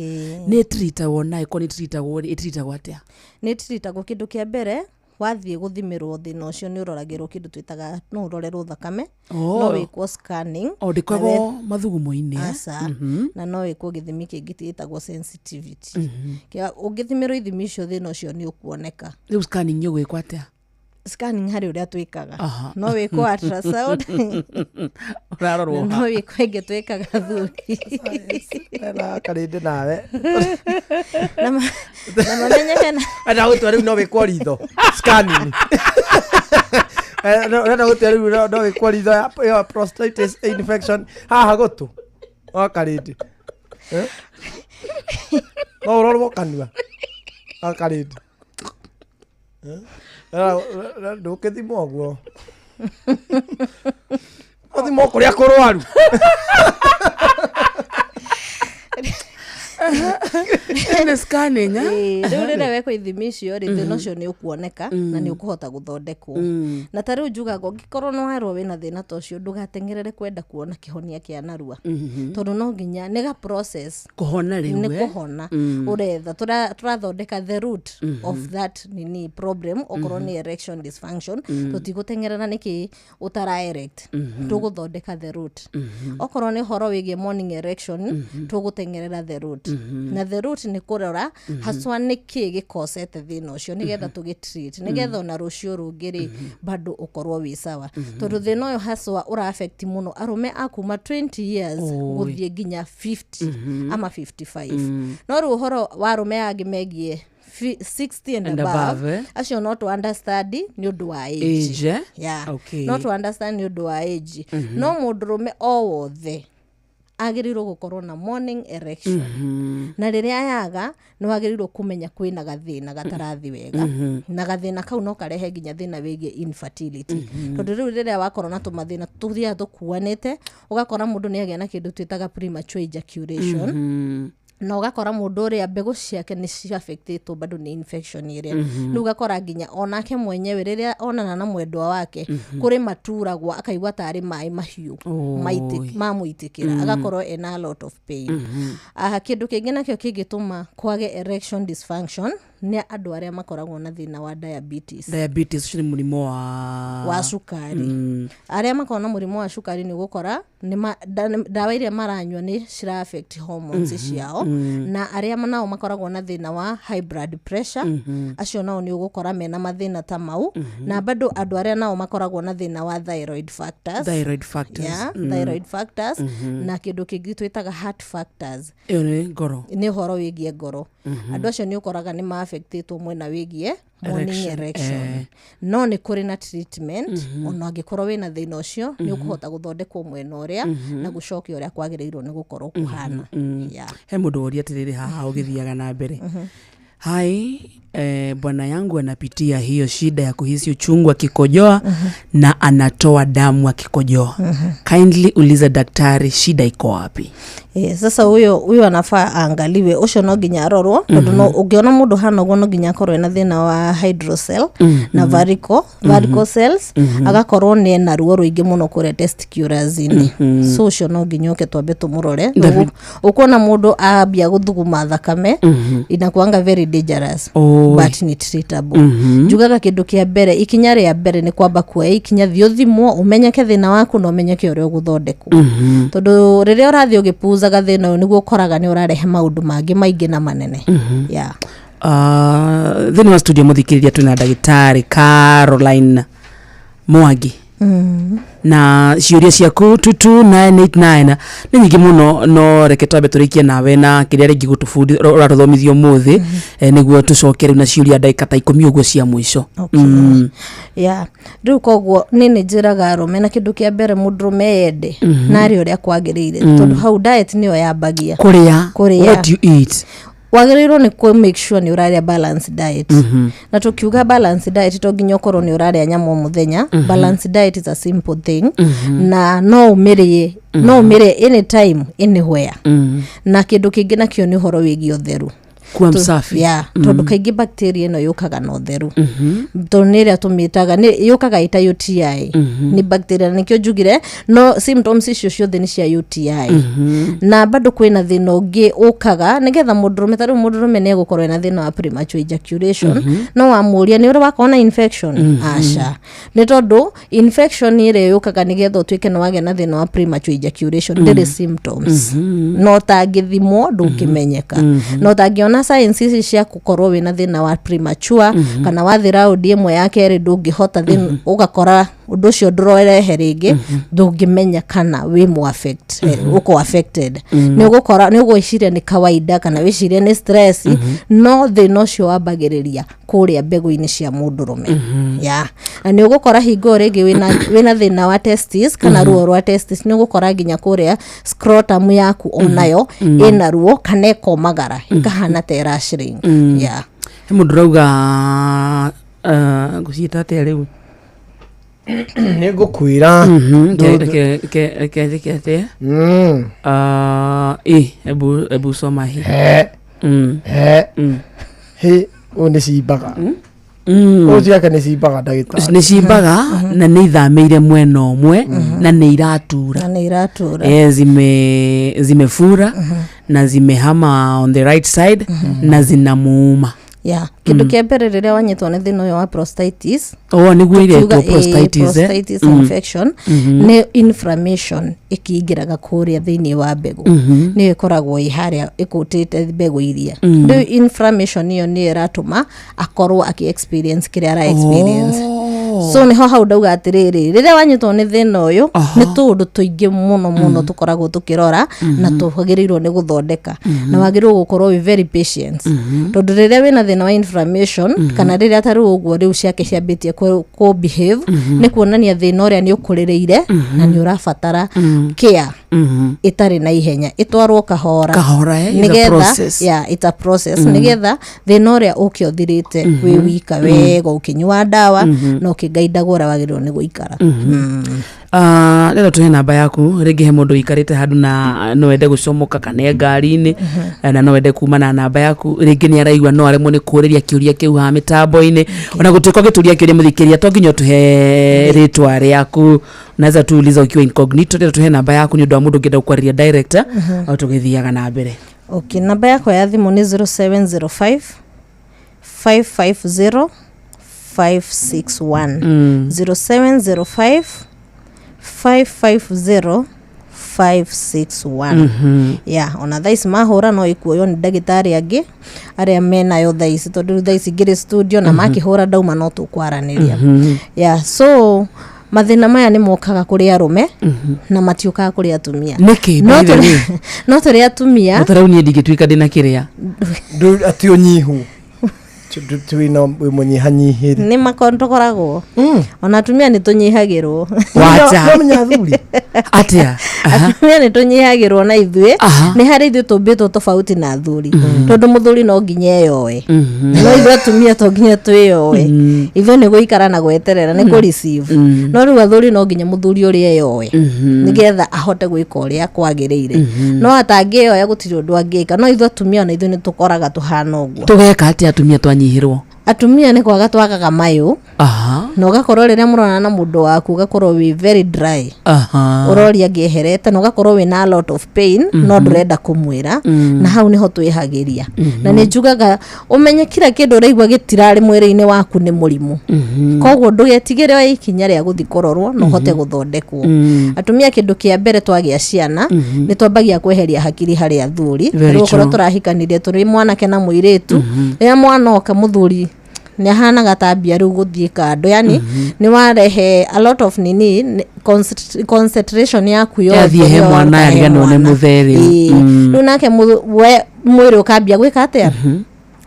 Nĩ ĩtiritagwo na ĩkorwo nĩ ĩtiritagwo rĩ, ĩtiritagwo atĩa? Nĩ ĩtiritagwo, kĩndũ kĩa mbere wathiĩ gũthimĩrwo thĩna ũcio nĩ ũroragĩrwo kĩndũ twĩtaga, no ũrorerwo thakame, no wĩkwo scanning. O ndĩkoragwo mathugumo-inĩ. Aca, na no wĩkwo gĩthimi kĩngĩ gĩtagwo sensitivity. Ũngĩthimĩrwo ithimi icio thĩna ũcio nĩ ũkuoneka. Rĩu scanning ĩgwĩkwo atĩa? Scanning harĩ ũrĩa twĩkaga, no wĩkwo ultrasound, ũrarorwo, no wĩkwo ĩngĩ twĩkaga thuri. Ena karĩndĩ nawe na mamenye hena enda gũtua rĩu no wĩkwo ritho scanning, ũrenda gũtua rĩu no wĩkwo ritho ya prostatitis infection haha gũtũ wa karĩndĩ, no ũrorwo kanua wa karĩndĩ, ndũkĩthimwo ũguo, ũthimwo kũrĩa kũrwaru. Nĩ scanning. Rĩu rĩrĩa wekwo ithimi icio rĩ, thĩna ũcio nĩ ũkuoneka na nĩ ũkũhota gũthondekwo. Na ta rĩu njugaga ũngĩkorwo nĩ werwo wĩna thĩna ta ũcio, ndũgateng'erere kwenda kuona kĩhonia kĩa narua, tondũ no nginya nĩ ga process kũhona. Rĩu nĩ kũhona ũretha, tũrathondeka the root of that nini problem. Okorwo nĩ erection dysfunction, tũtigũteng'erera nĩkĩ ũtara erect, tũgũthondeka the root. Okorwo nĩ ũhoro wĩgiĩ morning erection, tũgũteng'erera the root, na the root nĩ kũrora haswa nĩkĩ gĩkosete thĩna ũcio, nĩgetha tũgĩ treat, nĩgetha ona rũciũ rũngĩ rĩ bado ũkorwo wĩ sawa, tondũ thĩna ũyũ haswa ũra affect mũno arũme a kuma 20 years gũthiĩ nginya 50 ama 55. No rĩu ũhoro wa arũme angĩ megiĩ 60 and above, acio no to understand nĩ ũndũ wa age. Yeah. No to understand nĩ ũndũ wa age. No mũndũrũme o wothe Agĩrĩirwo gũkorwo na morning erection. Na rĩrĩa yaga, nĩ wagĩrĩirwo kũmenya kwĩna gathĩna gatarathi wega. Na gathĩna kau no karehe nginya thĩna wĩgiĩ infertility. Tondũ rĩu rĩrĩa wakorwo na tũmathĩna tũthiaga tũkuanĩte, ũgakora mũndũ nĩ agĩa na kĩndũ twĩtaga premature ejaculation. Na ũgakora mũndũ ũrĩa mbegũ ciake nĩ ciaffectĩtwo bado nĩ infection ĩrĩa. Rĩu ũgakora nginya onake mwenyewe rĩrĩa onana na mwendwa wake, kũrĩ maturagwo akaigua tarĩ maĩ mahiũ mamũitĩkĩra. Agakorwo ena a lot of pain. Aha, kĩndũ kĩngĩ nakĩo kĩngĩtũma kwage erection dysfunction nĩ andũ arĩa makoragwo na thĩna wa diabetes. Diabetes ũcio nĩ mũrimũ wa Wa cukari. Arĩa makoragwo na mũrimũ wa cukari, nĩ ũgũkora ndawa iria maranyua nĩ cira affect hormones ciao. Na arĩa nao makoragwo na thĩna wa high blood pressure, acio nao nĩ ũgũkora mena mathĩna ta mau. Na bado andũ arĩa nao makoragwo na thĩna wa thyroid factors. Thyroid factors. Yeah, thyroid factors. Na kĩndũ kĩngĩ twĩtaga heart factors. Ĩyo nĩ ngoro. Nĩ ũhoro wĩgiĩ ngoro. Andũ acio nĩ ũkoraga nĩ maaffectĩtwo mwena wĩgiĩ morning erection, erection. No nĩ kũrĩ na treatment. Ona angĩkorwo wĩna thĩna ũcio, nĩ ũkũhota gũthondekwo mwena ũrĩa na gũcokia ũrĩa kwagĩrĩirwo nĩ gũkorwo kũhana. Yeah. He mũndũ woria atĩrĩrĩ haha ũgĩthiaga na mbere. Hai, bwana yangu anapitia hiyo shida ya kuhisi uchungu akikojoa na anatoa damu akikojoa. Kindly uliza daktari shida iko wapi. Eh, sasa huyo anafaa aangaliwe, ũcio no nginya arorwo, tondũ no ũngĩona mũndũ hana ũguo no nginya akorwo ena thĩna wa hydrocele na varicoceles, agakorwo nĩ ena ruo rũingĩ mũno kũrĩa testiculars-inĩ. So ũcio no nginya ũke twambe tũmũrore. Ũkuona mũndũ ambia gũthuguma thakame, inakuanga very dangerous. Oi. But ni treatable. Njugaga kĩndũ kĩa mbere, ikinya rĩa mbere nĩ kwamba kuoya ikinya, thiĩ ũthimwo, ũmenyeke thĩna waku na ũmenyeke ũrĩa ũgũthondekwo. Tondũ rĩrĩa ũrathiĩ ũgĩpuzaga thĩna ũyũ, nĩguo ũkoraga nĩ ũrarehe maũndũ mangĩ maingĩ na manene. Yeah. Thĩinĩ wa studio, mũthikĩrĩria, twĩna ndagĩtarĩ Caroline Mwangi. Na ciũria ciaku 22989 nĩ nyingĩ mũno, no reke twambe tũrĩkie nawe na kĩrĩa rĩngĩ gũtũbundi ũratũthomithia ũmũthĩ, nĩguo tũcoke rĩu na ciũria ndagĩka ta 10 ũguo cia mũico. Okay. Yeah. Rĩu koguo nĩ njĩraga arũme, na kĩndũ kĩa mbere mũndũrũme ende na arĩ ũrĩa kwagĩrĩire, tondũ hau diet nĩyo yambagia. Kũrĩa. Kũrĩa. What you eat. Wagĩrĩirwo nĩ kũ make sure nĩ ũrarĩa balanced diet. Na tũkiuga balanced diet, to nginya ũkorwo nĩ ũrarĩa nyama o mũthenya. Balanced diet is a simple thing, na no ũmĩrĩe anytime, anywhere. Na kĩndũ kĩngĩ nakĩo nĩ ũhoro wĩgiĩ ũtheru. Kuwa msafi. Yeah, tondũ kaingĩ bacteria ĩno yũkaga na ũtheru, tondũ nĩ ĩrĩa tũmĩtaga nĩ yũkaga ĩta UTI, nĩ bacteria, na nĩkĩo njugire no symptoms icio ciothe nĩ cia UTI. Na bado kwĩna thĩna ũngĩ ũkaga nĩgetha mũndũrũme, ta rĩu mũndũrũme nĩ egũkorwo ena thĩna wa premature ejaculation, no wamũria nĩ ũrĩ wakorwo na infection, aca, nĩ tondũ infection ĩrĩa yũkaga nĩgetha ũtuĩke nĩ wagĩa na thĩna wa premature ejaculation ndĩrĩ symptoms, no tangĩthimwo ndũngĩmenyeka, no tangĩona signs ici cia gũkorwo wĩna thĩna wa premature, kana wathi raundi ĩmwe ya kerĩ ndũngĩhota, then ũgakora ũndũ ũcio ndũrorehe rĩngĩ, ndũngĩmenya kana wĩ mu affect, ũko affected. Nĩ ũgũkora nĩ ũgwĩciria nĩ kawaida kana wĩcirie nĩ stress, no thĩna ũcio wambagĩrĩria kũrĩa mbegũ-inĩ cia mũndũrũme. Yeah. Na nĩ ũgũkora hingo ĩyo rĩngĩ wĩna thĩna wa testis kana ruo rwa testis, nĩ ũgũkora nginya kũrĩa scrotum yaku onayo ĩna ruo kana ĩkomagara ĩkahana ta ĩra shrink. Yeah. He mũndũ ũrauga, ngũciĩta atĩa rĩu? Nĩ ngũkwĩra. Reke njĩke atĩa? Ah, ĩ hebu soma hii. He. He. He, ũyũ nĩ cimbaga. Ũyũ ciake nĩ cimbaga, ndagĩtarĩ. Nĩ cimbaga na nĩ ithamĩire mwena ũmwe na nĩ iratura. Na nĩ iratura. Eh, zimefura na zimehama on the right side na zinamuuma. Yeah. Kĩndũ kĩa mbere rĩrĩa wanyitwo nĩ thĩna ũyũ wa prostatitis, Oh, nĩguo iretwo tukiuga, prostatitis, eh? Prostatitis infection nĩ inflammation ĩkĩingĩraga kũrĩa thĩinĩ wa mbegũ. Nĩyo ĩkoragwo ĩ harĩa ĩkũtĩte mbegũ iria. Rĩu inflammation ĩyo nĩyo ĩratũma akorwo akĩ experience kĩrĩa ara experience. So nĩho hau ndauga atĩrĩrĩ, rĩrĩa wanyitwo nĩ thĩna ũyũ, nĩ tũũndũ tũingĩ mũno mũno tũkoragwo tũkĩrora na tũagĩrĩirwo nĩ gũthondeka, na wagĩrĩirwo gũkorwo wĩ very patient, tondũ rĩrĩa wĩna thĩna wa inflammation, kana rĩrĩa ta rĩu ũguo rĩu ciake ciambĩtie kũ behave, nĩ kuonania thĩna ũrĩa nĩ ũkũrĩrĩire na nĩ ũrabatara care. Ĩtarĩ na ihenya, ĩtwarwo kahora. Kahora, it's a nĩgetha process. Yeah, it's a process, nĩgetha thĩna ũrĩa ũke ũthirĩte wĩ wika wega ũkĩnyua ndawa na ũkĩgaindagwo ũrĩa wagĩrĩirwo nĩ gũikara. Ah, rĩrĩa tũhe namba yaku rĩngĩ he mũndũ ũikarĩte handũ na no ende gũcomoka kana e ngari-inĩ, na no ende kuma na namba yaku, rĩngĩ nĩ araigua no aremwo nĩ kũũrĩria kĩũria kĩu haha mĩtambo-inĩ, ona gũtuĩka ũgĩtũria kĩũria mũthikĩria to nginya ũtũhe rĩtwa rĩaku, unaweza tu uliza ukiwa incognito. Rĩrĩa tũhe namba yaku nĩ ũndũ wa mũndũ ũngĩenda gũkwarĩria direct, o tũgĩthiaga na mbere. Okay, namba yakwa ya thimũ nĩ 0705 550 561. 0705 550 561. Yeah, ona thaa ici mahũra no ikuoywo nĩ ndagĩtarĩ angĩ arĩa menayo thaa ici, tondũ rĩu thaa ici ngĩrĩ studio na makĩhũra ndauma no tũkwaranĩria. Yeah, so mathĩna maya nĩ mokaga kũrĩ arũme na matiũkaga kũrĩ atumia. Nĩkĩ, No by the way? No tũrĩ atumia. Ta rĩu niĩ ndingĩtuĩka ndĩna kĩrĩa. Ati ũnyihu twĩna wĩ mũnyihanyihĩre. Nĩ tũkoragwo ona atumia nĩ tũnyihagĩrwo. Wacha. Nomenya athuri. Atĩa? Atumia nĩ tũnyihagĩrwo na ithuĩ nĩ harĩ ithuĩ tũmbĩtwo tofauti na athuri, tondũ mũthuri no nginya eyoe, no ithuĩ atumia to nginya twĩyoe. Ithuĩ nĩ gũikara na gweterera nĩ kũ receive, no rĩu athuri no nginya mũthuri ũrĩa eyoe nĩgetha ahote gwĩka ũrĩa kwagĩrĩire, no atangĩyoya gũtirĩ ũndũ angĩka. No ithuĩ atumia ona ithuĩ nĩ tũkoraga tũhana ũguo. Tũgeka atĩa atumia twanyihĩrwo? Atumia nĩ kwaga twagaga mayũ na ũgakorwo rĩrĩa mũronana na mũndũ waku ũgakorwo wĩ very dry, ũroria ngĩeherete, na ũgakorwo wĩna a lot of pain, no ndũrenda kũmwĩra. Na hau nĩho twĩhagĩria. Na nĩ njugaga ũmenye kila kĩndũ ũraigua gĩtirarĩ mwĩrĩ-inĩ waku nĩ mũrimũ, koguo ndũgetigĩre oya ikinya rĩa gũthiĩ kũrorwo na ũhote gũthondekwo. Atumia kĩndũ kĩa mbere twagĩa ciana nĩ twambagia kweheria hakiri harĩ athuri. Very Rĩu okorwo true. tũrahikanirie tũrĩ mwanake na mũirĩtu, rĩrĩa mwana oka mũthuri nĩ ahanaga tambia rĩu gũthiĩ kando, yani nĩ warehe a lot of nini concentration yaku yothe Yathiĩ he nĩyo mwana, he yariganĩrwo nĩ mwana. mũthee rĩu. Ĩĩ. Rĩu nake we mwĩrĩ ũkambia gwĩka atĩa?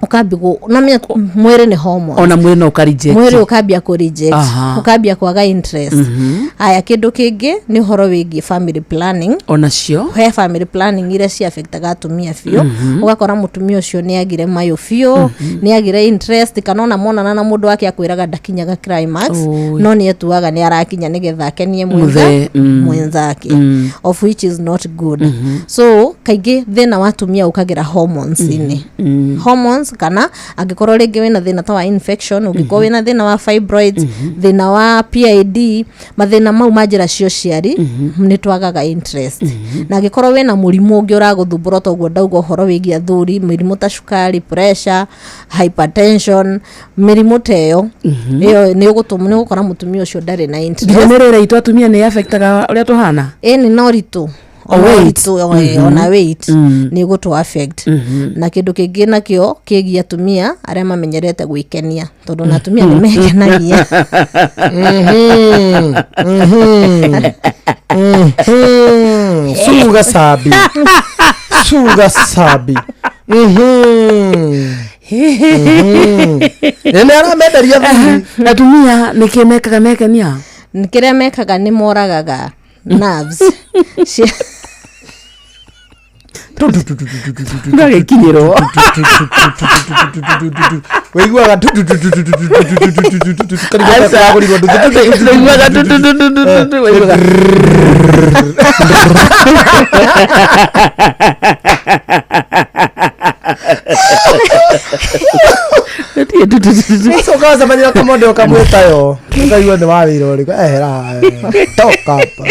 Ũkambia namenya mwĩrĩ nĩ hormones. Ona mwĩrĩ no ũka reject. Mwĩrĩ ũkambia kũ reject, ũkambia kwaga interest. Aya, kĩndũ kĩngĩ nĩ ũhoro wĩgiĩ family planning. Onacio. He family planning iria ciafectaga atumia biũ. Ũgakora mũtumia ũcio nĩ agire mayũ biũ, nĩ agire interest, kana ona monana na mũndũ wake akwĩraga ndakinyaga climax. Oi. No nĩ etuaga nĩ arakinya nĩgetha akenie mwenza Mũthee, mwenzake, of which is not good. So kaingĩ thĩna wa atumia ũkagĩra hormones-inĩ, hormones, kana angĩkorwo rĩngĩ wĩna thĩna ta wa infection, ũngĩkorwo wĩna thĩna wa fibroids, thĩna wa PID, mathĩna mau ma njĩra cia ũciari, nĩ twagaga interest. Na angĩkorwo wĩna mũrimũ ũngĩ ũragũthumbũra, toguo ndauga ũhoro wĩgiĩ athuri, mĩrimũ ta cukari, pressure, hypertension, mĩrimũ ta ĩyo, ĩyo nĩ ũgũtũma nĩ ũgũkora mũtumia ũcio ndarĩ na interest. Nginya mĩrĩre itũ atumia nĩ affectaga ũrĩa tũhana. Ĩni na ũritũ. O Ona weight. ũritũ, ona weight nĩ ĩgũtũ affect. Na kĩndũ kĩngĩ nakĩo kĩgiĩ atumia arĩa mamenyerete gwĩkenia, tondũ na atumia nĩ mekenagia. Suga sabi, suga sabi. Nĩ aramenderia thuri. Atumia nĩkĩ mekaga mekenia? Kĩrĩa mekaga nĩ moragaga nerves. Ndagĩkinyĩrwo. Wĩiguaga karigũrirwo. Ũiguaga tu tu tu tu tu tu tu, ũiguaga. Gũtirĩ tu tu tu tu. Ũcio ũkacemania na kamũndũ ũkamwĩta yo ũkaigua nĩ wa wĩra ũrĩkũ, ehera haha, toka hapa,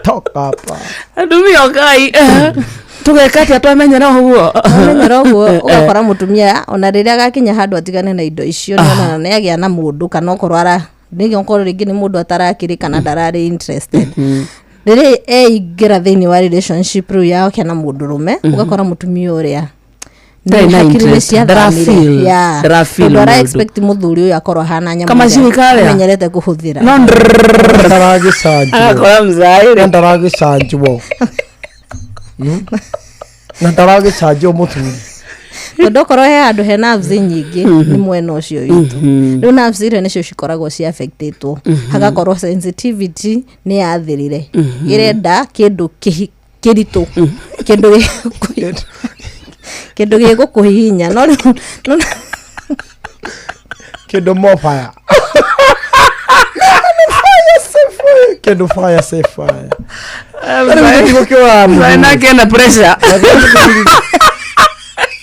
toka hapa. Atumia ũkai tũgeka atĩa twamenyera ũguo? Wamenyera ũguo ũgakora mũtumia ona rĩrĩa agakinya handũ atigane na indo icio, nĩonana nĩ agĩa na mũndũ, kana okorwo ara rĩngĩ okorwo rĩngĩ nĩ mũndũ atarakĩrĩ kana ndararĩ interested, rĩrĩa eingĩra thĩinĩ wa relationship rĩu yake na mũndũrũme, ũgakora mũtumia ũrĩa Ndarĩ na hakiri nĩ interest, ciathamire. ndarafeel, Yeah. ndarafeel Tondũ ara mũndũ. expect mũthuri ũyũ akorwo ahana nyamũ Kamacini ĩrĩa karĩa. amenyerete kũhũthĩra. No ndaragĩcanjwo Agakora mzaĩrĩ. Na ndaragĩcanjwo. Na ndaragĩcanjwo mũthuri. Tondũ okorwo he handũ he nerves nyingĩ nĩ mwena ũcio witũ. Rĩu nerves iria nĩcio cikoragwo ci affectĩtwo, hagakorwo sensitivity nĩ yathirire, ĩrenda kĩndũ kĩritũ, kĩndũ gĩgũkũhihinya, no rĩu Kĩndũ more fire. Fire, say fire. Kĩndũ fire, say fire. Rĩu ndigũkĩũraga mũthuri. Nake na pressure.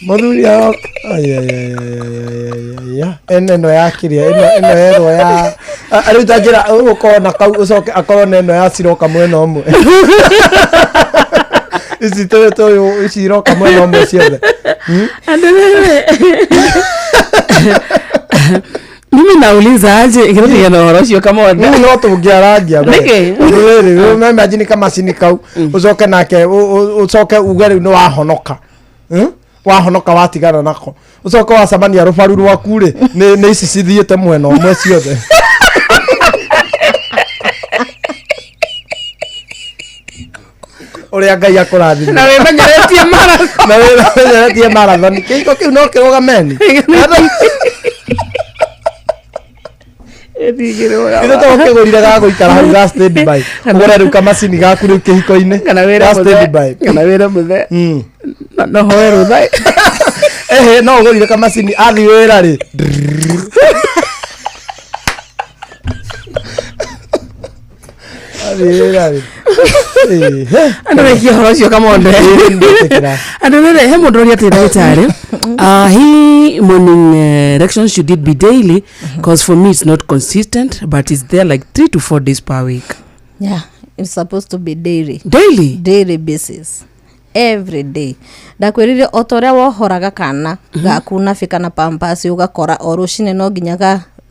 Mũthuri ao ai, ai, ai, ai, ai, ai, ai, ai. Ĩno ĩno ya kĩrĩa, ĩno yerwo ya rĩu ta njĩra ũgũkorwo na kau ũcoke akorwo na ĩno ya ciroka mwena ũmwe, ici tũyũ ici iroka mwena ũmwe ciothe. Andũ rĩrĩ, mimi nauliza aje kĩrĩa na ũhoro ũcio kamothe. Rĩu no tũngĩarangia we. Nĩkĩ? Rĩrĩ rĩu imagine kamacini kau, ũcoke nake ũcoke uge rĩu nĩ wahonoka. Wahonoka watigana nako, ũcoke wacemania rũbaru rwaku rĩ, nĩ ici cithiĩte mwena ũmwe ciothe. Ũrĩa Ngai akũrathime. Na wĩmenyeretie marathon. Na wĩmenyeretie marathon, kĩhiko kĩu no kĩrũgameni. Ithe to ũkĩgũrire ga gũikara hau ga stand by, ũgũre rĩu kamacini gaku rĩu kĩhiko-inĩ Kana wĩre ga mũthee. stand by. Kana wĩre mũthee. No hoe rũtha. Ehe, no ũgũrire kamacini athiĩ wĩra rĩ, athiĩ wĩra rĩ. Ehe. Andå rekia horo ũcio kamonde. Ndetĩkĩra. Andå rä he mũndũ ũria atĩ ndagĩtarĩ, he morning erections, should it be daily? Because for me it's not consistent, but it's there like 3 to 4 days per week. Yeah, it's supposed to be daily. Daily? Daily basis, every day. Ndakwĩrire o ta ũrĩa wohoraga kana gaku nabi kana pampers, ũgakora o rũcinĩ no nginya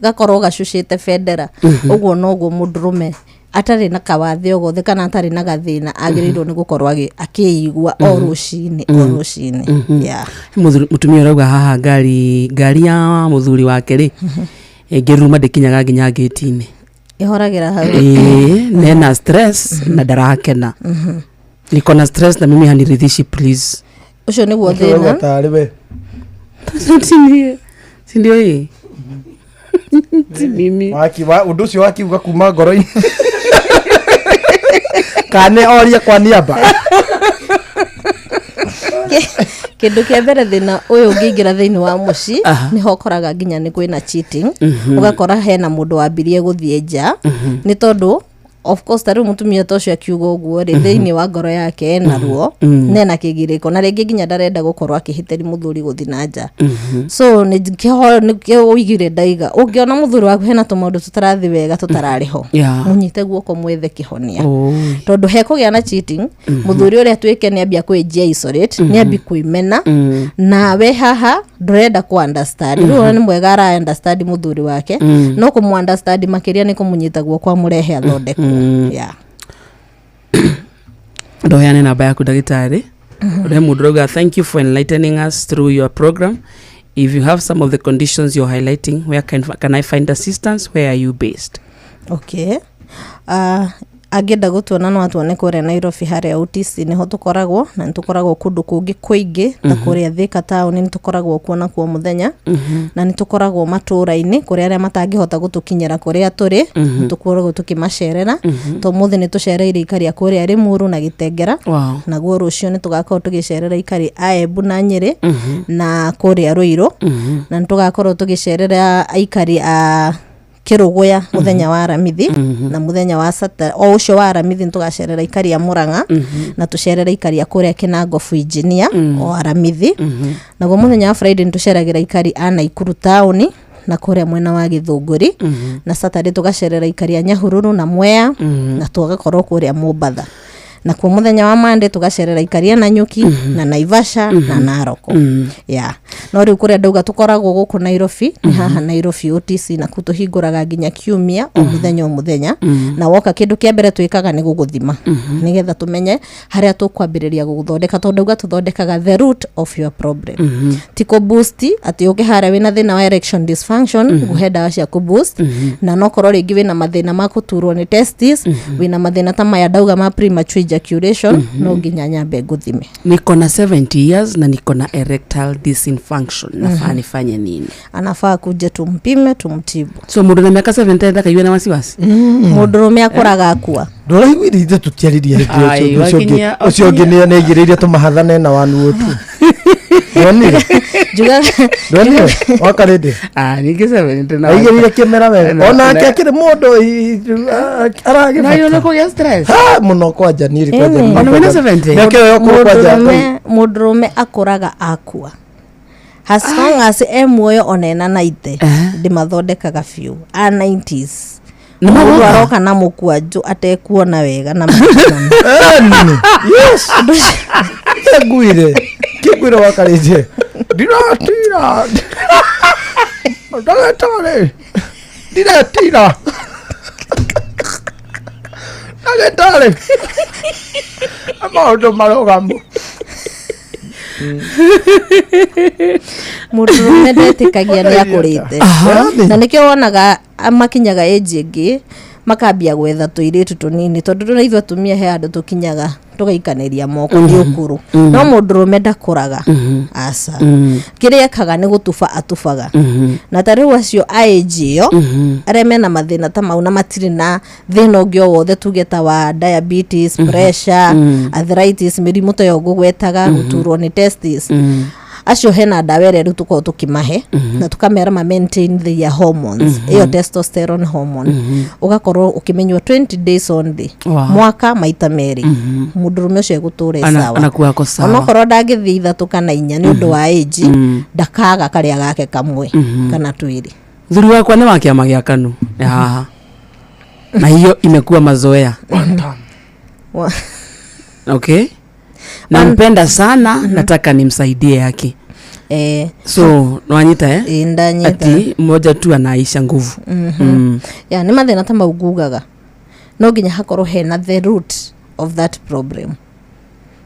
gakorwo gacucĩte bendera. Ũguo noguo mũndũrũme atarĩ na kawathe o gothe kana atarĩ na gathĩna agĩrĩirwo nĩ gũkorwo akĩigua o rũcinĩ, o rũcinĩ, yeah. Mũtumia ũrauga haha ngari ya mũthuri wake rĩ, ĩngĩruruma ndĩkinyaga nginya ngĩti-inĩ. Ĩhoragĩra hau. Ĩĩ, nena stress na ndarakena, niko na stress na mimi haniridhishi, please. Ũcio nĩguo Ũrauga thĩna. tarĩ we. Sindio hii si mimi. Ũndũ ũcio wakiuga kuma ngoro-inĩ kana orie kwa niaba? Kĩndũ kĩa mbere, thĩna ũyũ ũngĩingĩra thĩinĩ wa mũciĩ, nĩho ũkoraga nginya nĩ kwĩna cheating. Ũgakora hena mũndũ wambirie gũthiĩ nja, nĩ tondũ of course ta rĩu mũtumia ta ũcio akiuga ũguo rĩ, thĩinĩ wa ngoro yake ena ruo nena kĩgirĩko, na rĩngĩ nginya ndarenda gũkorwo akĩhĩtĩri mũthuri gũthiĩ na nja. So nĩ nĩkĩo ũigire ndaiga ũngĩona mũthuri waku hena tũmaũndũ tũtarathiĩ wega tũtararĩ ho, mũnyite guoko mwethe kĩhonia, tondũ hekũgĩa na cheating. Mũthuri ũrĩa tuĩke nĩ ambia kwĩnjia isolate, nĩ ambi kwĩmena, na we haha ndũrenda ku understand. Rĩu ona nĩ mwega ara understand mũthuri wake, no kũmũ understand makĩria nĩ kũmũnyita guoko amũrehe athondekwo, yeah. Ndoheane namba yaku, ndagĩtarĩ. Ũrĩa mũndũ ũrauga, "Thank you for enlightening us through your program. If you have some of the conditions you're highlighting, where can I find assistance? Where are you based?" Okay, angĩenda gũtuona no atuone kũrĩa Nairobi harĩa OTC nĩho tũkoragwo, na nĩ tũkoragwo kũndũ kũngĩ kũingĩ ta kũrĩa Thika taũni nĩ tũkoragwo kuo nakuo mũthenya, na nĩ tũkoragwo matũũra-inĩ kũrĩa arĩa matangĩhota gũtũkinyĩra kũrĩa tũrĩ, nĩ tũkoragwo tũkĩmacerera. To mũthĩ nĩ tũcereire ikari a kũrĩa Rĩmuru na Gĩtengera. Naguo rũciũ nĩ tũgakorwo tũgĩcerera ikari a Embu na Nyĩrĩ na kũrĩa Rũirũ, na nĩ tũgakorwo tũgĩcerera aikari a Kĩrũgũya mũthenya wa Aramithi, na mũthenya wa sata o ũcio wa Aramithi nĩ tũgacerera ikari a Mũrang'a, na tũcerere ikari a kũrĩa Kĩnangobu Engineer o Aramithi. Naguo mũthenya wa Friday nĩ tũceragĩra ikari a Naikuru taũni na kũrĩa mwena wa Gĩthũngũri, na Saturday tũgacerera ikari a Nyahururu na Mwea, na tũgakorwo kũrĩa Mombatha. Nakuo mũthenya wa Monday tũgacerera ikari a Nanyuki na Naivasha na Naroko, yeah. No rĩu kũrĩa ndauga tũkoragwo gũkũ Nairobi nĩ haha Nairobi OTC, naku tũhingũraga nginya kiumia o mũthenya o mũthenya. Na woka kĩndũ kĩa mbere twĩkaga nĩ gũgũthima, nĩgetha tũmenye harĩa tũkwambĩrĩria gũgũthondeka, tondũ ndauga tũthondekaga the root of your problem, ti kũ boost atĩ ũke harĩa wĩna thĩna wa erection dysfunction nguhe ndawa cia kũ boost, na nokorwo rĩngĩ wĩna mathĩna ma gũturwo nĩ testis, wĩna mathĩna ta maya ndauga ma premature ejaculation no nginya nyambe ngũthime. Niko na 70 years na niko na erectile dysfunction, nafaa nifanye nini? Anafaa kuja tumpime, tumtibu. So mundu na miaka 70 ndakaiwe na wasiwasi? Mundurume akũraga akua. Ndũraiguire ithe tũtiaririe hĩndĩ ĩyo ũcio ũcio ũngĩ nĩ nĩaigĩrĩire tũmahathane na wanu ũtu. Ndonire. Ndonire wakarĩndĩ. Ah, ningĩ 70 na aigĩrĩire kĩmera wega. Onake akĩrĩ mũndũ aragĩbata. Na yone kũgĩa stress. Ha mũno kwanja niĩ kwanja. Ona wĩna 70. Mĩaka ĩyo ũkũrũ kwanja. Mũndũrũme akũraga akua. As long as e muoyo ona ena 90 ndĩmathondekaga biũ. A 90s. Mũndũ aroka na mũkwanjũ atekuona wega na Yes. Kĩnguire. Kĩnguire wakarĩtie. Ndiratira. Ndagĩtarĩ. Ndiretira. Ndagĩtarĩ. Maũndũ marũgamu. Mũndũrũme ndetĩkagia nĩ akũrĩte. Na nĩkĩo wonaga makinyaga age ĩngĩ makambia gwetha tũirĩtu tũnini tondũ na ithuĩ atumia he handũ tũkinyaga tũgaikanĩria moko nĩ ũkũrũ. No mũndũrũme ndakũraga. Aca. Kĩrĩa ekaga nĩ gũtuba atubaga. Na ta rĩu acio a age ĩyo arĩa mena mathĩna ta mau na matirĩ na thĩna ũngĩ o wothe tuge ta wa diabetes, pressure, arthritis, mĩrimũ ta ĩyo ngũgwetaga, gũturwo nĩ testes. Acio hena ndawa ĩrĩa rĩu tũkoragwo tũkĩmahe na tũkamera ma maintain their hormones, ĩyo testosterone hormone. Ũgakorwo ũkĩmenywo 20 days only. Mwaka maita merĩ. Mũndũrũme ũcio egũtũra e sawa. Onokorwo ndangĩthiĩ 3 kana 4 nĩ ũndũ wa age, ndakaga karĩa gake kamwe kana twĩrĩ. Thuri wakwa nĩ wa kĩama gĩa KANU nĩ haha. Na hiyo imekuwa mazoea. Okay. Nampenda sana, nataka nimsaidie yake. So nwanyita ndanyita. Ati mmoja tu anaisha nguvu. Ya nĩ mathĩna ta mau ngugaga. No nginya hakorwo hena the root of that problem.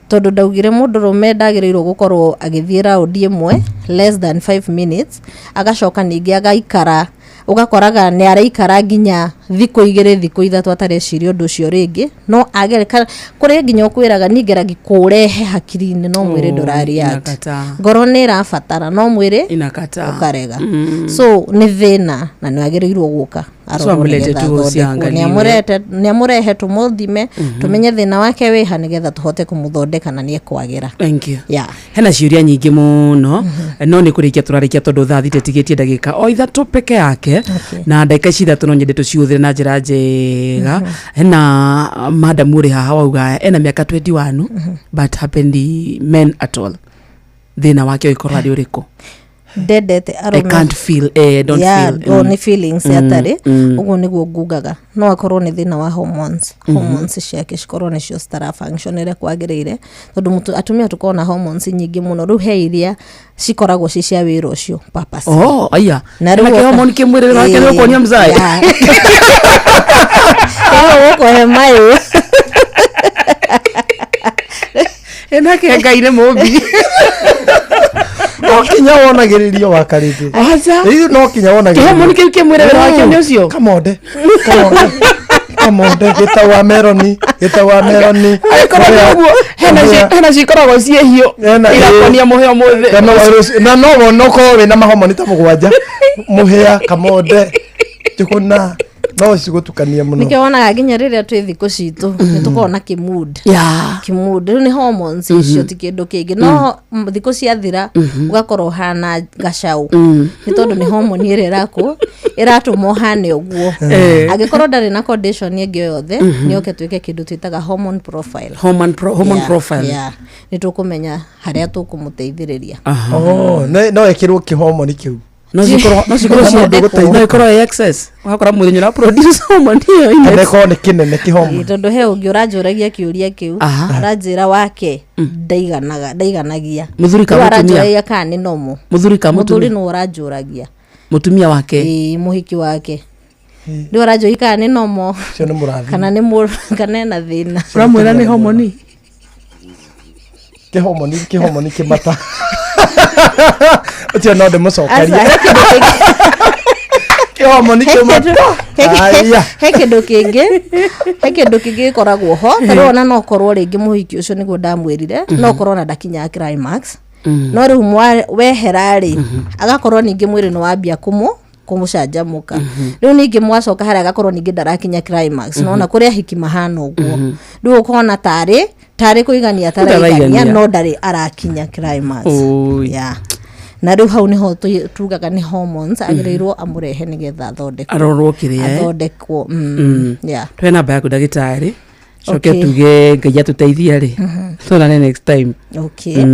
Tondũ ndaugire mũndũrũme ndagĩrĩirwo gũkorwo agĩthiĩ raundi ĩmwe less than 5 minutes, agacoka ningĩ agaikara, ũgakoraga nĩ araikara nginya thikũ 2 thikũ 3 atareciria ũndũ ũcio rĩngĩ. No agereka kũrĩa nginya ũkwĩraga niĩ ngeragia kũrehe hakiri-inĩ no mwĩrĩ ndũrareact. Ngoro nĩ ĩrabatara no mwĩrĩ ũkarega. So nĩ thĩna na nĩ wagĩrĩirwo gũka arorwo nĩgetha nĩ amũrehe tũmũthime tũmenye thĩna wake wĩha nĩgetha tũhote kũmũthondeka na nĩ ekwagĩra. Thank you. Yeah. Hena ciũria nyingĩ mũno no nĩ kũrĩkia tũrarĩkia tondũ thaa thita tigĩtie ndagĩka o 3 peke yake. Na ndagĩka ici 3 no nyende tũcihũthĩre na njĩra njega. Hena madam ũrĩ haha wauga ena mĩaka 21 but hapendi men at all. Thĩna wake ũgĩkorwo arĩ ũrĩkũ? Ndendete arũme. I can't feel, don't feel. Nĩ feelings atarĩ. Ũguo nĩguo ngugaga. No akorwo nĩ thĩna wa hormones. Hormones ciake cikorwo nĩcio citara function ũrĩa kwagĩrĩire. Tondũ atumia tũkoragwo na hormones nyingĩ mũno. Rĩu he iria cikoragwo ci cia wĩra ũcio purpose. Oh, aya. Na rĩu kĩ hormone kĩ mwĩrĩ wake nĩ ũkuonia mzae. Ĩyo ũkũhe maĩ. Ena kĩ Ngai nĩ mũmbi. No kinya wonagĩrĩrio wakarĩte. Aca. Rĩu no kinya wonagĩrĩrio. Kĩhomoni kĩu kĩ mwĩrĩ wake nĩ ũcio. Kamonde. Kamonde. Kamonde gĩtagwo meroni, gĩtagwo meroni. Angĩkorwo ũguo hena cikoragwo ciĩ hiũ. Irakonia mũhĩa ũmũthĩ. Na no wone ũkorwo wĩna mahomoni ta 7. Mũhĩa, kamonde, njũgũna. No cigũtukania mũno. Nĩkĩo wonaga nginya rĩrĩa twĩ thikũ citũ nĩ tũkoragwo na kĩmood. Kĩmood rĩu nĩ hormones icio ti kĩndũ kĩngĩ. No thikũ ciathira ũgakorwo ũhana gacaũ. Nĩ tondũ nĩ hormone ĩrĩa ĩratũma ũhane ũguo. Angĩkorwo ndarĩ na condition ĩngĩ o yothe nĩ oke twĩke kĩndũ twĩtaga hormone profile. Hormone profile. Nĩ tũkũmenya harĩa tũkũmũteithĩrĩria. Oh, no ĩkĩrwo kĩhormone kĩu. No cikorwo no ikorwo excess. Wakora mũthenya ũra produce hormone ĩyo ine. Kana ĩkorwo nĩ kĩnene kĩhormone. Tondũ he ũngĩ ũranjũragia kĩũria kĩu, aranjĩra wake ndaiganaga, ndaiganagia. Mũthuri ka mũtumia? Aranjũragia kana nĩ normal. Mũthuri ka mũtumia? Mũthuri nĩwe ũranjũragia. Mũtumia wake? Ĩĩ, mũhiki wake. Rĩu aranjũria kana nĩ normal. Ũcio nĩ mũrathime. Kana nĩ kana ena thĩna. Ũramwĩra nĩ hormone? Kĩhormone, kĩhormone kĩmata. Ũcio no ndĩmũcokerie. Kĩhomoni kĩuma ta. He kĩndũ kĩngĩ, he kĩndũ kĩngĩ gĩkoragwo ho. Ta rĩu ona no korwo rĩngĩ mũhiki ũcio nĩguo ndamwĩrire, no korwo ona ndakinyaga climax, no rĩu wehera rĩ, agakorwo ningĩ mwĩrĩ nĩ wambia kũmũcanjamũka. Rĩu ningĩ mwacoka harĩa, agakorwo ningĩ ndarakinya climax. Nona kũrĩ ahiki mahana ũguo, rĩu ũkona tarĩ kũigania taraigania, no ndarĩ arakinya climax. Yeah. Na rĩu hau nĩho tugaga nĩ hormones, agĩrĩirwo amũrehe nĩgetha athondekwo. Arorwo kĩrĩa, eh? Athondekwo. Yeah. Twe namba yaku, ndagĩtarĩ, coke. Okay. Tuge Ngai atũteithie rĩ, tuonane next time. Okay.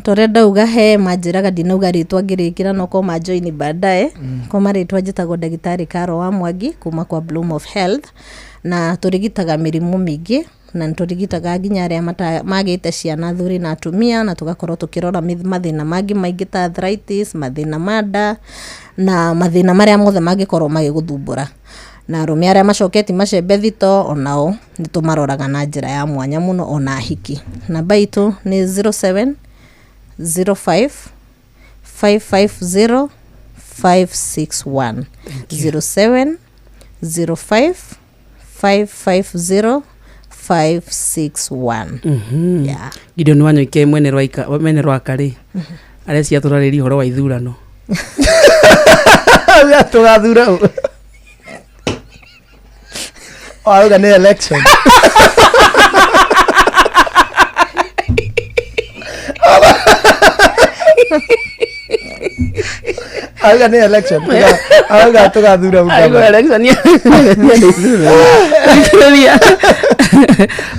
Torĩa ndauga, he manjĩraga ndinauga rĩtwa ngĩrĩkĩra, no ko manjoini baadaye. Ko marĩtwa, njĩtagwo ndagĩtarĩ Karo wa Mwangi kuma kwa Bloom of Health, na tũrigitaga mĩrimũ mĩingĩ, na nĩ tũrigitaga nginya arĩa magĩte ciana, athuri na atumia, na tũgakorwo tũkĩrora mathĩna mangĩ maingĩ ta arthritis, mathĩna ma nda na mathĩna marĩa mothe mangĩkorwo magĩgũthumbũra, na arũme arĩa macoketi macembe thito onao nĩ tũmaroraga na njĩra ya mwanya mũno, ona ahiki. Namba itũ nĩ 07 05 550 561, 07 05 550 561. Yeah. Gideon Wanyoike mwene rwaika mwene rwaka rĩ, arecia tũrarĩria ũhoro wa ithurano. Tũgathura ũ? Auga nĩ election. Auga nĩ election. Auga tũgathura ũ? Aigua election nĩ ithurano.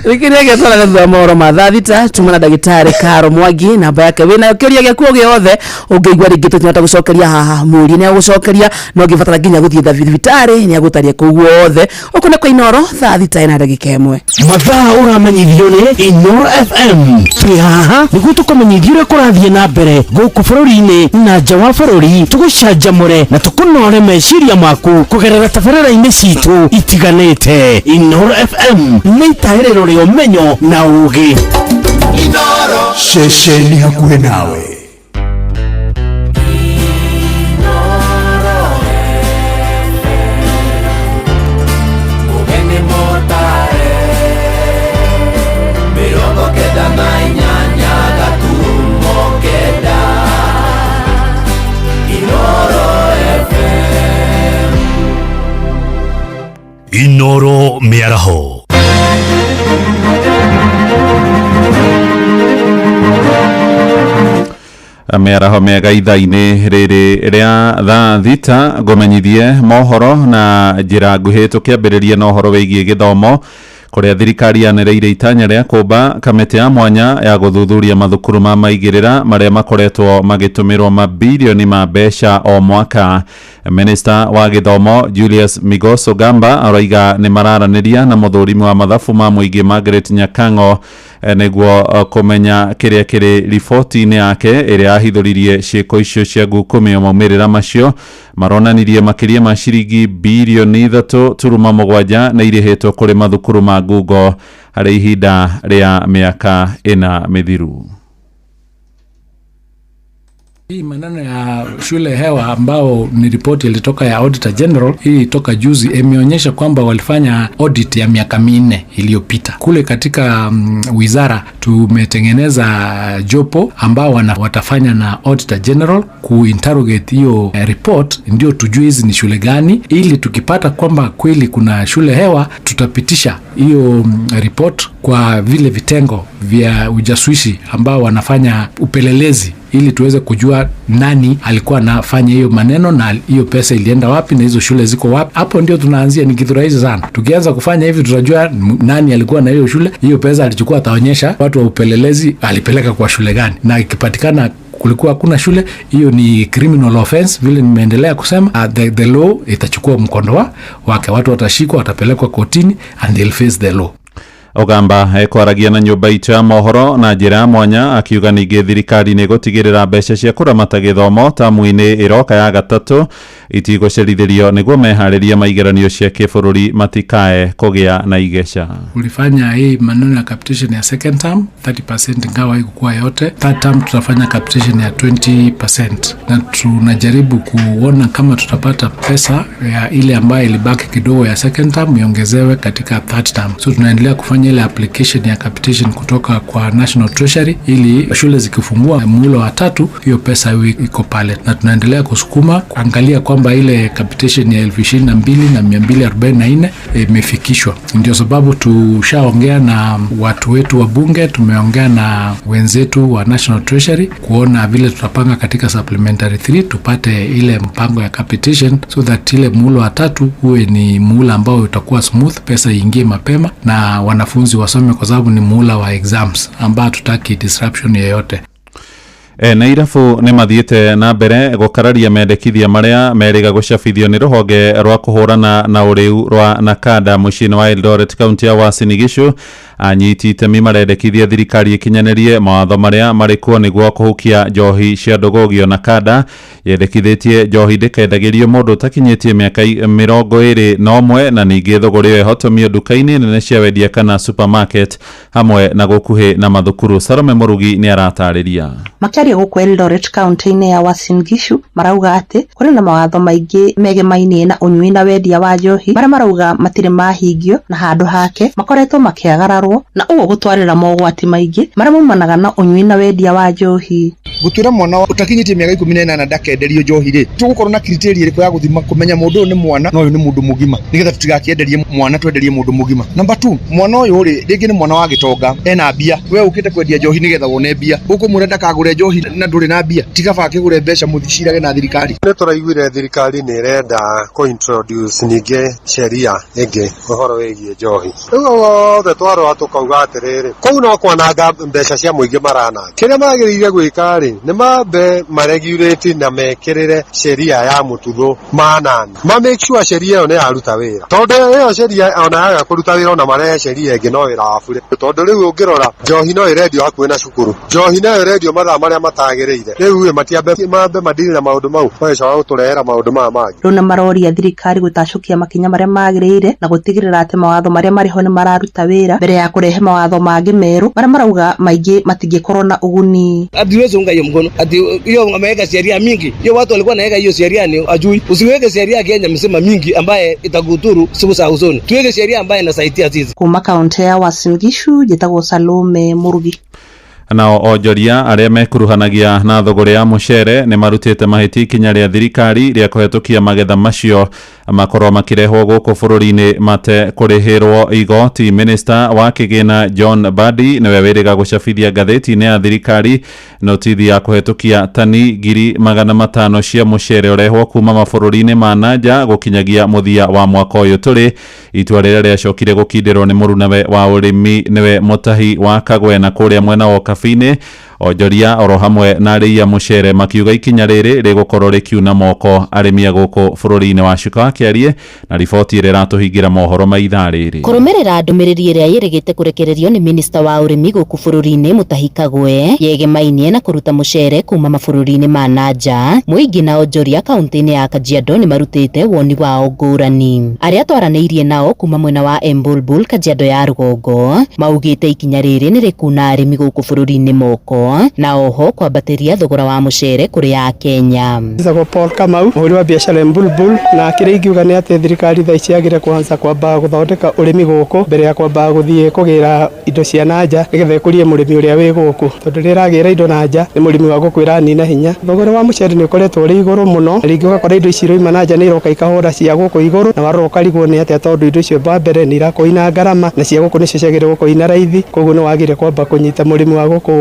Thikĩrĩria gĩatwara thutha wa mohoro ma thaa 6. Tuma na ndagĩtarĩ Karo Mwangi, namba yake wĩnayo, kĩũria gĩaku o gĩothe ũngĩigua rĩngĩ tũtinahota gũcokeria haha, mũrie nĩ agũcokeria. No ũngĩbatara nginya gũthiĩ thibitarĩ, nĩ agũtaria kũu guothe. Ũkũ nĩ kwa Inoro, thaa 6 na ndagĩka 1. Mathaa ũramenyithio nĩ Inoro FM. Twĩ haha nĩguo tũkũmenyithia ũrĩa kũrathiĩ na mbere gũkũ bũrũri-inĩ na nja wa bũrũri, tũgũcanjamũre na tũkũnore meciria maku kũgerera tabarĩra-inĩ citũ itiganĩte. Inoro FM nĩ itahĩrĩro rĩa ũmenyo na ũũgĩ. Ceceni hakuhĩ nawe. Ũgeni mũtare 98.9 Inoro FM. Inoro mĩaraho. Mĩaraho mĩega ithaa-inĩ rĩrĩ rĩa thaa 6, ngũmenyithie mohoro na njĩra nguhĩ, tũkĩambĩrĩria na ũhoro wĩgiĩ gĩthomo, kũrĩa thirikari yanĩrĩire itanya rĩa kũmba kamĩtĩ ya mwanya ya gũthuthuria mathukuru ma maigĩrĩra marĩa makoretwo magĩtũmĩrwo mabilioni ma mbeca o mwaka. Minista wa gĩthomo Julius Migos Ogamba araiga nĩ mararanĩria na mũthũrimi wa mathabu ma mũingĩ Margaret Nyakang'o nĩguo kũmenya kĩrĩa kĩrĩ riboti-inĩ yake ĩrĩa yahithũririe ciĩko icio cia ngukumio. Maumĩrĩra macio maronanirie makĩria ma ciringi bilioni 3.7 nĩ irĩhĩtwo kũrĩ mathukuru ma ngungo harĩ ihinda rĩa mĩaka 4 mĩthiru. Hii maneno ya shule hewa ambao ni ripoti ilitoka ya Auditor General, hii toka juzi, imeonyesha kwamba walifanya audit ya miaka 4 iliyopita. Kule katika wizara tumetengeneza jopo ambao watafanya na Auditor General kuinterrogate hiyo report, ndio tujue hizi ni shule gani, ili tukipata kwamba kweli kuna shule hewa, tutapitisha hiyo report kwa vile vitengo vya ujasusi ambao wanafanya upelelezi, ili tuweze kujua nani alikuwa anafanya hiyo maneno na hiyo pesa ilienda wapi na hizo shule ziko wapi. Hapo ndio tunaanzia, ni kitu rahisi sana. Tukianza kufanya hivi, tutajua nani alikuwa na hiyo shule, hiyo pesa alichukua, ataonyesha watu wa upelelezi alipeleka kwa shule gani, na ikipatikana kulikuwa hakuna shule, hiyo ni criminal offense. Vile nimeendelea kusema, the law itachukua mkondo wake, watu watashikwa, watapelekwa kotini and they'll face the law. Ogamba ekwaragia na nyũmba itũ ya mohoro na njĩra ya mwanya akiuga ningĩ thirikari nĩ gũtigĩrĩra mbeca cia kũramata gĩthomo tamu-inĩ ĩroka ya gatatũ itigũcerithĩrio nĩguo meharĩria maigeranio cia kĩbũrũri matikae kũgĩa na igeca. Ulifanya hii maneno ya capitation ya second term 30% ingawa haikuwa yote. Third term tutafanya capitation ya 20% na tunajaribu kuona kama tutapata pesa ya ile ambayo ilibaki kidogo ya second term iongezewe katika third term. So tunaendelea kufanya ile application ya capitation kutoka kwa National Treasury ili shule zikifungua muhula wa tatu hiyo pesa iwe iko pale, na tunaendelea kusukuma kuangalia kwamba ile capitation ya 22,244 imefikishwa. Ndio sababu tushaongea na watu wetu wa bunge, tumeongea na wenzetu wa National Treasury kuona vile tutapanga katika supplementary 3 tupate ile mpango ya capitation so that ile muhula wa tatu uwe ni muhula ambao utakuwa smooth, pesa iingie mapema na wanafunzi wasome, kwa sababu ni muhula wa exams ambao hatutaki disruption yoyote. Na irabu nĩ mathiĩte na mbere gũkararia mendekithia marĩa merĩga gũcabithio nĩ rũhonge rwa kũhũrana na ũrĩu rwa Nakada mũciĩ-inĩ wa Eldoret kaunti ya Uasin Gishu. Anyiti itemi marendekithia thirikari ĩkinyanĩrie mawatho marĩa marĩ kuo nĩguo kũhukia njohi cia ndũgũgio. Nakada yendekithĩtie njohi ndĩkendagĩrio mũndũ ũtakinyĩtie mĩaka 21 na ningĩ thũgũrĩ ĩyo ĩhotomio nduka-inĩ nene cia wendia kana supermarket hamwe na gũkuhĩ na mathukuru. Salome Mũrugi nĩ aratarĩria. Makĩaria gũkũ Eldoret kaunti-inĩ ya Uasin Gishu marauga atĩ kũrĩ na mawatho maingĩ megemainie na ũnyui na wendia wa njohi marĩa marauga matirĩ mahingio na handũ hake makoretwo makĩagararwo na ũguo gũtwarĩra mogwati maingĩ marĩa maumanaga na ũnyui na wendia wa njohi. Gũtuĩra mwana ũtakinyĩtie mĩaka 18 ndakenderio njohi rĩ, tũgũkorwo na criteria ĩrĩkũ ya gũthima kũmenya mũndũ ũyũ nĩ mwana na ũyũ nĩ mũndũ mũgima, nĩgetha tũtigakĩenderie mwana twenderie mũndũ mũgima. Number 2, mwana ũyũ rĩ rĩngĩ nĩ mwana wa gĩtonga ena mbia, we ũkĩte kwendia njohi nĩgetha wone mbia, ũkũmwĩra ndakagũre njohi na ndũrĩ na mbia, tiga baba akĩgũre mbeca mũthicirage na thirikari. Nĩ tũraiguire thirikari nĩ ĩrenda kũ introduce ningĩ sheria ĩngĩ ũhoro wĩgiĩ njohi. Rĩu othe twarora tũkauga atĩrĩrĩ, kũu no kwananga mbeca cia mũingĩ marananga. Kĩrĩa magĩrĩire gwĩka rĩ, nĩ mambe maregulate na mekĩrĩre sheria ya mũtugo manani, ma make sure sheria ĩyo nĩ yaruta wĩra, tondũ ĩyo sheria ona yaga kũruta wĩra ona marehe sheria ĩngĩ no wĩra wa bure. Tondũ rĩu ũngĩrora njohi no ĩrendio hakuhĩ na cukuru, njohi no ĩrendio mathaa marĩa matagĩrĩire. Rĩu ĩ matiambe mambe madili na maũndũ mau magĩcoka gũtũrehera maũndũ maya mangĩ. Rĩu nĩ maroria thirikari gũtacũkia makinya marĩa magĩrĩire na gũtigĩrĩra atĩ mawatho marĩa marĩ ho nĩ mararuta wĩra mbere ya kũrehe mawatho mangĩ merũ marĩa marauga maingĩ matingĩkorwo na ũguni. Hatuwezi unga hiyo mkono ati hiyo ameweka sheria mingi, hiyo watu walikuwa naweka hiyo sheria ni ajui. Usiweke sheria Kenya msema mingi ambaye itakudhuru siku za usoni, tuweke sheria ambaye inasaidia sisi. Kuma kaunti ya Uasin Gishu njĩtagwo Salome Mũrugi. Nao onjoria arĩa mekuruhanagia na thũgũrĩ ya mũcere nĩ marutĩte mahĩtia ikinya rĩa thirikari rĩa kũhetũkia magetha macio makorwo makĩrehwo gũkũ bũrũri-inĩ mate kũrĩhĩrwo igoti. Minister wa kĩgĩna John Mbadi nĩwe wĩrĩga gũcabithia ngathĩti-inĩ ya thirikari notithi ya kũhetũkia tani 500,000 cia mũcere ũrehwo kuma mabũrũri-inĩ ma nanja gũkinyagia mũthia wa mwaka ũyũ tũrĩ. Itua rĩrĩa rĩacokire gũkindĩrwo nĩ mũrunawe wa ũrĩmi nĩwe Mũtahi wa Kagwe na kũrĩa mwena wa Kabini. Onjoria oro hamwe na arĩi a mũcere makiuga ikinya rĩrĩ rĩgũkorwo rĩkiuna moko arĩmi a gũkũ bũrũri-inĩ. Wa Cuka akĩarie na riboti ĩrĩa ĩratũhingĩra mohoro ma ithaa rĩrĩ. Kũrũmĩrĩra ndũmĩrĩri ĩrĩa yĩrĩgĩte kũrekererio nĩ minista wa ũrĩmi gũkũ bũrũri-inĩ Mutahi Kagwe yegemainie na kũruta mũcere kuma mabũrũri-inĩ ma nanja, mũingĩ na onjoria kaunti-inĩ ya Kajiado nĩ marutĩte woni wao ngũrani. Arĩa twaranĩirie nao kuma mwena wa Embulbul Kajiado ya rũgongo maugĩte ikinya rĩrĩ nĩ rĩkuna arĩmi gũkũ bũrũri-inĩ moko na oho kwambatĩria thogora wa mũcere kũrĩ ya Kenya. Njĩtagwo Paul Kamau, mũhũri wa biacara Embulbul, na kĩrĩa ingiuga nĩ atĩ thirikari thaa ici yagĩrĩire kwanza kwamba gũthondeka ũrĩmi gũkũ mbere ya kwamba gũthiĩ kũgĩra indo cia nanja nĩgetha ĩkũrie mũrĩmi ũrĩa wĩ gũkũ, tondũ rĩrĩa ĩragĩra indo nanja nĩ mũrĩmi wa gũkũ ĩranina hinya. Thogora wa mũcere nĩ ũkoretwo ũrĩ igũrũ mũno, rĩngĩ ũgakora indo ici iroima nanja nĩ iroka ikahũra cia gũkũ igũrũ, na warora ũkarigwo nĩ atĩa, tondũ indo icio wa mbere nĩ irakorwo ina ngarama na cia gũkũ nĩcio ciagĩrĩire gũkorwo ina raithi. Koguo nĩ wagĩrĩire kwamba kũnyita mũrĩmi wa gũkũ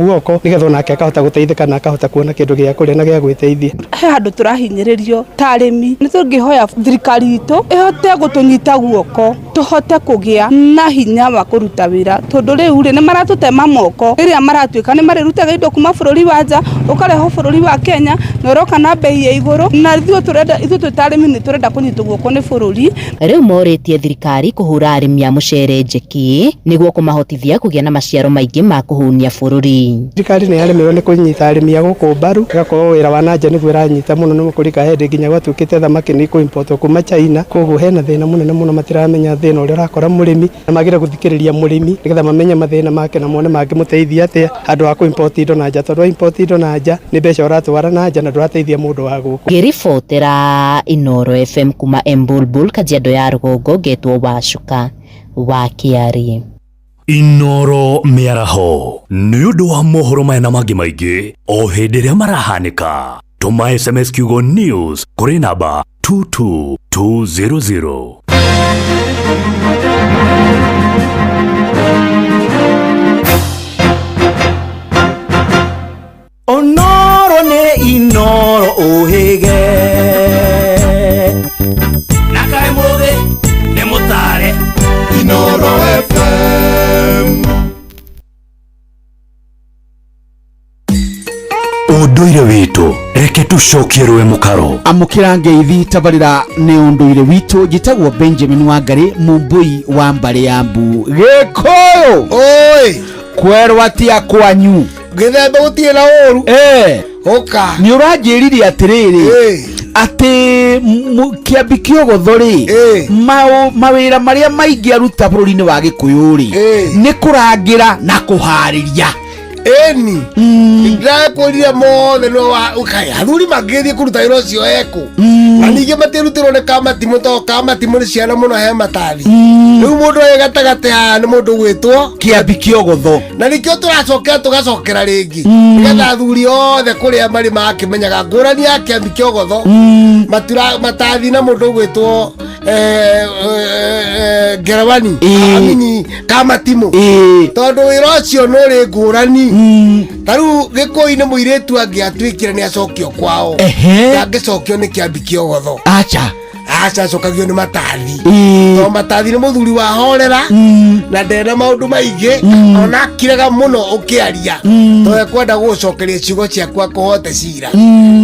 guoko nĩgetha onake akahota gũteithĩka na akahota kuona kĩndũ gĩa kũrĩa na gĩa gwĩteithia. He handũ tũrahinyĩrĩrio ta arĩmi, nĩ tũngĩhoya thirikari itũ ĩhote gũtũnyita guoko tũhote kũgĩa na hinya wa kũruta wĩra, tondũ rĩu rĩ nĩ maratũtema moko rĩrĩa maratuĩka nĩ marĩrutaga indo kuma bũrũri wa nja ũkarehwo bũrũri wa Kenya na ũroka na bei ya igũrũ, na ithuĩ tũrenda, ithuĩ twĩ ta arĩmi nĩ tũrenda kũnyitwo guoko nĩ bũrũri. Rĩu morĩtie thirikari kũhũra arĩmi a mũcere njeki nĩguo kũmahotithia kũgĩa na maciaro maingĩ ma kũhũnia bũrũri. Thirikari nĩ yaremirwo nĩ kũnyita arĩmi a gũkũ mbaru, ĩgakorwo wĩra wa nanja nĩguo ĩranyita mũno nĩ kũrika hĩndĩ nginya gwatuĩkĩte thamaki nĩ ikũ-importwo kuma China, koguo hena thĩna mũnene mũno, matiramenya thĩna ũrĩa ũrakora mũrĩmi na magĩre gũthikĩrĩria mũrĩmi nĩgetha mamenye mathĩna make na mone mangĩmũteithia atĩa handũ ha kũ-import indo na nja, tondũ wa import indo na nja nĩ mbeca ũratwara na nja na ndũrateithia mũndũ wa gũkũ. Ngĩribotera Inooro FM kuma Embulbul, Kajiado ya rũgongo, ngetwo Wacuka wa Kĩarĩ. Inooro mĩaraho nĩ ũndũ wa mohoro maya na mangĩ maingĩ o hĩndĩ ĩrĩa marahanĩka. Tũma SMS kiugo news kũrĩ namba 22200. Onoro nĩ Inooro ũhĩge na kaĩ mũthĩ nĩ mũtare. Inooro FM. Ũndũire witũ reke tũcokie rũe mũkaro. Amũkĩra ngeithi tabarĩra nĩ ũndũire witũ. Njĩtagwo Benjamin Wangari, mũmbũi wa mbarĩ ya mbu Gĩkũyũ. Oi kwerwo atia kwanyu gĩthembe gũtirĩ na ũru. Ũka nĩ ũranjĩrire atĩrĩrĩ atĩ Kĩambi Kĩogotho rĩ, mawĩra marĩa maingĩ aruta bũrũri-inĩ wa Gĩkũyũ rĩ nĩ kũrangĩra na kũharĩria. Ĩni ndĩrakwĩrire mothe no ũkai athuri mangĩthiĩ kũruta wĩra ũcio ekũ, na ningĩ matirutĩrwo nĩ kamatimũ, tondũ kamatimũ nĩ ciana mũno he matathi. Rĩu mũndũ arĩ gatagatĩ haha nĩ mũndũ ũgwĩtwo Kĩambi Kĩogotho, na nĩkĩo tũracokera tũgacokera rĩngĩ nĩgetha athuri othe kũrĩa marĩ makĩmenyaga ngũrani ya Kĩambi Kĩogotho matathi na mũndũ ũgwĩtwo ngerewani amini kamatimũ, tondũ wĩra ũcio nĩ ũrĩ ngũrani. Ta rĩu Gĩkũyũ-inĩ mũirĩtu angĩatuĩkire nĩ acokio kwao, ndangĩcokio nĩ Kĩambi Kĩogotho. Acha. Aca, acokagio nĩ matathi, tondũ matathi nĩ mũthuri wa horera na ndena maũndũ maingĩ, ona akiraga mũno ũkĩaria tondũ ekwenda gũgũcokeria ciugo ciaku akũhote cira.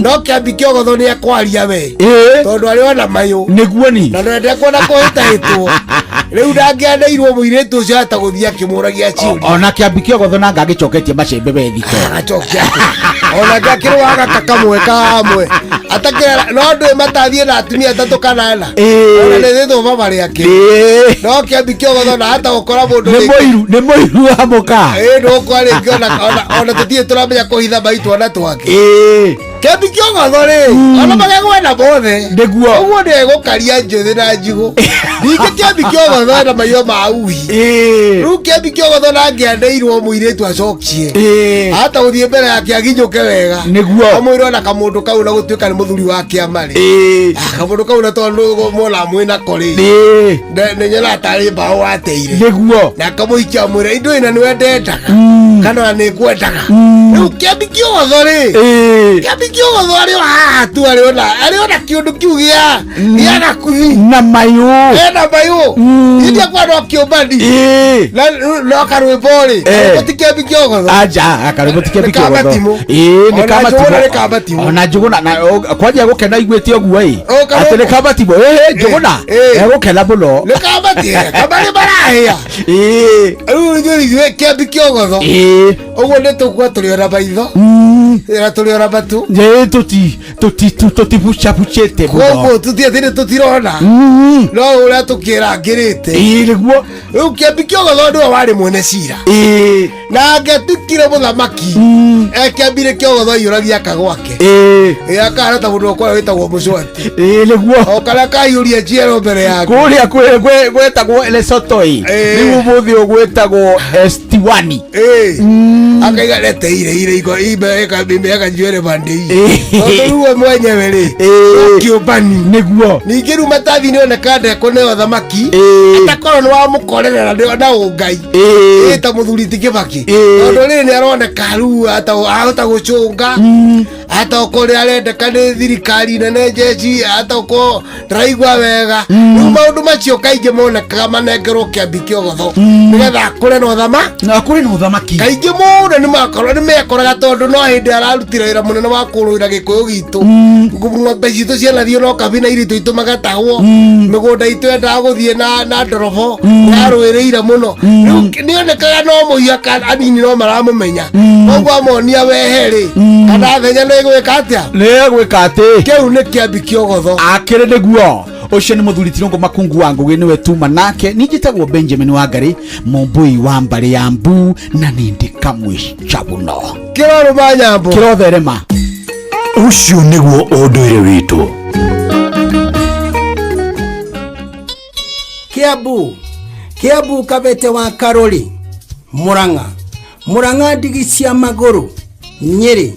No Kĩambi Kĩogotho nĩ ekwaria we, tondũ arĩ ona mayũ nĩguo ni na ndekwenda kũhĩtahĩtwo. Rĩu ndangĩaneirwo mũirĩtu ũcio ata gũthiĩ akĩmũragia ciũria. Ona Kĩambi Kĩogotho na ngagĩcoketie macembe we thito. Agacokia ona ngakĩrũaga kakamwe kamwe atakĩra, no ndũĩ matathiĩ na atumia atatũ kana ana, ona nĩ thĩtwo baba rĩake. No Kĩambi Kĩogotho na hata gũkora mũndũ nĩ mũiru, nĩ mũiru wa mũka. Ĩĩ, ndũgũkora rĩngĩ ona tũtirĩ tũramenya kũhitha maitũ ona twake. Kĩambi Kĩogotho rĩ, ona magegwena mothe nĩguo ũguo nĩ egũkaria njũthĩ na njigũ. Ningĩ Kĩambi Kĩogotho ena maitho ma uhi. Rĩu Kĩambi Kĩogotho na angĩaneirwo mũirĩtu acokie, hata gũthiĩ mbere yake aginyũke wega nĩguo amwĩre ona kamũndũ kau na gũtuĩka nĩ mũthuri wa kĩama rĩ, kamũndũ kau na tondũ mwona mwĩnako rĩ, nĩ nyonaga tarĩ mbaũ wateire nĩguo na akamũhikia amwĩre indo ĩna nĩwe ndendaga kana ona nĩ ngwendaga. Rĩu Kĩambi Kĩogotho rĩ, Kĩambi Kĩogotho arĩ o haha tu, arĩ ona kĩũndũ kĩu gĩa gakuthi na mayũ ena mayũ iria kwa no kĩũmbani na no karwĩmbo rĩ gũti Kĩambi Kĩogotho. Aja, karwĩmbo ti Kĩambi Nĩ kamatimũ. Kĩogotho. Ĩĩ, nĩ Ona Njũgũna nĩ kamatimũ. kamatimũ. Ona Njũgũna na kwanja gũkena iguĩte ũguo ĩ O, karwĩmbo. atĩ nĩ kamatimũ. Ĩĩ, Njũgũna egũkena mũno. Nĩ kamati kamarĩ marahĩa. Rĩu ithuĩ Kĩambi Kĩogotho ũguo nĩ tũkua tũrĩ ona maitho na tũrĩ ona matũ. Ĩĩ, tũtibucabucĩte mũno. Koguo tũtiatĩ nĩ tũtirona no ũrĩa tũkĩrangĩrĩte. Ĩĩ, nĩguo. Rĩu Kĩambi Kĩogotho nĩwe warĩ mwene cira na angĩatuĩkire mũthamaki ekĩambire Kĩogotho aiyũragia aka gwake akahana ta mũndũ wakwa wĩtagwo Mũcwati. Ĩĩ, nĩguo. O karĩa kaiyũria njiero mbere yake kũrĩa gwetagwo Lesotho ĩ, rĩu ũmũthĩ ũgwĩtagwo Estiwani. Akaiga lete ile ile iko imeweka imeweka nywele pande hii. Tondũ rĩu we mwenyewe rĩ kĩũmbani nĩguo ningĩ rĩu matathi nĩ oneka ndekũneo thamaki atakorwo nĩ wamũkorerera na ũngai ta mũthuri ti Kĩbaki tondũ rĩrĩ nĩ aroneka rĩu ahota gũcũnga hata okorwo nĩ arendeka nĩ thirikari nene jeshi hata okorwo ndaraigua wega rĩu maũndũ macio kaingĩ monekaga manengerwo Kĩambi Kĩogotho nĩgetha akũre na ũthamaki na akũre na ũthamaki kaingĩ mũno nĩ mekoraga tondũ no hĩndĩ ararutire wĩra mũnene wa kũrũĩra gĩkũyũ gitũ ng'ombe citũ cianathiĩ no kabina iritũ itũ magatahwo mĩgũnda itũ yendaga gũthiĩ na ndorobo nĩarũĩrĩire mũno rĩu nĩonekaga no mũhiaka anini no maramũmenya koguo amonia wehe rĩ kana thenya nĩ gwĩka atĩa nĩ gwĩka atĩ kĩu nĩ Kĩambi Kĩogotho akĩrĩ nĩguo ũcio nĩ mũthuri Tirũngũ Makungu wa Ngũgĩ nĩwe tuma nake ningĩ Benjamin Wangari mũmbũi wa mbarĩ ya mbu na nĩ ndĩ kamwe cabuno kĩrorũma nyambo kĩrotherema ũcio nĩguo ũndũire witũ. Kiambu Kiambu Kabete wa Karori Murang'a Murang'a ndigi cia magũrũ Nyĩrĩ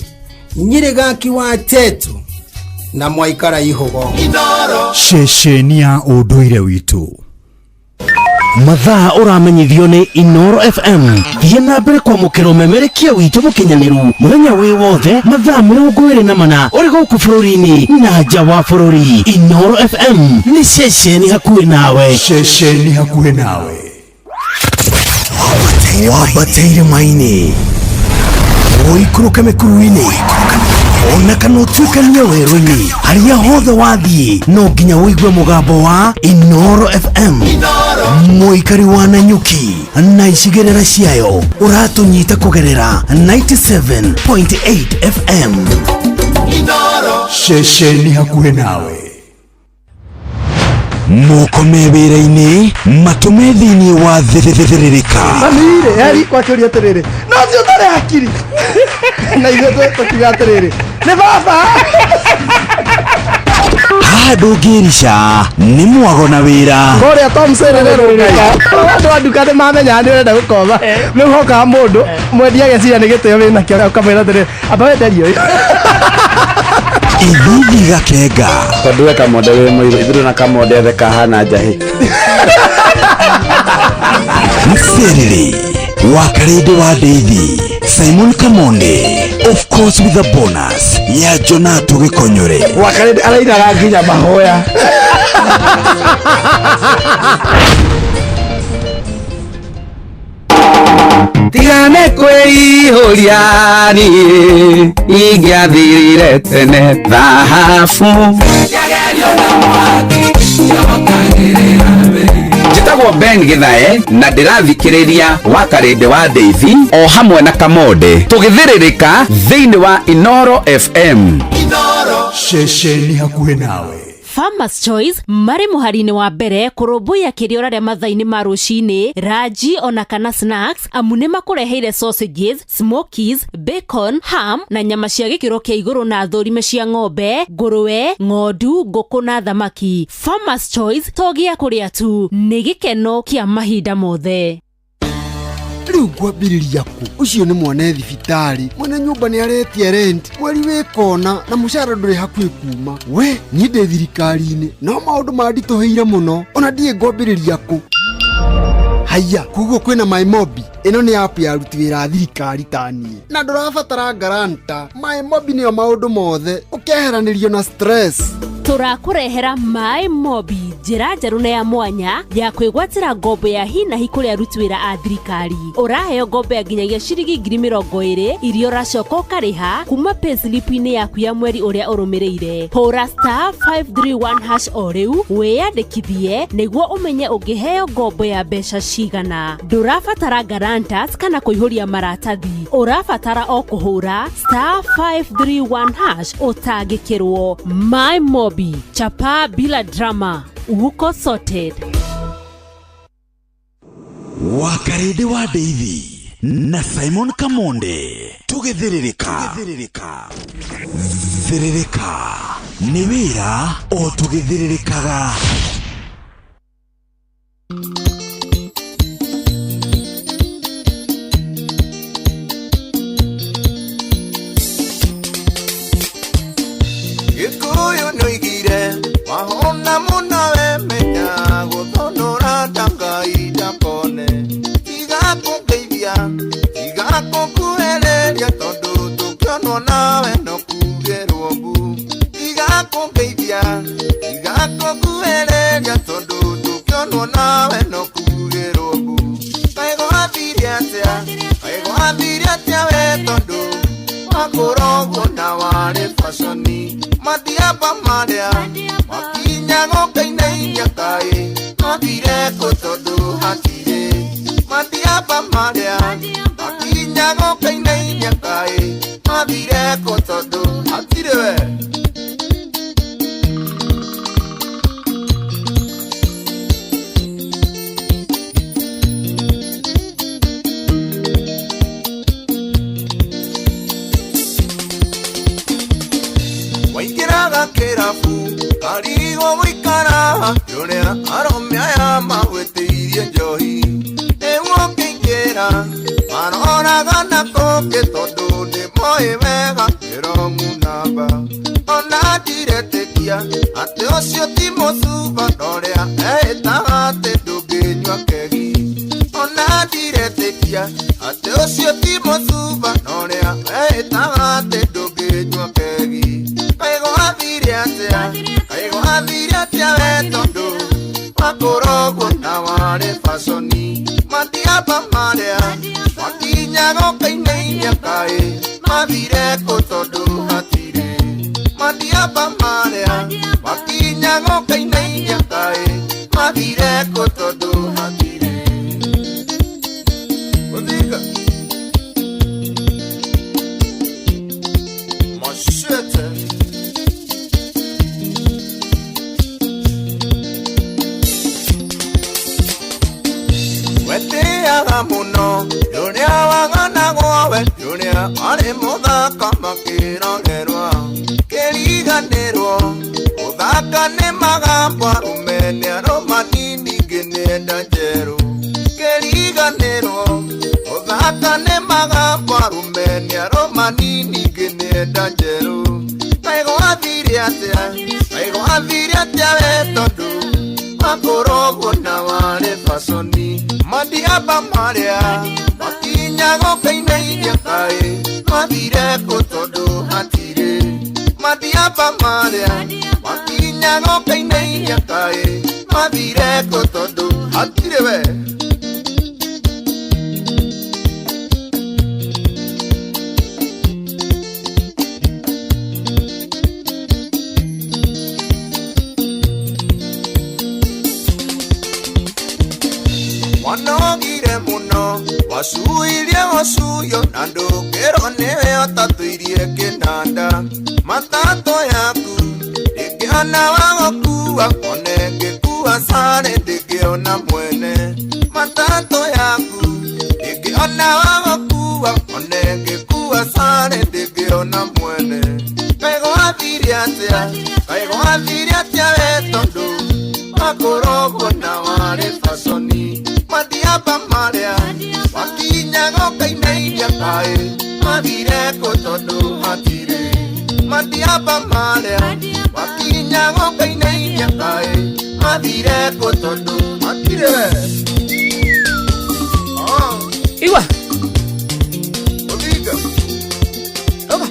Nyĩrĩ gaki wa Tetu na mwaikara ihugo ceceni ya ũndũire witũ. Mathaa ũramenyithio nĩ Inoro FM. Thiĩ na mbere kwamũkĩra ũmemerekia witũ mũkinyanĩru mũthenya wĩ wothe mathaa 24 ũrĩ gũkũ bũrũri-inĩ na nja wa bũrũri. Inoro FM nĩ ceceni hakuhĩ nawe. Ceceni hakuhĩ nawe. Wambate irĩma-inĩ ũikũrũke mĩkuru-inĩ ona kana ũtuĩkanie werũ-inĩ harĩa hothe wathiĩ no nginya ũigue mũgambo wa Inoro FM. Mũikari wa Nanyuki na icigĩrĩra ciayo ũratũnyita kũgerera 97.8 FM. Ceceni hakuhĩ nawe. Moko me wĩra-inĩ matũme thĩinĩ wa thĩrĩrĩka. Mami-rĩ yari kwakĩũria atĩrĩrĩ no ũcio ũtarĩ hakiri na ithuĩ tũkiuga atĩrĩrĩ nĩ baba. Haha ndũngĩrica nĩ mwago na wĩra. Kũrĩa Thompson rĩrũngai andũ a nduka nĩ mamenyaga nĩ ũrenda gũkomba rĩu hokaga mũndũ mwendia ageciria nĩ gĩtĩo wĩnakĩo ũkamwĩra atĩrĩrĩ amba wenderie ũyũ. Ithithi gakenga tondũ we kamonde wĩ mũirũ ithuĩ na kamonde ethe kahana njahĩ. Mserere wa Karĩndĩ wa Ndeithi Simon Kamonde of course with a bonus ya Jonato Gĩkonyore. Wa Karĩndĩ arainaga nginya mahoya. Tigane kwĩihũria niĩ ingĩathirire tene thahabu. Njĩtagwo Ben Githae na ndĩrathikĩrĩria wa Karĩndĩ wa Ndeithi o hamwe na Kamonde tũgĩthĩrĩrĩka thĩinĩ wa Inoro FM. Ceceni hakuhĩ nawe. Farmers Choice marĩ mũhari-inĩ wa mbere kũrũmbũiya kĩrĩa ũrarĩa mathaa-inĩ ma rũcinĩ ranji ona kana snacks amu nĩ makũreheire sausages, smokies, bacon, ham na nyama cia gĩkĩro kĩa igũrũ na thũrime cia ng'ombe, ngũrũwe, ng'ondu, ngũkũ na thamaki. Farmers Choice to gĩa kũrĩa tu nĩ gĩkeno kĩa mahinda mothe. Rĩu ngwambĩrĩria kũ? Ũcio nĩ mwana thibitarĩ mwene nyũmba nĩ aretia rent mweri wĩ kona na mũcara ndũrĩ hakuhĩ kuma. We niĩ ndĩ thirikari-inĩ no maũndũ manditũhĩire mũno ona ndiĩ ngwambĩrĩria kũ. Haiya koguo kwĩna MyMobi ĩno nĩ app ya aruti wĩra a thirikari ta niĩ na ndũrabatara guarantor. MyMobi nĩyo maũndũ mothe ũkeheranĩrio na stress. Tũrakũrehera MyMobi njĩra njerũ na ya mwanya ya kwĩgwatĩra ngombo ya hi na hi kũrĩ aruti wĩra a thirikari. Ũraheo ngombo ya nginyagia ciringi 20,000 iria ũracoka ũkarĩha kuma payslip-inĩ yaku ya mweri ũrĩa ũrũmĩrĩire. Hũra *531# o rĩu wĩyandĩkithie nĩguo ũmenye ũngĩheo ngombo ya mbeca cigana. Ndũrabatara guarantors kana kũihũria maratathi, ũrabatara o kũhũra *531# ũtangĩkĩrwo. MyMobi chapa bila drama uko sorted. Wa Karĩndĩ wa Ndeithi na Simon Kamonde tũgĩthĩrĩrĩka. Thĩrĩrĩka nĩ wĩra o tũgĩthĩrĩrĩkaga. Tiga kũnguhĩrĩria tondũ tũkĩonwo nawe no kugĩrwo mbu. Kaĩ gwathire atĩa? Kaĩ gwathire atĩa we tondũ wakũra ũguo na warĩ baconi. Matiamba marĩa makinya gũkainainia kaĩ mathire kũ tondũ hatirĩ. Matiamba marĩa makinya gũkainainia kaĩ mathire kũ tondũ hatirĩ we. Waingĩraga kĩrabu karigwo gũikara ũrĩa arũme aya magwĩtĩirie njohi. Rĩu ũkĩingĩra maroraga na kũngĩ tondũ nĩmoĩ wega kĩrongu namba. Ona ndiretĩkia atĩ ũcio ti mũcuba norĩa eĩtaga atĩ ndũngĩnyua kegi. Ona ndiretĩkia atĩ ũcio ti mũcuba norĩa eĩtaga atĩ ndũngĩnyua kegi. Kaĩ gwathire atĩa? Kaĩ gwathire atĩa we tondũ wakũra ũguo na warĩ baconi. Matiamba marĩa makinya gũkainainia kaĩ mathire kũ tondũ hatirĩ. Matiamba marĩa makinya gũkainainia kaĩ mathire kũ tondũ hatirĩ. Gũthika. Machete. Wetĩaga mũno ũrĩa waganagwo we ũrĩa warĩ mũthaka makĩrorerwa. Kĩriganĩrwo gũthaka nĩ magambo arũme nĩ arũmani ningĩ nĩenda njerũ. Kĩriganĩrwo gũthaka nĩ magambo arũme nĩ arũmani ningĩ nĩenda njerũ. Kaĩ gwathire atĩa? Kaĩ gwathire atĩa we tondũ wakũra ũguo na warĩ baconi. Matiamba marĩa makinya gũkainainia kaĩ mathire kũ tondũ hatirĩ. Matiamba marĩa makinya gũkainainia kaĩ mathire kũ tondũ hatirĩ we. Wanogire mũno wacuirie gũcuio na ndũkĩrwo nĩwe ũtatũirie kĩnanda. Matatũ yaku ndĩngĩona wa gũkua one ngĩkua sare ndĩngĩona mwene. Matatũ yaku ndĩngĩona wa gũkua one ngĩkua sare ndĩngĩona mwene. Kaĩ gwathire atĩa? Kaĩ gwathire atĩa we tondũ wakũra ũguo na warĩ baconi. Matiamba marĩa makinya gũkainainia kaĩ mathire kũ tondũ hatirĩ. Matiamba marĩa makinya gũkainainia kaĩ mathire kũ tondũ hatirĩ we. Igua. Ũthinga. Oka.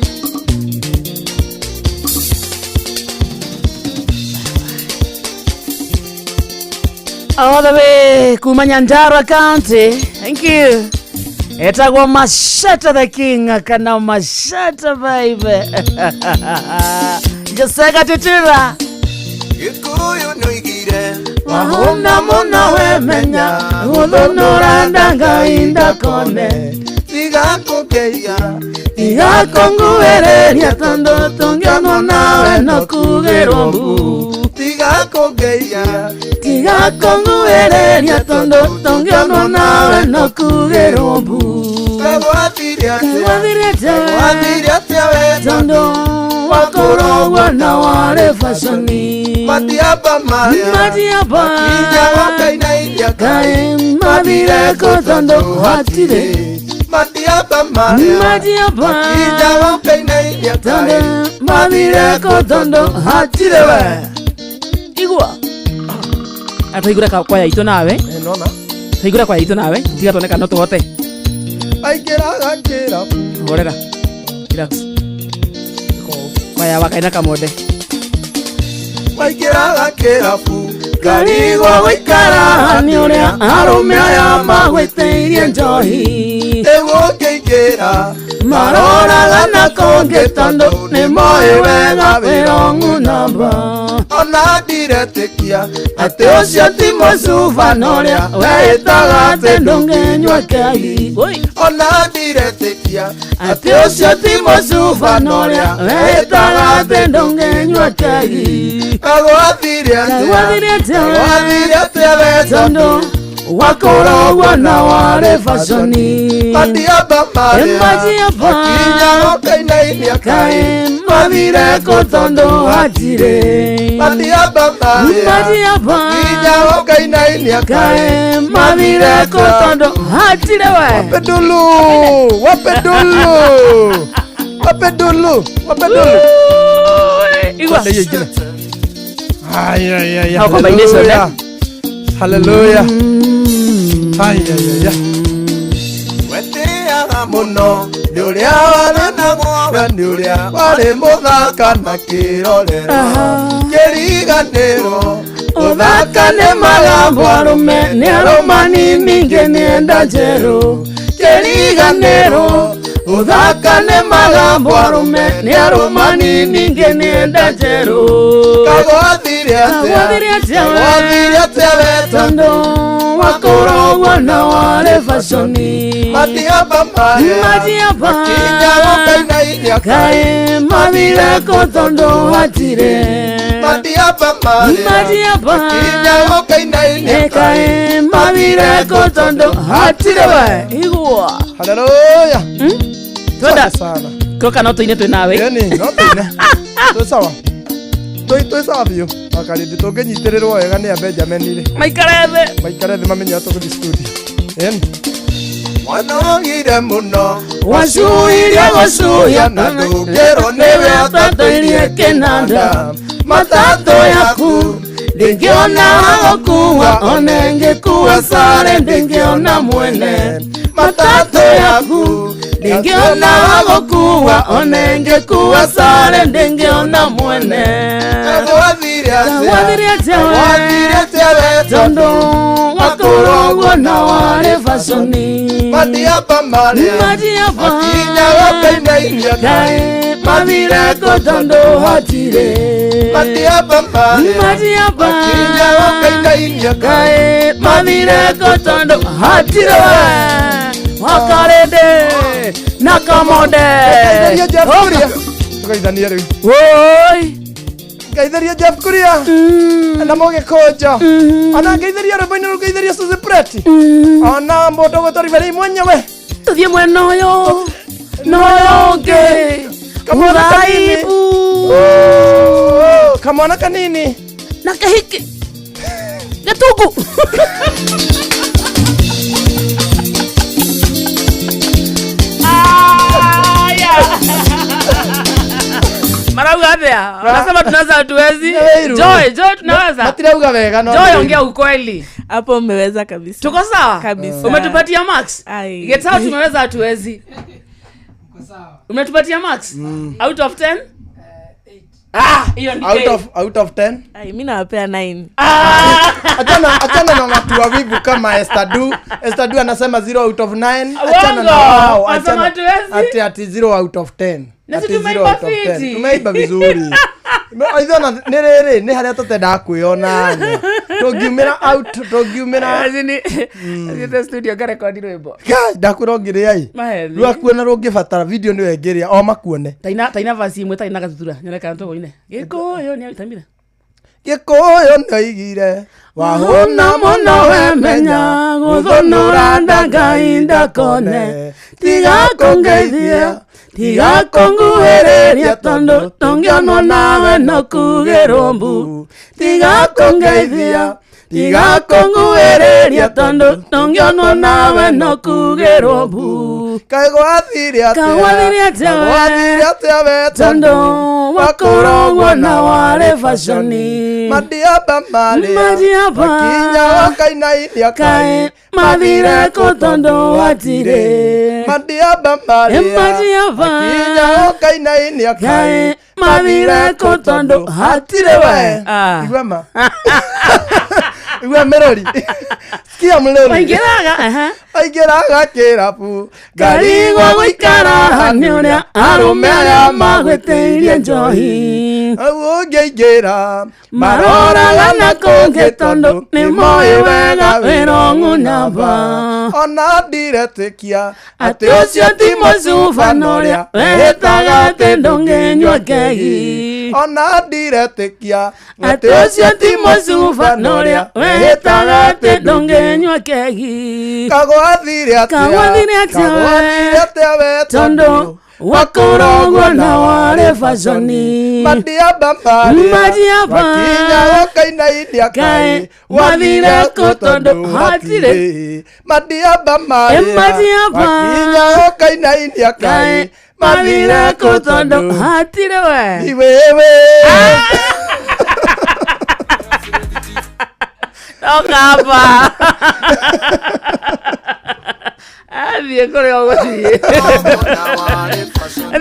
All the way kuma Nyandarua County. Thank you. Etagwo Mashata the King kana Mashata baby. Joseka Tutira. Gĩkũyũ nĩoigire Wahuna muno wemenya Uthunura ndanga indakone Tiga kũngeia Tiga kũnguhĩrĩria tondũ tũngĩonwo nawe no kugĩrwo mbu. Tiga kũngeia Tiga kũnguhĩrĩria tondũ tũngĩonwo nawe no kugĩrwo mbu. Kaĩ gwathire atĩa? Gwathire atĩa? Gwathire atĩa we Tondũ wakũra ũguo na warĩ baconi. Matiamba marĩa Matiamba makinya gũkainainia kaĩ mathire kũ tondũ hatirĩ. Matiamba marĩa Matiamba makinya gũkainainia kaĩ mathire kũ tondũ hatirĩ we. Igua. Atũigure kwaya itũ nawe. Nona. Tũigure kwaya itũ nawe tiga tuone kana no tũhote. Aingĩraga kĩrabu. Horera. Relax. Kwaya wakaina Kamonde. Waingĩraga kĩrabu Ngarigwo gũikara nĩ ũrĩa arũme aya magwĩtĩirie njohi. Rĩu ũngĩingĩra Maroraga na kũngĩ tondũ nĩ moĩ wega wĩrong'u namba. Ona ndiretĩkia Atĩ ũcio ti mũcuba na ũrĩa weĩtaga atĩ ndũngĩnyua kegi. Ona ndiretĩkia Atĩ ũcio ti mũcuba na ũrĩa weĩtaga atĩ ndũngĩnyua kegi. Kagwathire atĩa? Kagwathire atĩa? Kagwathire atĩa we Tondũ wakũra ũguo na warĩ baconi. Matiaba marĩa Matiaba. Makinya gũkainainia kaĩ Mathire kũ tondũ hatirĩ. Matiaba marĩa Matiaba. Makinya gũkainainia kaĩ Mathire kũ tondũ hatirĩ we. Wape dulu, wape dulu, wape dulu, wape dulu. Igua. Kwenda hiyo ingine. Ay, ay, ay, No combination, eh? Hallelujah. Ay, ay, ay, ay. Wetĩaga mũno nĩ ũrĩa warĩ na muoyo nĩ ũrĩa warĩ mũthaka na kĩrorerwa kĩriganĩro Ũthaka nĩ magambo arũme nĩ arũmani ningĩ nĩ enda njerũ. Kĩriganĩro ũthaka nĩ magambo arũme nĩ arũmani ningĩ nĩ enda njerũ. Kagwathire atĩa? Kagwathire atĩa we? Kagwathire atĩa we Tondũ wakũra ũguo na warĩ baconi. Matiaba marĩa Matiaba. Makinya gũkainainia Kaĩ mathire kũ tondũ hatirĩ. Matiaba marĩa Matiaba. Makinya gũkainainia Kaĩ mathire kũ tondũ hatirĩ we. Igua. Hallelujah. Twenda. Sana. Koka no tuine twĩ nawe. Yani, no tuine. Twĩ sawa. Twĩ sawa biũ. Wakarĩndĩ tũngĩnyitĩrĩrwo wega nĩ a Benjamin rĩ. Maikare thĩ. Maikare thĩ mamenye ũrĩa tũgũthiĩ studio. Yani. Wanogire mũno Wacuhirie gũcuhia na ndũngĩrwo nĩwe ũtatũirie kĩnanda. Matatũ yaku ndingĩona gũkua ona ĩngĩkua sare ndingĩona mwene. Matatũ yaku ndingĩona gũkua ona ĩngĩkua sare ndingĩona mwene. Kagwathire atĩa? Kagwathire atĩa we? Kagwathire atĩa we Tondũ wakũra ũguo na warĩ baconi. Matiaba marĩa Matiaba. Makinya gũkainainia Kaĩ mathire kũ tondũ hatirĩ. Matiaba marĩa Matiaba. Makinya gũkainainia Kaĩ mathire kũ tondũ hatirĩ we. Wakarĩndĩ na Kamonde. Ngaitheria Jeff Kuria. Tũgeithanie rĩu. Woi. Ngaitheria Jeff Kuria. Na mũgĩkũnjo. Ona ngeithiria rwĩmbo-inĩ rũu ngeithiria Suzy Pretty. Ona mũndũ ũgwĩtwo Riverĩ mwenyewe. Tũthiĩ mwena ũyũ na ũyũ ũngĩ. Kamwana kanini. Mũraibu. Oh, kamwana kanini. Na kĩhiki. Gĩtungu. Aya. Marauga atia? Wanasema tunaweza hatuwezi. Nĩwĩirwo. Joy, Joy tunaweza. Matirauga wega no. Joy ongea ukweli. Hapo umeweza kabisa. Tuko sawa? Kabisa. Umetupatia max? Ai. Get out tumeweza hatuwezi. Umetupatia max? Out of 10? Ah, hiyo ni Out of out of 10. Ai, mimi nawapea 9. Achana na watu wavivu kama Esther Du. Esther Du anasema 0 out of 9. Achana na Uongo. wao. Wanasema Achana. hatuwezi. Ati 0 out of 10. Na si Ati 0 tumeiba out of 10. fiti. Tumeiba vizuri. Ithuĩ ona nĩ rĩrĩ nĩ harĩa tũtendaga kwĩona tũngiumĩra out tũngiumĩra Thiĩte studio ngarekondi rwĩmbo. Ndakwĩra ũngĩrĩa ĩ Mahethi. rwakuona rũngĩbatara video nĩyo ĩngĩrĩa o makuone. Taina verse imwe taina gatutura nyone kana tũgũine. Gĩkũyũ nĩ taimire. Gĩkũyũ nĩoigire Wahũna mũno wemenya gũthũnũra nda Ngai ndakone tiga kũngeithia tiga kũnguhĩrĩria tondũ tũngĩonwo nawe no kugĩrwo mbu tiga kũngeithia Tiga kũnguĩrĩria tondũ ndũngĩonwo nawe no kugĩrwo mbu. Kaĩ gwathire atĩa? Kaĩ gwathire atĩa we? Gwathire atĩa we Tondũ wakoragwo na warĩ baconi. Madiaba marĩa Madiaba. Makinya wakainainia Kaĩ mathire kũ tondũ hatirĩ. Madiaba marĩa Madiaba. Makinya wakainainia Kaĩ mathire kũ tondũ hatirĩ we. Ah. Igua ma. Igua mĩrori. Sikia mlori. Waingĩraga, aha. Aingĩraga kĩrabu. Ngarigwo gũikara haha nĩ ũrĩa arũme aya magwĩtĩirie njohi. Hau ũngĩingĩra Maroraga na kũngĩ tondũ nĩ moĩ wega wĩra ũng'unamba. Ona ndiretĩkia Atĩ ũcio ti mũcuba na ũrĩa wĩhĩtaga atĩ ndũngĩnyua kegi. Ona ndiretĩkia Atĩ ũcio ti mũcuba na ũrĩa wĩhĩtaga atĩ ndũngĩnyua kegi. Kagwathire atĩa? Kagwathire atĩa we? Kagwathire atĩa we Tondũ wakoragwo na warĩ baconi. Madiaba marĩa Madiaba. Makinya wakainainia Kaĩ kaĩ mathire kũ tondũ hatirĩ. Madiaba marĩa Madiaba. Makinya wakainainia kaĩ Kaĩ mathire kũ tondũ hatirĩ we. Iwewe. Toka hapa. Athiĩ kũrĩa ũgũthiĩ.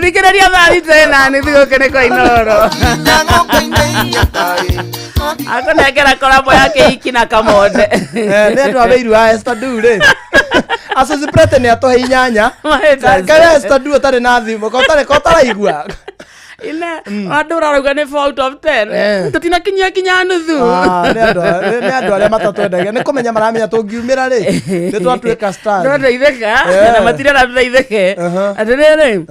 Thikĩrĩria thaa thita ĩna nĩ thigũkĩ nĩ kwa Inooro. Akũnengera korabo ya kĩhiki na kamonde. Nĩ andũ a wĩiru wa Esther Du rĩ Associate nĩ atũhe inyanya Mahĩtaci. Karĩa Esther Du ũtarĩ na thimũ ko ũtarĩ ko ũtaraigua Ine, andũ ũrarauga nĩ 4 out of 10. Tũtinakinyia kinya nuthu. Ah, nĩ andũ nĩ andũ arĩa matatwendagia nĩ kũmenya maramenya tũngiumĩra rĩ nĩ twatuĩka stars. Twatũteithĩka na matirĩ aratũteithĩke. Atĩrĩrĩ,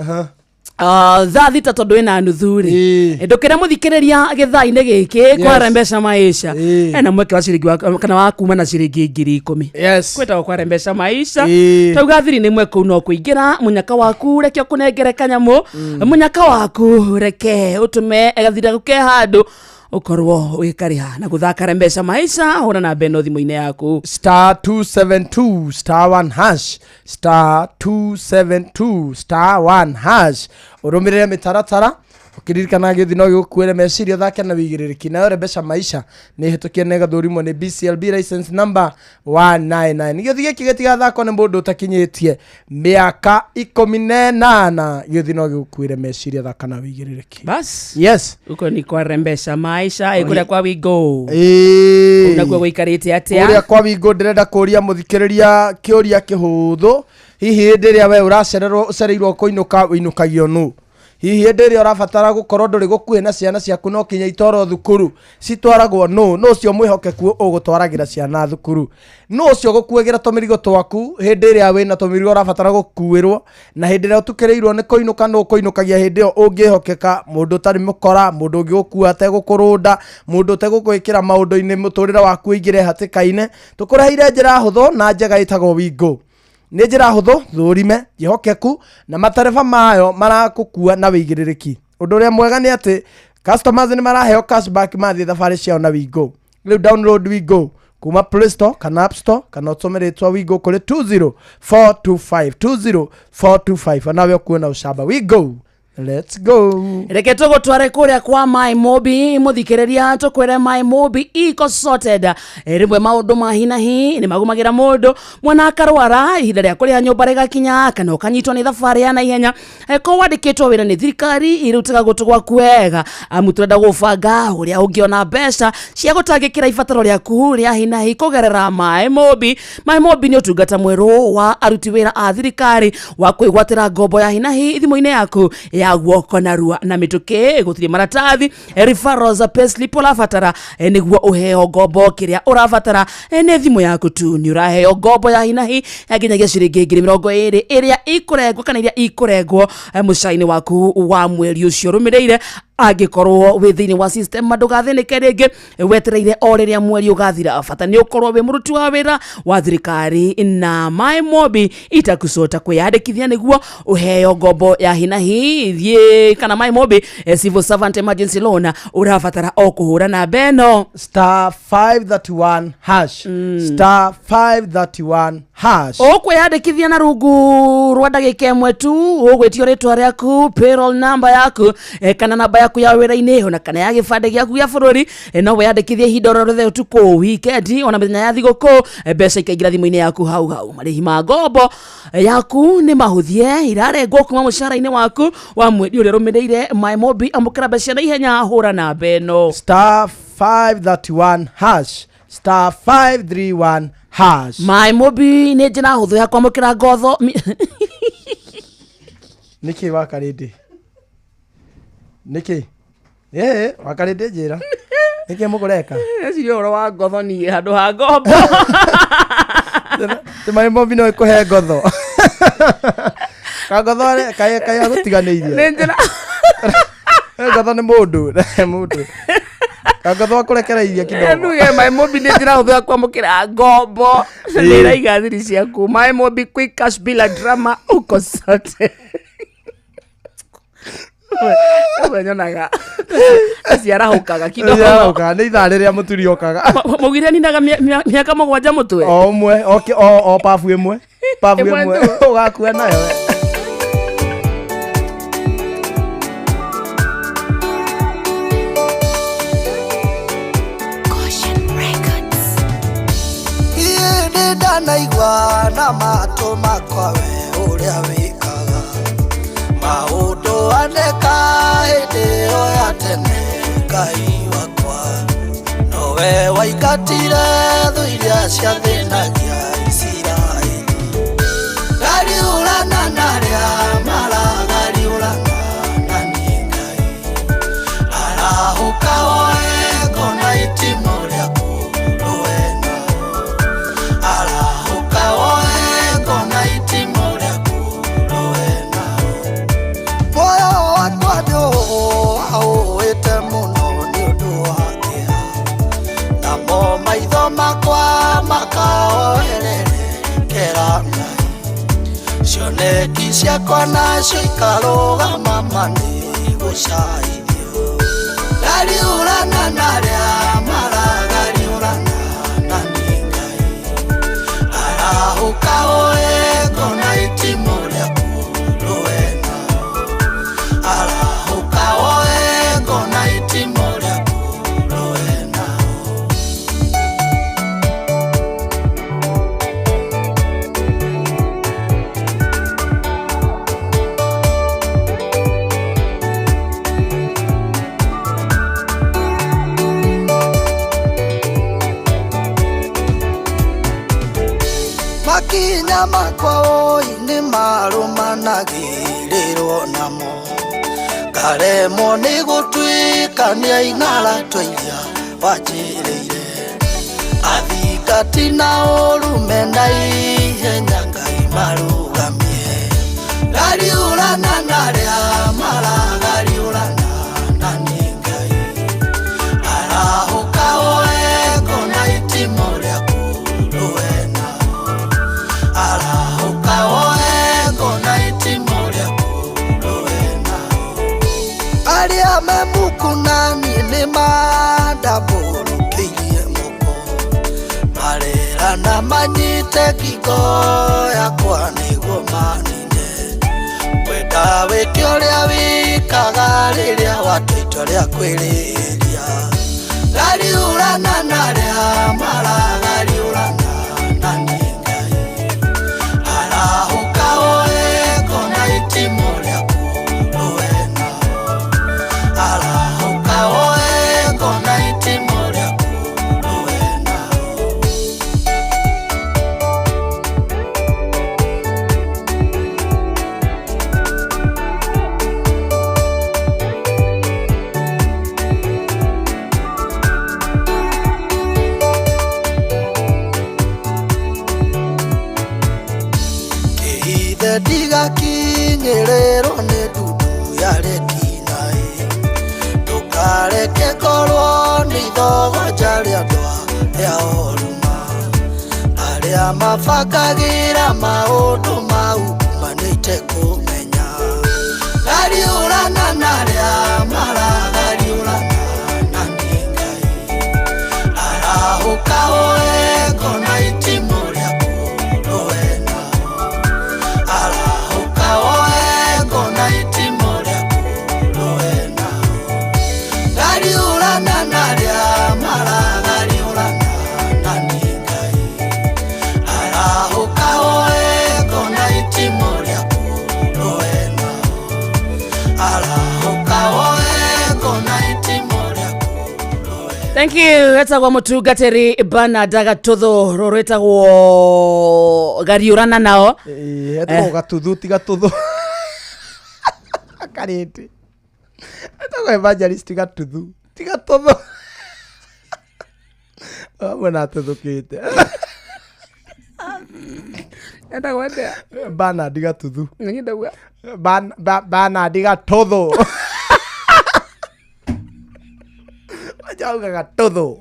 thaa thita tondũ ĩna nuthu rĩ ndũkĩre mũthikĩrĩria gĩthaa-inĩ gĩkĩ kwara mbeca maisha ena mweke wa ciringi kana wa kuma na ciringi 10,000 kwĩtagwo kwara mbeca maisha tauga thiri nĩ mwe kũu no kũingĩra mũnyaka waku reke ũkũnengere kanyamũ mũnyaka waku reke ũtũme gathira ke handũ ũkorwo ũgĩkarĩha na gũthaka mbeca maisha hũra namba ĩno thimũ-inĩ yaku star 272 star 1 hash star 272 star 1 hash ũrũmĩrĩre mĩtaratara ũkĩririkana gĩthi no gĩgũkuĩre meciria ũthake na wĩigĩrĩrĩki nayo mbeca maisha nĩ hĩtũkie na ĩgathũrimwo nĩ BCLB license number 199 gĩthi gĩkĩ gĩtigathakwo nĩ mũndũ ũtakinyĩtie mĩaka 18 gĩthi no gĩgũkuĩre meciria thaka na wĩigĩrĩrĩki bas yes uko ni kwa mbeca maisha ĩkũrĩa kwa wingo Ĩĩ. naguo gũikarĩte atĩa kũrĩa kwa wingo ndĩrenda kũria mũthikĩrĩria kĩũria kĩhũthũ hihi hĩndĩ ĩrĩa we ũracererwo ũcereirwo kũinũka ũinũkagio nũ hihi hĩndĩ ĩrĩa ũrabatara gũkorwo ndũrĩ gũkuhĩ na ciana ciaku no kinya itwarwo thukuru citwaragwo nũ nũ ũcio mwĩhokeku ũgũtwaragĩra ciana thukuru nũ ũcio ũgũkuagĩra tũmĩrigo twaku hĩndĩ ĩrĩa wĩna tũmĩrigo ũrabatara gũkuĩrwo na hĩndĩ ĩrĩa ũtukĩrĩirwo nĩ kũinũka nũ ũkũinũkagia hĩndĩ ĩyo ũngĩhokeka mũndũ ũtarĩ mũkora mũndũ ũngĩgũkua ategũkũrũnda mũndũ ũtegũkwĩkĩra maũndũ-inĩ mũtũrĩre waku ũingĩre hatĩka-inĩ tũkũreheire njĩra hũthũ na njega ĩtagwo wingo nĩ njĩra hũthũ thũrime njĩhokeku na matereba mayo marakũkua na wĩigĩrĩrĩki ũndũ ũrĩa mwega nĩ atĩ customers nĩ maraheo cashback mathiĩ thabarĩ ciao na wingo rĩu download wingo kuma Play Store kana App Store kana ũtũme rĩtwa wingo kũrĩ 20425 20425 onawe ũkuona ũcamba wingo let's go reke tũgũtware kũrĩa kwa my mobi mũthikĩrĩria tũkwĩre my mobi iko sorted rĩmwe maũndũ ma hinahi nĩ magumagĩra mũndũ mwana akarwara ihinda rĩa kũrĩha nyũmba rĩgakinya kana ũkanyitwo nĩ thabarĩ ya naihenya ko wandĩkĩtwo wĩra nĩ thirikari rĩu tiga gũtũ gwaku wega amu tũrenda gũbanga ũrĩa ũngĩona mbeca cia gũtangĩkĩra ibataro rĩaku rĩa hinahi kũgerera my mobi my mobi nĩ ũtungata mwerũ wa aruti wĩra a thirikari wa kwĩgwatĩra ngombo ya hinahi thimũ-inĩ yaku ya guoko narua na mĩtũkĩ gũtirĩ maratathi referrals payslip ũrabatara nĩguo ũheo ngombo kĩrĩa ũrabatara nĩ thimũ yaku tu nĩ ũraheo ngombo ya hinahi ya nginyagia ciringi 20,000 ĩrĩa ikũrengwo kana iria ikũrengwo mũcara-inĩ waku wa mweri ũcio ũrũmĩrĩire Angĩkorwo wĩ thĩinĩ wa system ndũgathĩnĩke rĩngĩ, wetereire o rĩrĩa mweri ũgathira. Bata nĩ ũkorwo wĩ mũruti wa wĩra wa thirikari na MyMobi itakusota kwĩyandĩkithia nĩguo ũheo ngombo ya hinahi. Thiĩ kana MyMobi civil servant emergency loan, ũrabatara o kũhũra namba ĩno star 531 hash, star 531 hash. Ũkwĩyandĩkithia na rungu rwa ndagĩka ĩmwe tu. Ũgwĩtio rĩtwa rĩaku, payroll number yaku, kana namba yaku ya wĩra-inĩ, ona kana ya gĩbandĩ gĩaku gĩa bũrũri. No wĩyandĩkithie ihinda oro rĩothe, ũtukũ, weekend, ona mĩthenya ya thigũkũ, mbeca ikaingĩra thimũ-inĩ yaku hau hau. Marĩhi ma ngombo yaku nĩ mahũthie, irarengwo kuma mũcara-inĩ waku wa mweri ũrĩa ũrũmĩrĩire. MyMobi, amũkĩra mbeca na ihenya, hũra namba ĩno star 531 hash, star 531 hash. MyMobi nĩ njĩra hũthũ ya kwamũkĩra ngotho. Nĩkĩ wakarĩndĩ? Nĩkĩ ĩĩ wakarĩndĩ? Njĩra nĩkĩ mũkũreka. Eciria ũhoro wa ngotho niĩ handũ ha ngombo. Ti MyMobi no ĩkũhe ngotho? Kangotho kaĩ kaĩ agũtiganĩirie. Nĩ njĩra. Ngotho nĩ mũndũ kangotho akũrekereirie kidogo. Nduge MyMobi nĩ njĩra hũthũ ya kwamũkĩra ngombo, nĩ ĩraiga thiri ciaku. MyMobi, quick cash bila drama, uko sote. We nyonaga ciarahũkaga kidogo. Ciarahũkaga nĩ ithaa rĩrĩa mũturi okaga. Maugire ninaga mĩaka 7 mũtwe. O ũmwe o pabu ĩmwe, pabu ĩmwe ũgakua nayo we. Nĩ ndanaigua na matũ makwa we ũrĩa wĩkaga maũndũ aneka hĩndĩ ĩyo ya tene. Ngai wakwa, nowe waingatire thũ iria ciathĩnagia Isiraeli. Ngariũrana na arĩa maragariũrana na niĩ, Ngai arahũka woe ngona itimũ rĩaku rũe nao. Arahũka woe ngona itimũ rĩaku rũe nao. Muoyo wakwa nĩũwaũĩte mũno nĩ ũndũ wa kĩeha, namo maitho makwa makaoererekera Ngai. Cioneki ciakwa nacio ikarũgama ma nĩ gũcaithio. Ngariũrana na arĩa maragariũrana na niĩ, Ngai arahũka woe ngona itimũ rĩaku rũe nao. Arahũka woe ngona itimũ rĩaku rũe nao. Makinya makwa oi nĩ marũmanagĩrĩrwo namo, ngaremwo nĩ gũtuĩkania ing'ara twa iria wanjĩrĩire. Athingati na ũrume na ihenya Ngai marũgamie. Ngariũrana na arĩa maragariũrana na niĩ, Ngai arahũka woe ngona itimũ rĩaku rũe nao. Arahũka woe ngona itimũ rĩaku rũe nao. Arĩa me muku na niĩ nĩ mandambũrũkĩirie moko, marerana manyite ngingo yakwa nĩguo manine. Kwenda wĩke ũrĩa wĩkaga rĩrĩa watua itua rĩa kwĩrĩria. Ngariũrana na arĩa maragariũrana na niĩ, Ngai arahũka woe ngona itimũ rĩaku rũe nao. Arahũka woe ngona itimũ rĩaku rũe nao. Ithogonja rĩa andũ arĩa oru ma arĩa mabangagĩra maũndũ mau manĩte kũmenya gariũrana na arĩa maragariũrana na niĩ Ngai arahũka woe ngona itimũ rĩaku rũe nao arahũka woe ngona itimũ rĩaku rũe nao gariũrana na arĩa maragariũrana na niĩ Ngai arahũka woe ngona itimũ rĩaku rũe nao arahũka woe ngona itimũ rĩaku. Thank you. Etagwo mutungatiri Bernard Gatuthu rũrũ rwĩtagwo gariũrana nao. Etagwo Gatuthu ti Gatuthu. Karĩndĩ. Etagwo evangelist Gatuthu ti Gatuthu. Amwe na atuthũkĩte. Etagwo atĩa? Bernard Gatuthu. Nĩ ndauga. Bernard Gatuthu. Wajauga Gatuthu.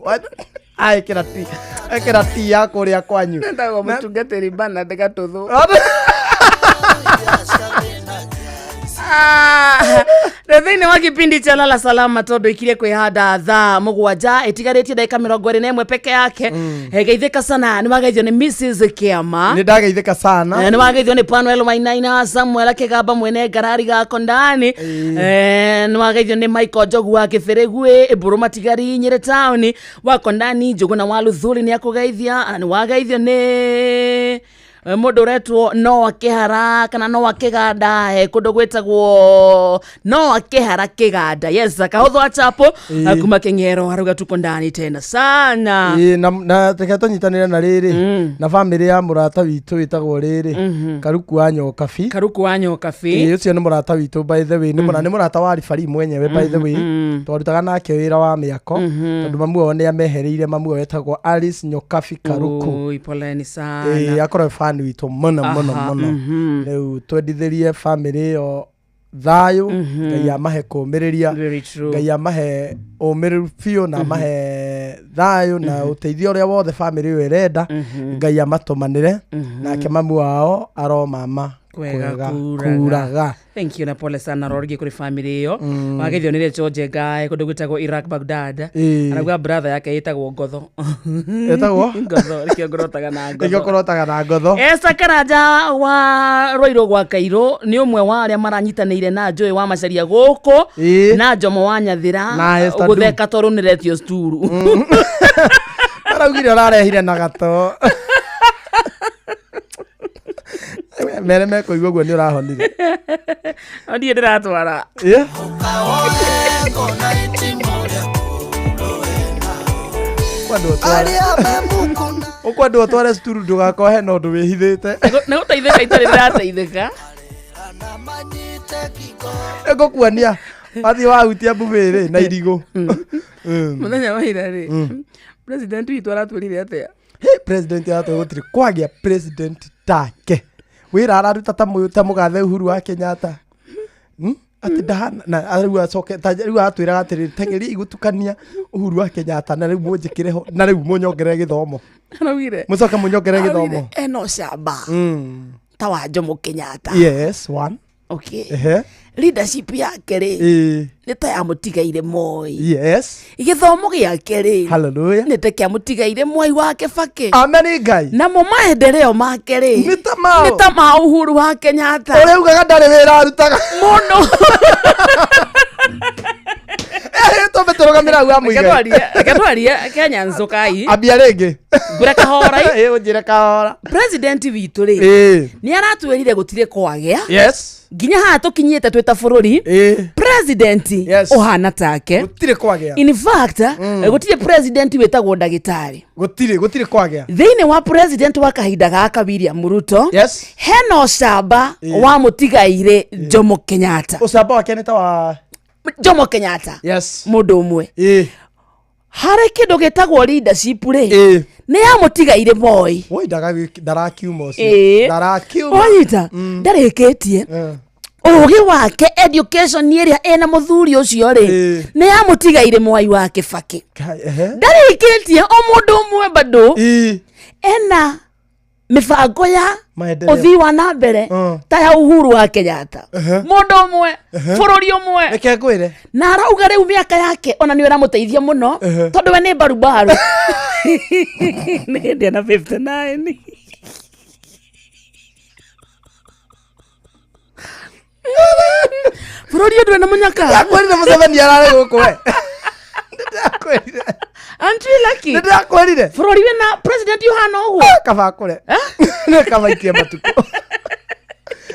Aĩkĩra ti ekĩra ti ya kũrĩa kwanyu. Etagwo mutungatiri Bernard Gatuthu. Rä thä wa kipindi cha lala salama tondå ikirie kwä thaa må gwanja ä tigarä tie ndagä ka mä rongo ä rä na ä mwe peke yake. Geithä ka sana nä wageithio nä Mrs Kiama. Nä ndageithä sana. Nä wageithio nä Panuel Wainaina Samuel Akĩgamba mwene ngarari gako ndani. Nä wageithio nä Michael Njogu wa Kĩbĩrĩguĩ Mbũrũ Matigari Nyĩrĩ taũni wako ndani Njũgũna wa Luthuli nä akũgeithia. Nä wageithio nä mũndũ ũretwo Noa Kĩhara kana Noa Kĩganda, kũndũ gwĩtagwo Noa Kĩhara Kĩganda, yes, kahũthũ wa chapo kuma Kĩng'ero arauga tuko ndani tena sana. Ĩĩ, na reke tũnyitanĩre na rĩrĩ na bamĩrĩ ya mũrata witũ wĩtagwo rĩrĩ Karuku wa Nyokabi. Karuku wa Nyokabi. Ĩĩ, ũcio nĩ mũrata witũ by the way, nĩ mũrata wa ribari mwenyewe by the way, twarutaga nake wĩra wa mĩako tondũ mamu wao nĩ amehereire. Mamu wao wetagwo Alice Nyokabi Karuku. Oi, poleni sana. Ĩĩ, akorwo fan witũ mũno mũno mũno. Rĩu twendithĩrie bamĩrĩ ĩyo thayũ, Ngai amahe kũũmĩrĩria, Ngai amahe ũmĩrĩru biũ na amahe thayũ na ũteithio ũrĩa wothe bamĩrĩ ĩyo ĩrenda, Ngai amatũmanĩre. Nake mamu wao aromama kwega kuraga. Kuraga. Thank you na pole sana rorgi kuri family iyo. Wageithio nĩ Rachel Njenga kũndũ gwĩtagwo Iraq Baghdad. Arauga brother yake ĩtagwo Ngotho. Ĩtagwo? Ngotho, nĩkĩo ngorotaga na Ngotho. Nĩkĩo kũrotaga na Ngotho. Esther Karanja wa Rũirũ gwa Kairũ nĩ ũmwe wa arĩa maranyitanĩire na Joy wa Macharia gũkũ na Jomo wa Nyathira Na Esther Du. gũtheka tondũ nĩ retio sturu. Araugire ũrarehire na gato. Mere mekũigua ũguo nĩ ũrahonire. No ndiĩ ndĩratwara. Ĩ? Ũkwendwo ũtware cukuru ndũgakohe na ũndũ wĩhithĩte. Nĩ gũteithĩka itarĩ ndĩrateithĩka. Nĩngũkuonia wathiĩ wahutia mbuthĩ na irigũ. Mũthenya wa ira rĩ, president witũ aratwĩrire atĩa? Hey, president aratwĩra gũtirĩ kwagĩa president take wĩra araruta ta ta mũgathe Uhuru wa Kenyatta. Atĩ ndahana na rĩu acoke ta rĩu aratwĩraga atĩrĩrĩ teng'eria igũtukania Uhuru wa Kenyatta na rĩu mũnjĩkĩre ho na rĩu mũnyongerere gĩthomo. Araugire. Mũcoke mũnyongerere gĩthomo. Ena ũcamba ta wa Jomo Kenyatta. Yes, one. Okay. Ehe. Leadership yake rĩ nĩ ta ya mũtigaire Moi. Yes. Gĩthomo gĩake rĩ Hallelujah. nĩ ta kĩa mũtigaire Mwai wa Kĩbakĩ. Amen Ngai. Namo maendeleo make rĩ nĩ ta mao. Nĩ ta ma Uhuru wa Kenyatta. Ũrĩa ugaga ndarĩ wĩra arutaga. Mũno. Tũmbe tũrũgamĩre hau wa mũigai. Reke twarie Kenya nzũkai. Ambia rĩngĩ. Ngũre kahora. Ĩ, ũnjĩre kahora. President witũ rĩ nĩ aratwĩrire gũtirĩ kwagĩa. Yes. Nginya haha tũkinyĩte twĩ ta bũrũri president ũhana take gũtirĩ kwagĩa. In fact, gũtirĩ president wĩtagwo ndagĩtarĩ. Gũtirĩ kwagĩa. Thĩinĩ wa president wa kahinda gaka William Ruto, yes, hena ũcamba wa mũtigaire Jomo Kenyatta. Ũcamba wake nĩ ta wa Jomo Kenyatta. Yes. Mũndũ ũmwe harĩ kĩndũ gĩtagwo leadership rĩ nĩ ya mũtigaire Moi. Woi ndarakiuma ũcio. Ndarakiuma. Wanyita ndarĩkĩtie. Ũgĩ wake, education ĩrĩa ĩna mũthuri ũcio rĩ, nĩ yamũtigaire Mwai wa Kĩbakĩ. Ndarĩkĩtie o mũndũ ũmwe, bado ena mĩbango ya Maendeleo. ũthii wa na mbere ta ya Uhuru wa Kenyatta, mũndũ ũmwe, bũrũri ũmwe. Reke ngwĩre. Na arauga rĩu mĩaka yake ona nĩ ĩramũteithia mũno, tondũ we nĩ mbarubaru, nĩ hĩndĩ ena 59. Bũrũri ũndũ na mũnyaka. Ndakwĩrire Museveni ararĩ gũkũ we. Aren't we lucky? Nĩndĩrakwĩrire. Bũrũri wĩna president ũhana ũguo. Kaba kũre. Nĩ kabaitie matukũ.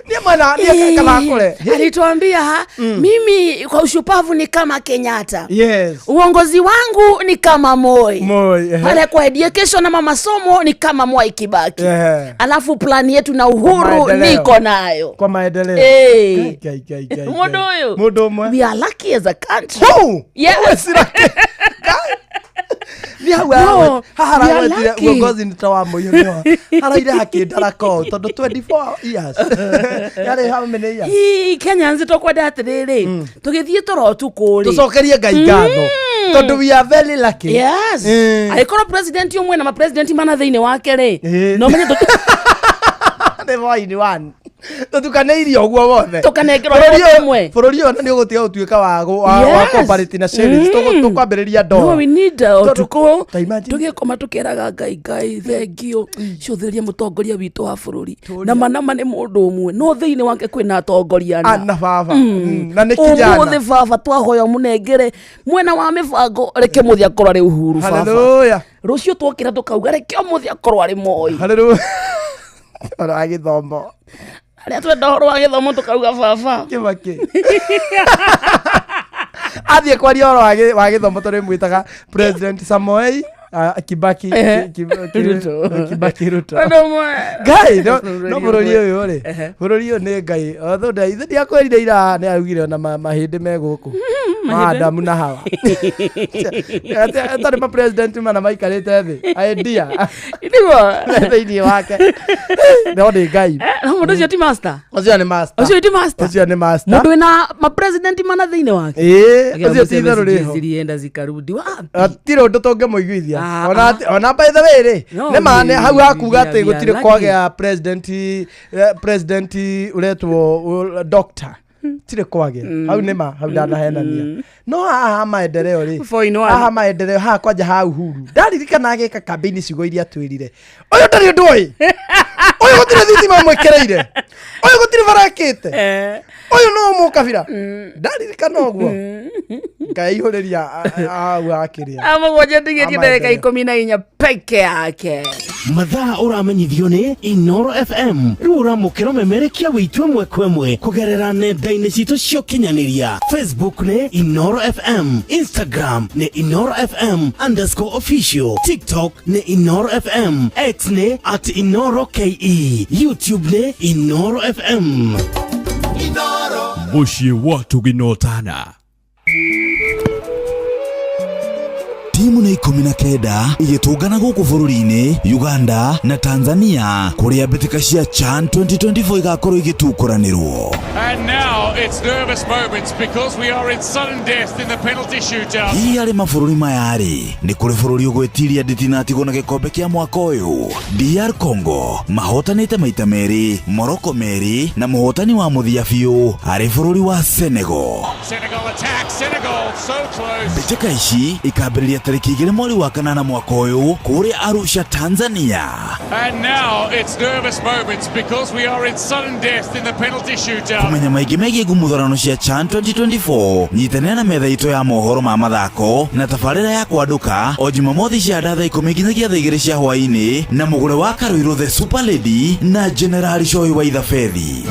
Niĩ mwana niĩ kaba kũre. Alituambia, mimi kwa ushupavu ni kama Kenyatta. Yes. Uongozi wangu ni kama Moi. Moi. Pale kwa education ama masomo ni kama Mwai Kibaki. Alafu plani yetu na Uhuru Maendeleo. niko nayo. Kwa maendeleo. Eh. Kai, kai, kai, kai, kai. Mũndũ ũyũ. Mũndũ ũmwe. We are lucky as a country. Hau! Yes. Nĩ hau No, haha we are aragwetire lucky. uongozi nĩ ta wa mũiyũ haraire hakĩndara ko tondũ 24 years yarĩ how many years? Ii, Kenyans tũkwenda atĩrĩrĩ, tũgĩthiĩ toro ũtukũ rĩ, Tũcokerie Ngai ngatho tondũ we are very lucky. Yes. Angĩkorwo president ũmwe na mapresident mana thĩinĩ wake rĩ, no menye Nĩ four in one tũtukanĩirie ũguo wothe. Tũkanengerwo Bũrũri rĩmwe. Bũrũri ũyũ nĩ ũgũtiga gũtuĩka wa cooperative na shillings. Tũkwambĩrĩria No, ndora. we need ũtukũ tũgĩkoma tũkĩraga Ngai, Ngai thengio, cũthĩrĩria mũtongoria witũ wa bũrũri, na manama nĩ mũndũ ũmwe no thĩinĩ wake kwĩna atongoria ana. Ana baba. Na nĩ kijana. Ũmũthĩ baba twahoya mũnengere mwena wa mĩbango, reke mũthĩ akorwo arĩ Uhuru baba. Hallelujah. Rũciũ twokĩra tũkauga reke ũmũthĩ akorwo arĩ Moi. Hallelujah. Ũhoro wa gĩthomo. Arĩa twenda ũhoro wa gĩthomo tũkauga baba Kĩbakĩ athiĩ kwaria ũhoro wa gĩthomo tondũ mwĩtaga President Samoei Kibaki. Ruto. Kibaki Ruto. Ũndũ ũmwe. Ngai no bũrũri ũyũ rĩ, bũrũri ũyũ nĩ Ngai othe ithe ndiakwĩrire ira nĩ augire ona mahĩndĩ me gũkũ ma Adamu na Hawa atarĩ ma president mana maikarĩte thĩ idea Nĩguo. thĩinĩ wake, no nĩ Ngai. No mũndũ ũcio ti master. Ũcio nĩ master. Ũcio ti master. Ũcio nĩ master. Mũndũ wĩna mapresident mana thĩinĩ wake. Ĩĩ, ũcio ti itherũ rĩho. Zilienda zikarudi wapi? Hatirĩ ũndũ tũngĩmũiguithia. Ona by the way rĩ, No, nĩ ma nĩ hau hakuga we atĩ are gũtirĩ lucky. kwagĩa president ũretwo doctor, tirĩ kwagĩa hau, nĩ ma hau ndanahenania, no haha ha maendeleo rĩ, Four in one. haha maendeleo haha kwanja ha Uhuru ndaririkana agĩka kambĩini ciugo iria twĩrire, ũyũ ndarĩ ũndũ oĩ, ũyũ gũtirĩ thitima mwĩkĩrĩire, ũyũ gũtirĩ bara ekĩte, ũyũ no mũkabira, ndaririkana ũguo Ngai aihũrĩria hau hakĩrĩa. Amũgwanja ndigĩtie Ama ndagĩka endeleo. 14 peke yake. Mathaa ũramenyithio nĩ Inoro FM. Rĩu ũramũkĩra ũmemerekia wĩitũ ĩmwe kwa ĩmwe kũgerera nenda-inĩ citũ cia ũkinyanĩria. Facebook nĩ Inoro FM, Instagram nĩ Inoro FM_official, TikTok nĩ Inoro FM, X nĩ @InoroKE, YouTube nĩ Inoro FM. Mũciĩ wa tũginotana. Timu nĩ 19 igĩtũngana gũkũ bũrũri-inĩ Uganda na Tanzania kũrĩa mbĩtĩka cia CHAN 2024 igakorwo igĩtukũranĩrwo. And now it's nervous moments because we are in sudden death in the penalty shootout. Hihi harĩ mabũrũri maya rĩ, nĩ kũrĩ bũrũri ũgwĩtiria nditinatigwo na gĩkombe kĩa mwaka ũyũ? DR Congo mahotanĩte maita merĩ, Morocco merĩ, na mũhotani wa mũthia biũ arĩ bũrũri wa Senegal. Senegal attack, Senegal so close. Mbĩtĩka ici ikambĩrĩria tarĩki 2 mweri wa kanana mwaka ũyũ kũrĩa Arusha, Tanzania. And now it's nervous moments because we are in sudden death in the penalty shootout. Kũmenya maingĩ megiĩ ngumuthurano cia CHAN 2024, nyitanĩra na metha itũ ya mohoro ma mathako na tabarĩra ya kwandũka o Jumamothi cia thaa 10 nginyagia thaa 2 cia hwaĩ-inĩ na mũgũre wa Karũirũ the Super Lady na Generali Shohi wa Ithabethi.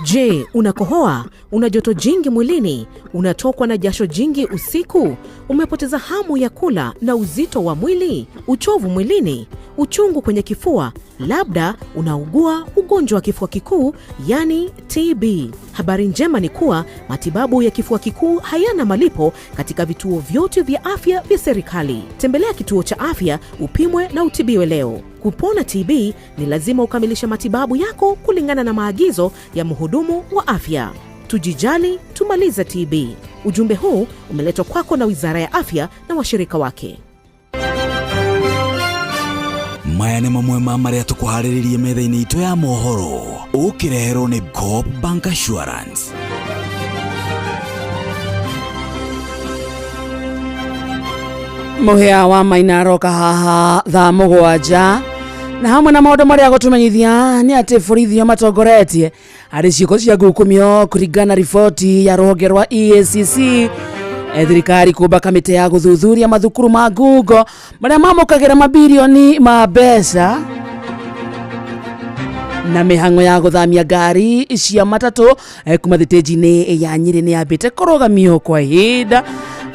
Je, unakohoa? Una joto jingi mwilini? Unatokwa na jasho jingi usiku? Umepoteza hamu ya kula na uzito wa mwili? Uchovu mwilini? Uchungu kwenye kifua? Labda unaugua ugonjwa wa kifua kikuu, yani TB. Habari njema ni kuwa matibabu ya kifua kikuu hayana malipo katika vituo vyote vya afya vya serikali. Tembelea kituo cha afya upimwe na utibiwe leo. Kupona TB ni lazima ukamilishe matibabu yako kulingana na maagizo ya mhudumu wa afya. Tujijali, tumalize TB. Ujumbe huu umeletwa kwako na Wizara ya Afya na washirika wake. Maya nĩ mamwe ma marĩa tũkũharĩrĩrie metha-inĩ itũ ya mohoro ũkĩreherwo nĩ Coop Bank Assurance. Muhia wa Maina aroka haha thaa 7 na hamwe na maundu maria gutumenyithia ni ati borithi matongoretie harĩ ciĩko cia ngukumio kũringana na riboti ya rũhonge rwa EACC. Thirikari kũmba kamĩtĩ ya gũthuthuria mathukuru ma ngungo marĩa mamũkagĩra mabirioni ma mbeca na mĩhang'o ya gũthamia ngari cia matatũ kuma thitĩnji-inĩ ya Nyĩrĩ nĩ yambĩte kũrũgamio kwa ihinda.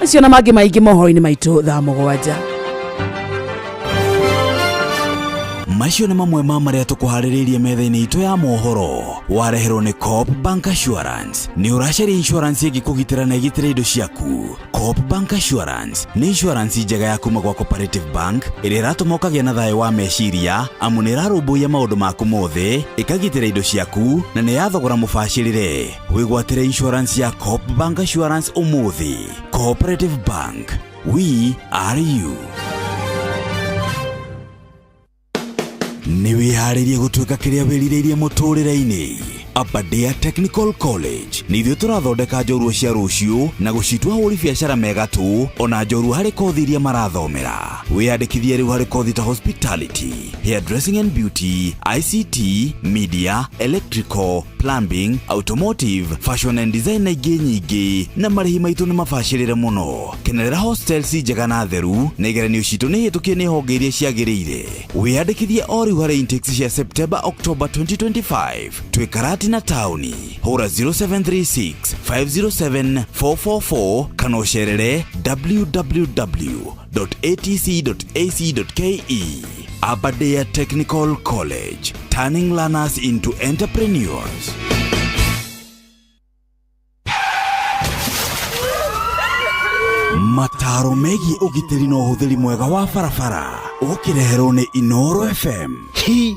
Macio na mangĩ maingĩ mohoro-inĩ maitũ thaa 7. Macio nĩ mamwe ma marĩa tũkũharĩrĩirie metha-inĩ itũ ya mohoro wareherwo nĩ Coop Bank Assurance. Nĩ ũracaria insurance ĩngĩkũgitĩra na ĩgitĩre indo ciaku? Coop Bank Assurance nĩ insurance njega ya kuma gwa Cooperative Bank ĩrĩa ĩratũma ũkagĩa na thayũ wa meciria amu nĩ ĩrarũmbũiya maũndũ maku mothe, ĩkagitĩra indo ciaku na nĩ ya thogora mũbacĩrĩre. Wĩgwatĩre insurance ya Coop Bank Assurance ũmũthĩ. Cooperative Bank, we are you. Nĩ wĩharĩirie gũtuĩka kĩrĩa wĩrirĩirie mũtũrĩre-inĩ? Aberdare Technical College nĩ ithuĩ tũrathondeka njorua cia rũciũ na gũcitua ahũri biacara mega tu ona njorua harĩ kothi iria marathomera. Wĩyandĩkithie rĩu harĩ kothi ta hospitality, hairdressing and beauty, ICT, media, electrical, plumbing, automotive, fashion and design na ingĩ nyingĩ, na marĩhi maitũ nĩ mabacĩrĩre mũno. Kenerera hostels njega na theru na igeranio citũ nĩ hĩtũkie nĩ honge iria ciagĩrĩire. Wĩyandĩkithie o rĩu harĩ intakes cia September October 2025. Twĩ Karatina taũni. Hũra 0736 507 444 kana ũcerere www.atc.ac.ke. Aberdare Technical College, turning learners into entrepreneurs. Mataro megiĩ ũgitĩri na ũhũthĩri mwega wa barabara ũkĩreherwo nĩ Inooro FM. Hi,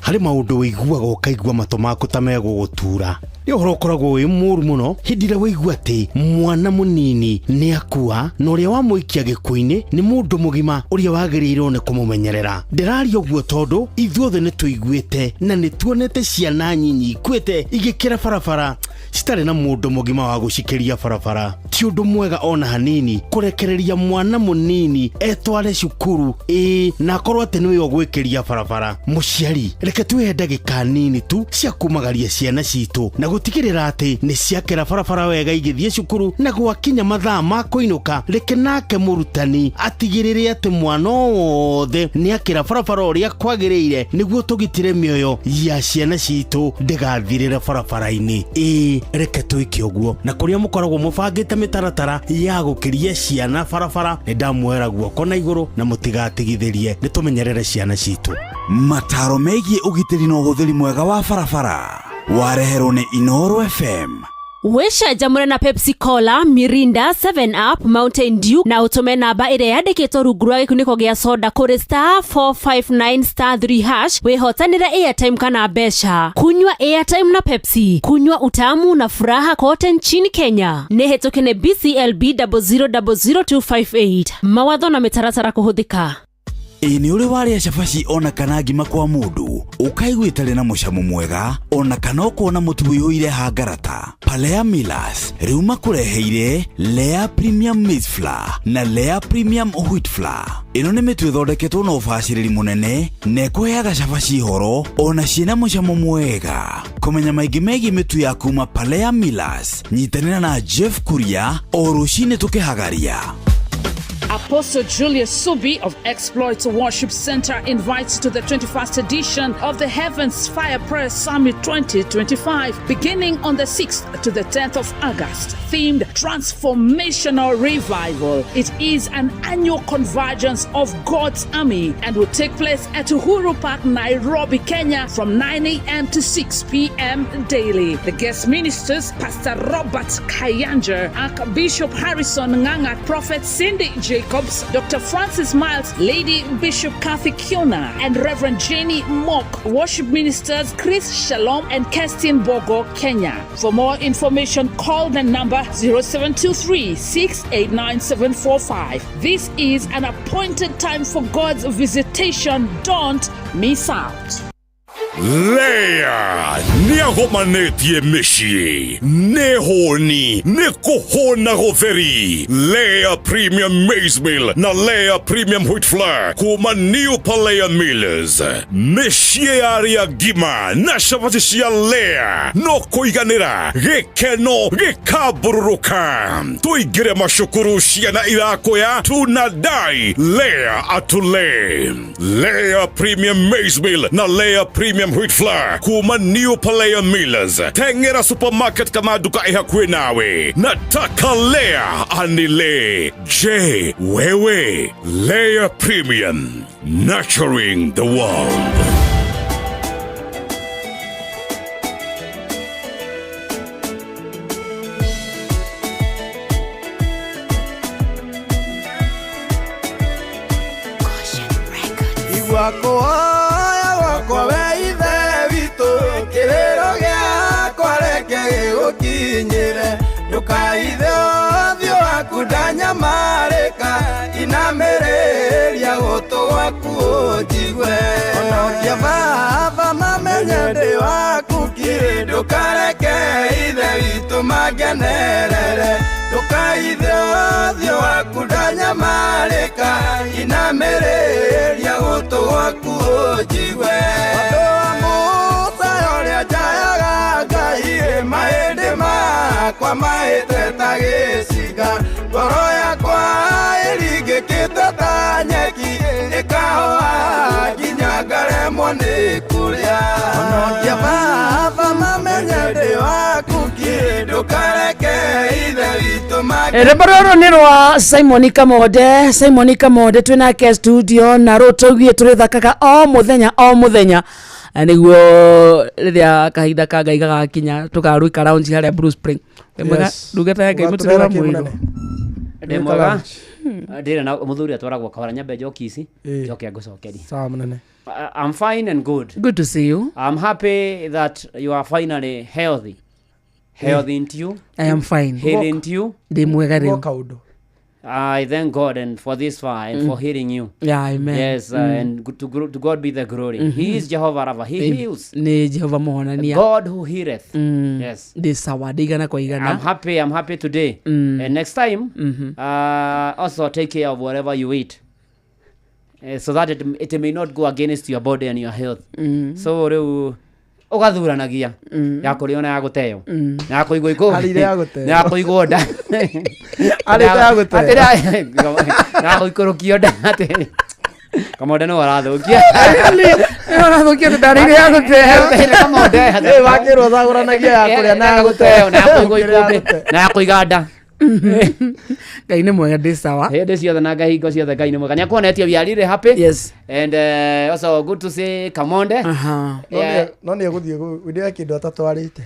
harĩ maũndũ ũiguaga ũkaigua matũ maku ta megũgũtura. Nĩ ũhoro ũkoragwo wĩ mũru mũno hĩndĩ ĩrĩa waigua atĩ mwana mũnini nĩ akua na ũrĩa wamũikia gĩkuũ-inĩ nĩ mũndũ mũgima ũrĩa wagĩrĩirwo nĩ kũmũmenyerera. Ndĩraria ũguo tondũ ithuothe nĩ tũiguĩte na nĩ tuonete ciana nyinyi ikuĩte igĩkĩra barabara citarĩ na mũndũ mũgima wa gũcikĩria barabara. Ti ũndũ mwega ona hanini kũrekereria mwana mũnini etware cukuru ĩĩ na akorwo atĩ nĩwe ũgwĩkĩria barabara. Mũciari, reke twĩhe ndagĩka nini tu cia kumagaria ciana citũ na gũtigĩrĩra atĩ nĩ ciakĩra barabara wega igĩthiĩ cukuru, na gwakinya mathaa ma kũinũka reke nake mũrutani atigĩrĩre atĩ mwana o wothe nĩ akĩra barabara ũrĩa kwagĩrĩire nĩguo tũgitĩre mĩoyo ya ciana citũ ndĩgathirĩre barabara-inĩ. Ĩĩ, reke twĩke ũguo. Na kũrĩa mũkoragwo mũbangĩte mĩtaratara ya gũkĩria ciana barabara, nĩ ndamuoera guoko na igũrũ na mũtigatigithĩrie, nĩ tũmenyerere ciana citũ. Mataro megiĩ ũgitĩri na ũhũthĩri mwega wa barabara wareherwo nĩ Inooro FM. Wĩcanjamũre na Pepsi Cola, Mirinda, 7 Up, Mountain Dew na ũtũme namba ĩrĩa yandĩkĩtwo rungu rwa gĩkunĩko gĩa soda kũrĩ star 459 star 3 hash wĩhotanĩre airtime kana mbeca. Kunywa airtime na Pepsi, kunywa utamu na furaha kote nchini Kenya. Nĩ hĩtũke nĩ BCLB 0000258. Mawatho na mĩtaratara kũhũthĩka. Ĩ nĩ ũrĩ warĩa cabaci ona kana ngima kwa mũndũ ũkaigua ĩtarĩ na mũcamo mwega ona kana ũkona mũtu ũiyũire hangarata? Palea Millers rĩu makũreheire Lea Premium Maize Flour na Lea Premium Wheat Flour. Ĩno nĩ mĩtu ĩthondeketwo na ũbacĩrĩri mũnene na ĩkũheaga cabaci horo ona ciĩna mũcamo mwega. Kũmenya maingĩ megiĩ mĩtu ya kuma Palea Millers, nyitanĩra na Jeff Kuria o rũcinĩ tũkĩhagaria. Apostle Julius Subi of Exploits Worship Center invites you to the 21st edition of the Heavens Fire Prayer Summit 2025, beginning on the 6th to the 10th of August, themed Transformational Revival. It is an annual convergence of God's army and will take place at Uhuru Park, Nairobi, Kenya from 9 a.m. to 6 p.m. daily. The guest ministers, Pastor Robert Kayanja, Archbishop Harrison Nganga, Prophet Cindy Jacobs, Dr. Francis Miles, Lady Bishop Kathy Kiona, and Reverend Jenny Mock. Worship ministers Chris Shalom and Kerstin Bogo, Kenya. For more information, call the number 0723 689 745. This is an appointed time for God's visitation. Don't miss out. Lea nĩagomanĩtie mĩciĩ nĩ hũni nĩ kũhũna gũtheri Lea Premium Maize Meal na Lea Premium Wheat Flour kuma New Palea Millers mĩciĩ ya arĩa ngima na cabaci cia Lea no kũiganĩra gĩkeno gĩkambũrũrũka tũingĩre macukuru ciana irakoya tunadai Lea atule Lea Premium Maize Meal na Lea Premium Wheat Flour kuma New Palea Millers tengera supermarket kana duka ĩ hakuhĩ nawe nataka Lea anile je wewe Lea Premium nurturing the world. Igua gwakwa we ithe witũ kĩrĩro gĩakwa reke gĩgũkinyĩre ndũkaithe ũthiũ waku ndanyamarĩka inamĩrĩria gũtũ gwaku ũnjigue onokia baba mamenye ndĩ waku kiri ndũkareke ithe witũ mangenerere ndũkaithe ũthiũ waku ndanyamarĩka inamĩrĩria gũtũ gwaku ũnjigue Andũ a Musa ũrĩa njayaga Ngai mahĩndĩ makwa mahĩte ta gĩcinga ngoro yakwa ĩringĩkĩte ta nyeki ĩkahoa nginya ngaremwo nĩ kũrĩa onokia baba mamenye ndĩ waku kiri ndũkareke ithe witũ Rwĩmbo rũrũ nĩ rwa Simon Kamonde Simon Kamonde twĩ nake studio na rũtũgie tũrĩthakaga o mũthenya o mũthenya nĩguo rĩrĩa kahinda ka Ngai gagakinya tũkarũika lounge harĩa Blue Spring. Wĩ mwega Yes. ndungata ya Ngai Ũgatũrehera mũtũrĩre kĩ mũirũ. mũnene? Ndĩ mwega ndĩrĩ na mũthuri atwaragwo kahora nyambe njoki ici njoke ngũcokerie. Sawa mũnene. I'm fine and good. Good to see you. I'm happy that you are finally healthy. Healthy into you. I am fine. Healing into you. Ndĩ mwega rĩu. I thank God and for this far and for healing you. Yeah, amen. Yes, and to God be the glory. He is Jehovah Rapha. He heals. Nĩ Jehova mũhonania. God who healeth. Yes. Ndĩ sawa ndĩ igana kwa igana. I'm happy today. And next time, also take care of whatever you eat. So that it may not go against your body and your health. So rĩu ũgathuranagia ya kũrĩo na ya gũteo na ya kũigwo ikũmbĩ Arĩire ya gũteo. na ya kũigwo nda Arĩte ya gũteo. Atĩ na ya gũikũrũkio nda atĩ Kamonde nĩwe ũrathũkia. Nĩwe ũrathũkia tondũ ndarĩire ya gũteo. Kamonde Ĩ wakĩrwo ũcagũranagia ya kũrĩa na ya gũteo na ya kũigwo ikũmbĩ na ya kũiga nda. Ngai nĩ mwega ndĩ sawa. Hĩndĩ ciothe na Ngai hingo ciothe Ngai nĩ mwega. Nĩakuonetie we are really happy. Yes. And also good to see Kamonde. Yeah. No nĩ egũthiĩ ndĩre kĩndũ atatwarĩte.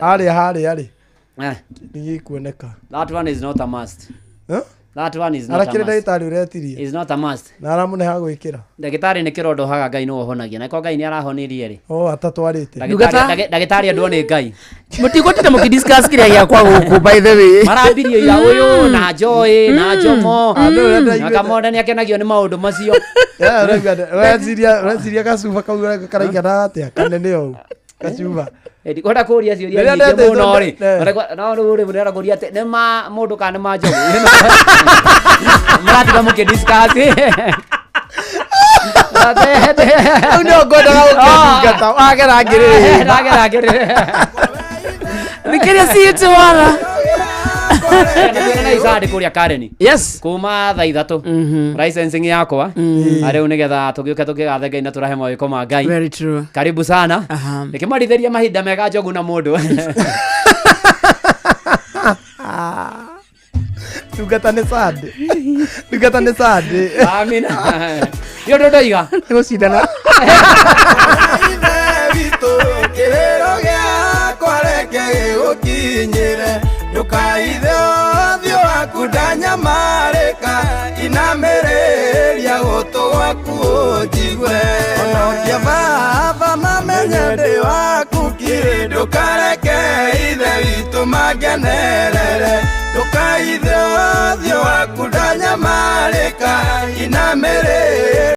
Harĩa harĩa rĩ nĩgĩkuoneka. That one is not a must. Huh? That one is not a Arakĩrĩ must. ndagĩtarĩ ũretirie. Is not a must. Na aramũne ha gwĩkĩra. Ndagĩtarĩ nĩ kĩrondo haga Ngai nĩwe ũhonagia. Na korwo Ngai nĩ arahonirie rĩ. O atatwarĩte. Ndagĩtarĩ andwo nĩ Ngai. Mũtigũtinda mũkĩdiscuss kĩrĩa gĩakwa gũkũ by the way. Marambirie ira ũyũ na Joy na Jomo. Mm. Na Kamonde nĩ akenagio nĩ maũndũ macio. Ũreciria gacuba kau karaigana atĩa kanene ũũ gacuba. Ndikwenda kũria ciũria Rĩrĩa nyingĩ ndetĩtwo mũno rĩ. No rĩu rĩ mũrenda kũria atĩ nĩ ma mũndũ kana nĩ ma njogu. Mũratiga mũkĩdiscuss. Rĩu nĩho ngwendaga gũkĩndungata wagera ngĩrĩrĩra. Ndagera ngĩrĩrĩra. Thikĩrĩria ciitũ wara. Na isandi kuria Karen. Yes. Kuma thaa 3. Licensing yakwa. Ariu nigetha tugiuke tukigathe Ngai na turahe mawiko ma Ngai. Very true. Karibu sana. Nikimarithĩria mahinda mega njogu na mũndũ. Ndungata nĩ Sunday. Ndungata nĩ Sunday. Amina. Nĩ ũndũ ndoiga. Nĩ gũcindana. Kĩrĩro gĩakwa reke gĩgũkinyĩre ndũkaithe ũthiũ waku ndanyamarĩka inamĩrĩria gũtũ gwaku ũnjigue onokia baba mamenye ndĩ waku kirĩ ndũkareke ithe witũ mangenerere ndũkaithe ũthiũ waku ndanyamarĩka inamĩrĩria.